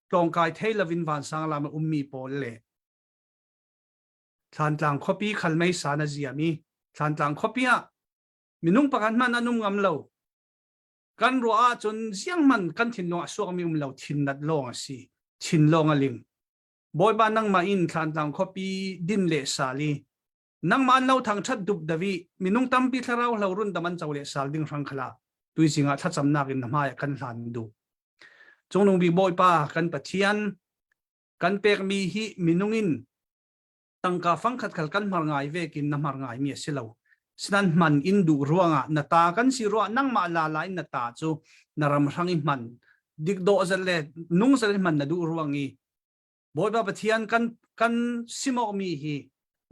tlawngkai thei lovin vansang lam a ummi pawl le Thlantlang khuapi khal mei sa na ziami Thlantlang khuapi ah minung pakhat hmanh an um ngam lo. Kan ruah ahcun ziang man kan thinlung a suakmi um lo thin nat lawng a si. Thin lawng a ling. Bawipa nangmah in Thlantlang khuapi din le sal i nangmah an lo thangṭhat dup davi minung tampi thlarau hlo rundam an co le sal ding hrang khala tuizing ah thlacamnak in na hmai ah kan hlan duh. Cungnung bik Bawipa kan Pathian kan pekmi hi minung in tangka fangkhat khal kan hmar ngai vekin na hmar ngai mi a si lo. Sinan hman in duh ruangah na ta kan si ruah nangmah la la in na ta cu na ram hrang i hman dik dawh zat le nung zat in hman na duh ruang i Bawipa Pathian kan kan simawk mi hi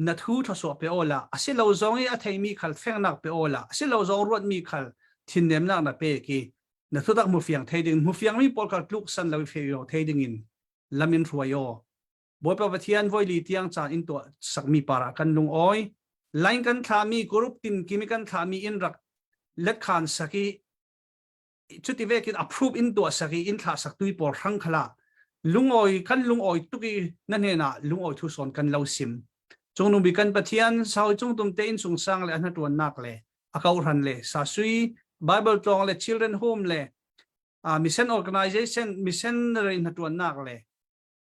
na thu thluachuah pe aw la a si lo zong i a theimi khal fengnak pe aw la a si lo zong ruatmi khal thinnemnak na pe ki na thutak hmufiang thei ding hmufiang mi pawl khal tluk san lo i fe yo thei ding in lamin hruai aw Bawipa Pathian voili tiang caan in tuah sakmi para kan lung oi line kan thlami group tin kimi kan thlami in rak let khan saki cuti vekin approve in tuah sak i in thlah sak tui pawl hrang khala lungawi kan lungawi tuk i na hnenah lungawi thu sawn kan lo sim cungnung bi kan pathian sawi cungtum te in sung sang le a hna le a kohran le sasui bible tlawng le children home le uh, mission organization missionary hna tuannak le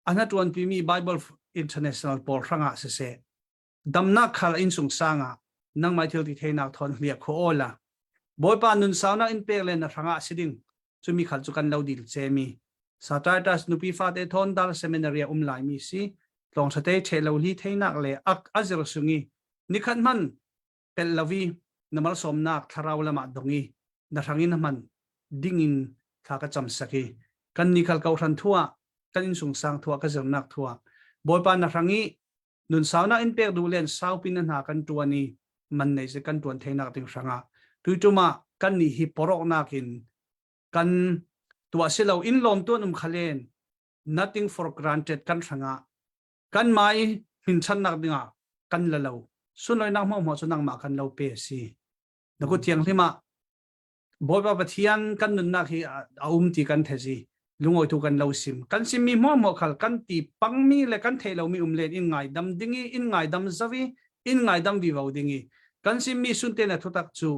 a hna tuanpi mi bible international pawl hrangah siseh damnak khal in sung sangah nangmai thil ti theinak thon hliah kho ola Bawipa nun saunak in pek le na hrangah si ding cumi khal cu kan lo dil chemi Satitas nupi fate thon dal seminary um lai mi si tlong thate the lo li theinak le ak azir sungi nikhat man pel lovi namal somnak thlarau lama dongi na hrangin man dingin thla ka cham saki kan ni khal ko hran thua kan in sung sang thua ka zirnak thua Bawipa na hrangi Nun saunak in pek duh len saupi na hna kan tuan i man nei se kan tuan theinak ding hrangah tuitum ah kan nih hi poroknak in kan tuah si lo in lawm tuan um khalen nothing for granted kan hrangah kan mai hminchannak dingah kan la lo sunloinak hmo hmo cu nangmah kan lo pe si na kut thiang hlim ah Bawipa Pathian kan nunnak hi a um ti kan thezi lungawi tu kan lo sim kan sim mi mo mo khal kan ti pangmi le kan thei lomi um len in ngai dam dingi in ngai dam zavi in ngai dam vi vo dingi kan sim mi sunte na thutak chu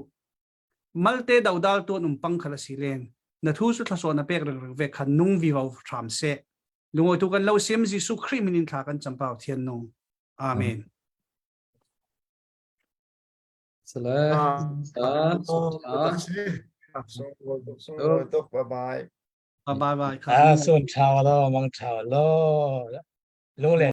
malte dodal tuan um pang khala si len na thu su thlaso na pek reng reng ve khan nung vi vo thram se lungawi tu kan lo sim Jesu Khrih min in thla kan champau thian nung amen Sale. Bye bye. Bye bye. Ah, sun chao lo, mang chao lo. Lunglen.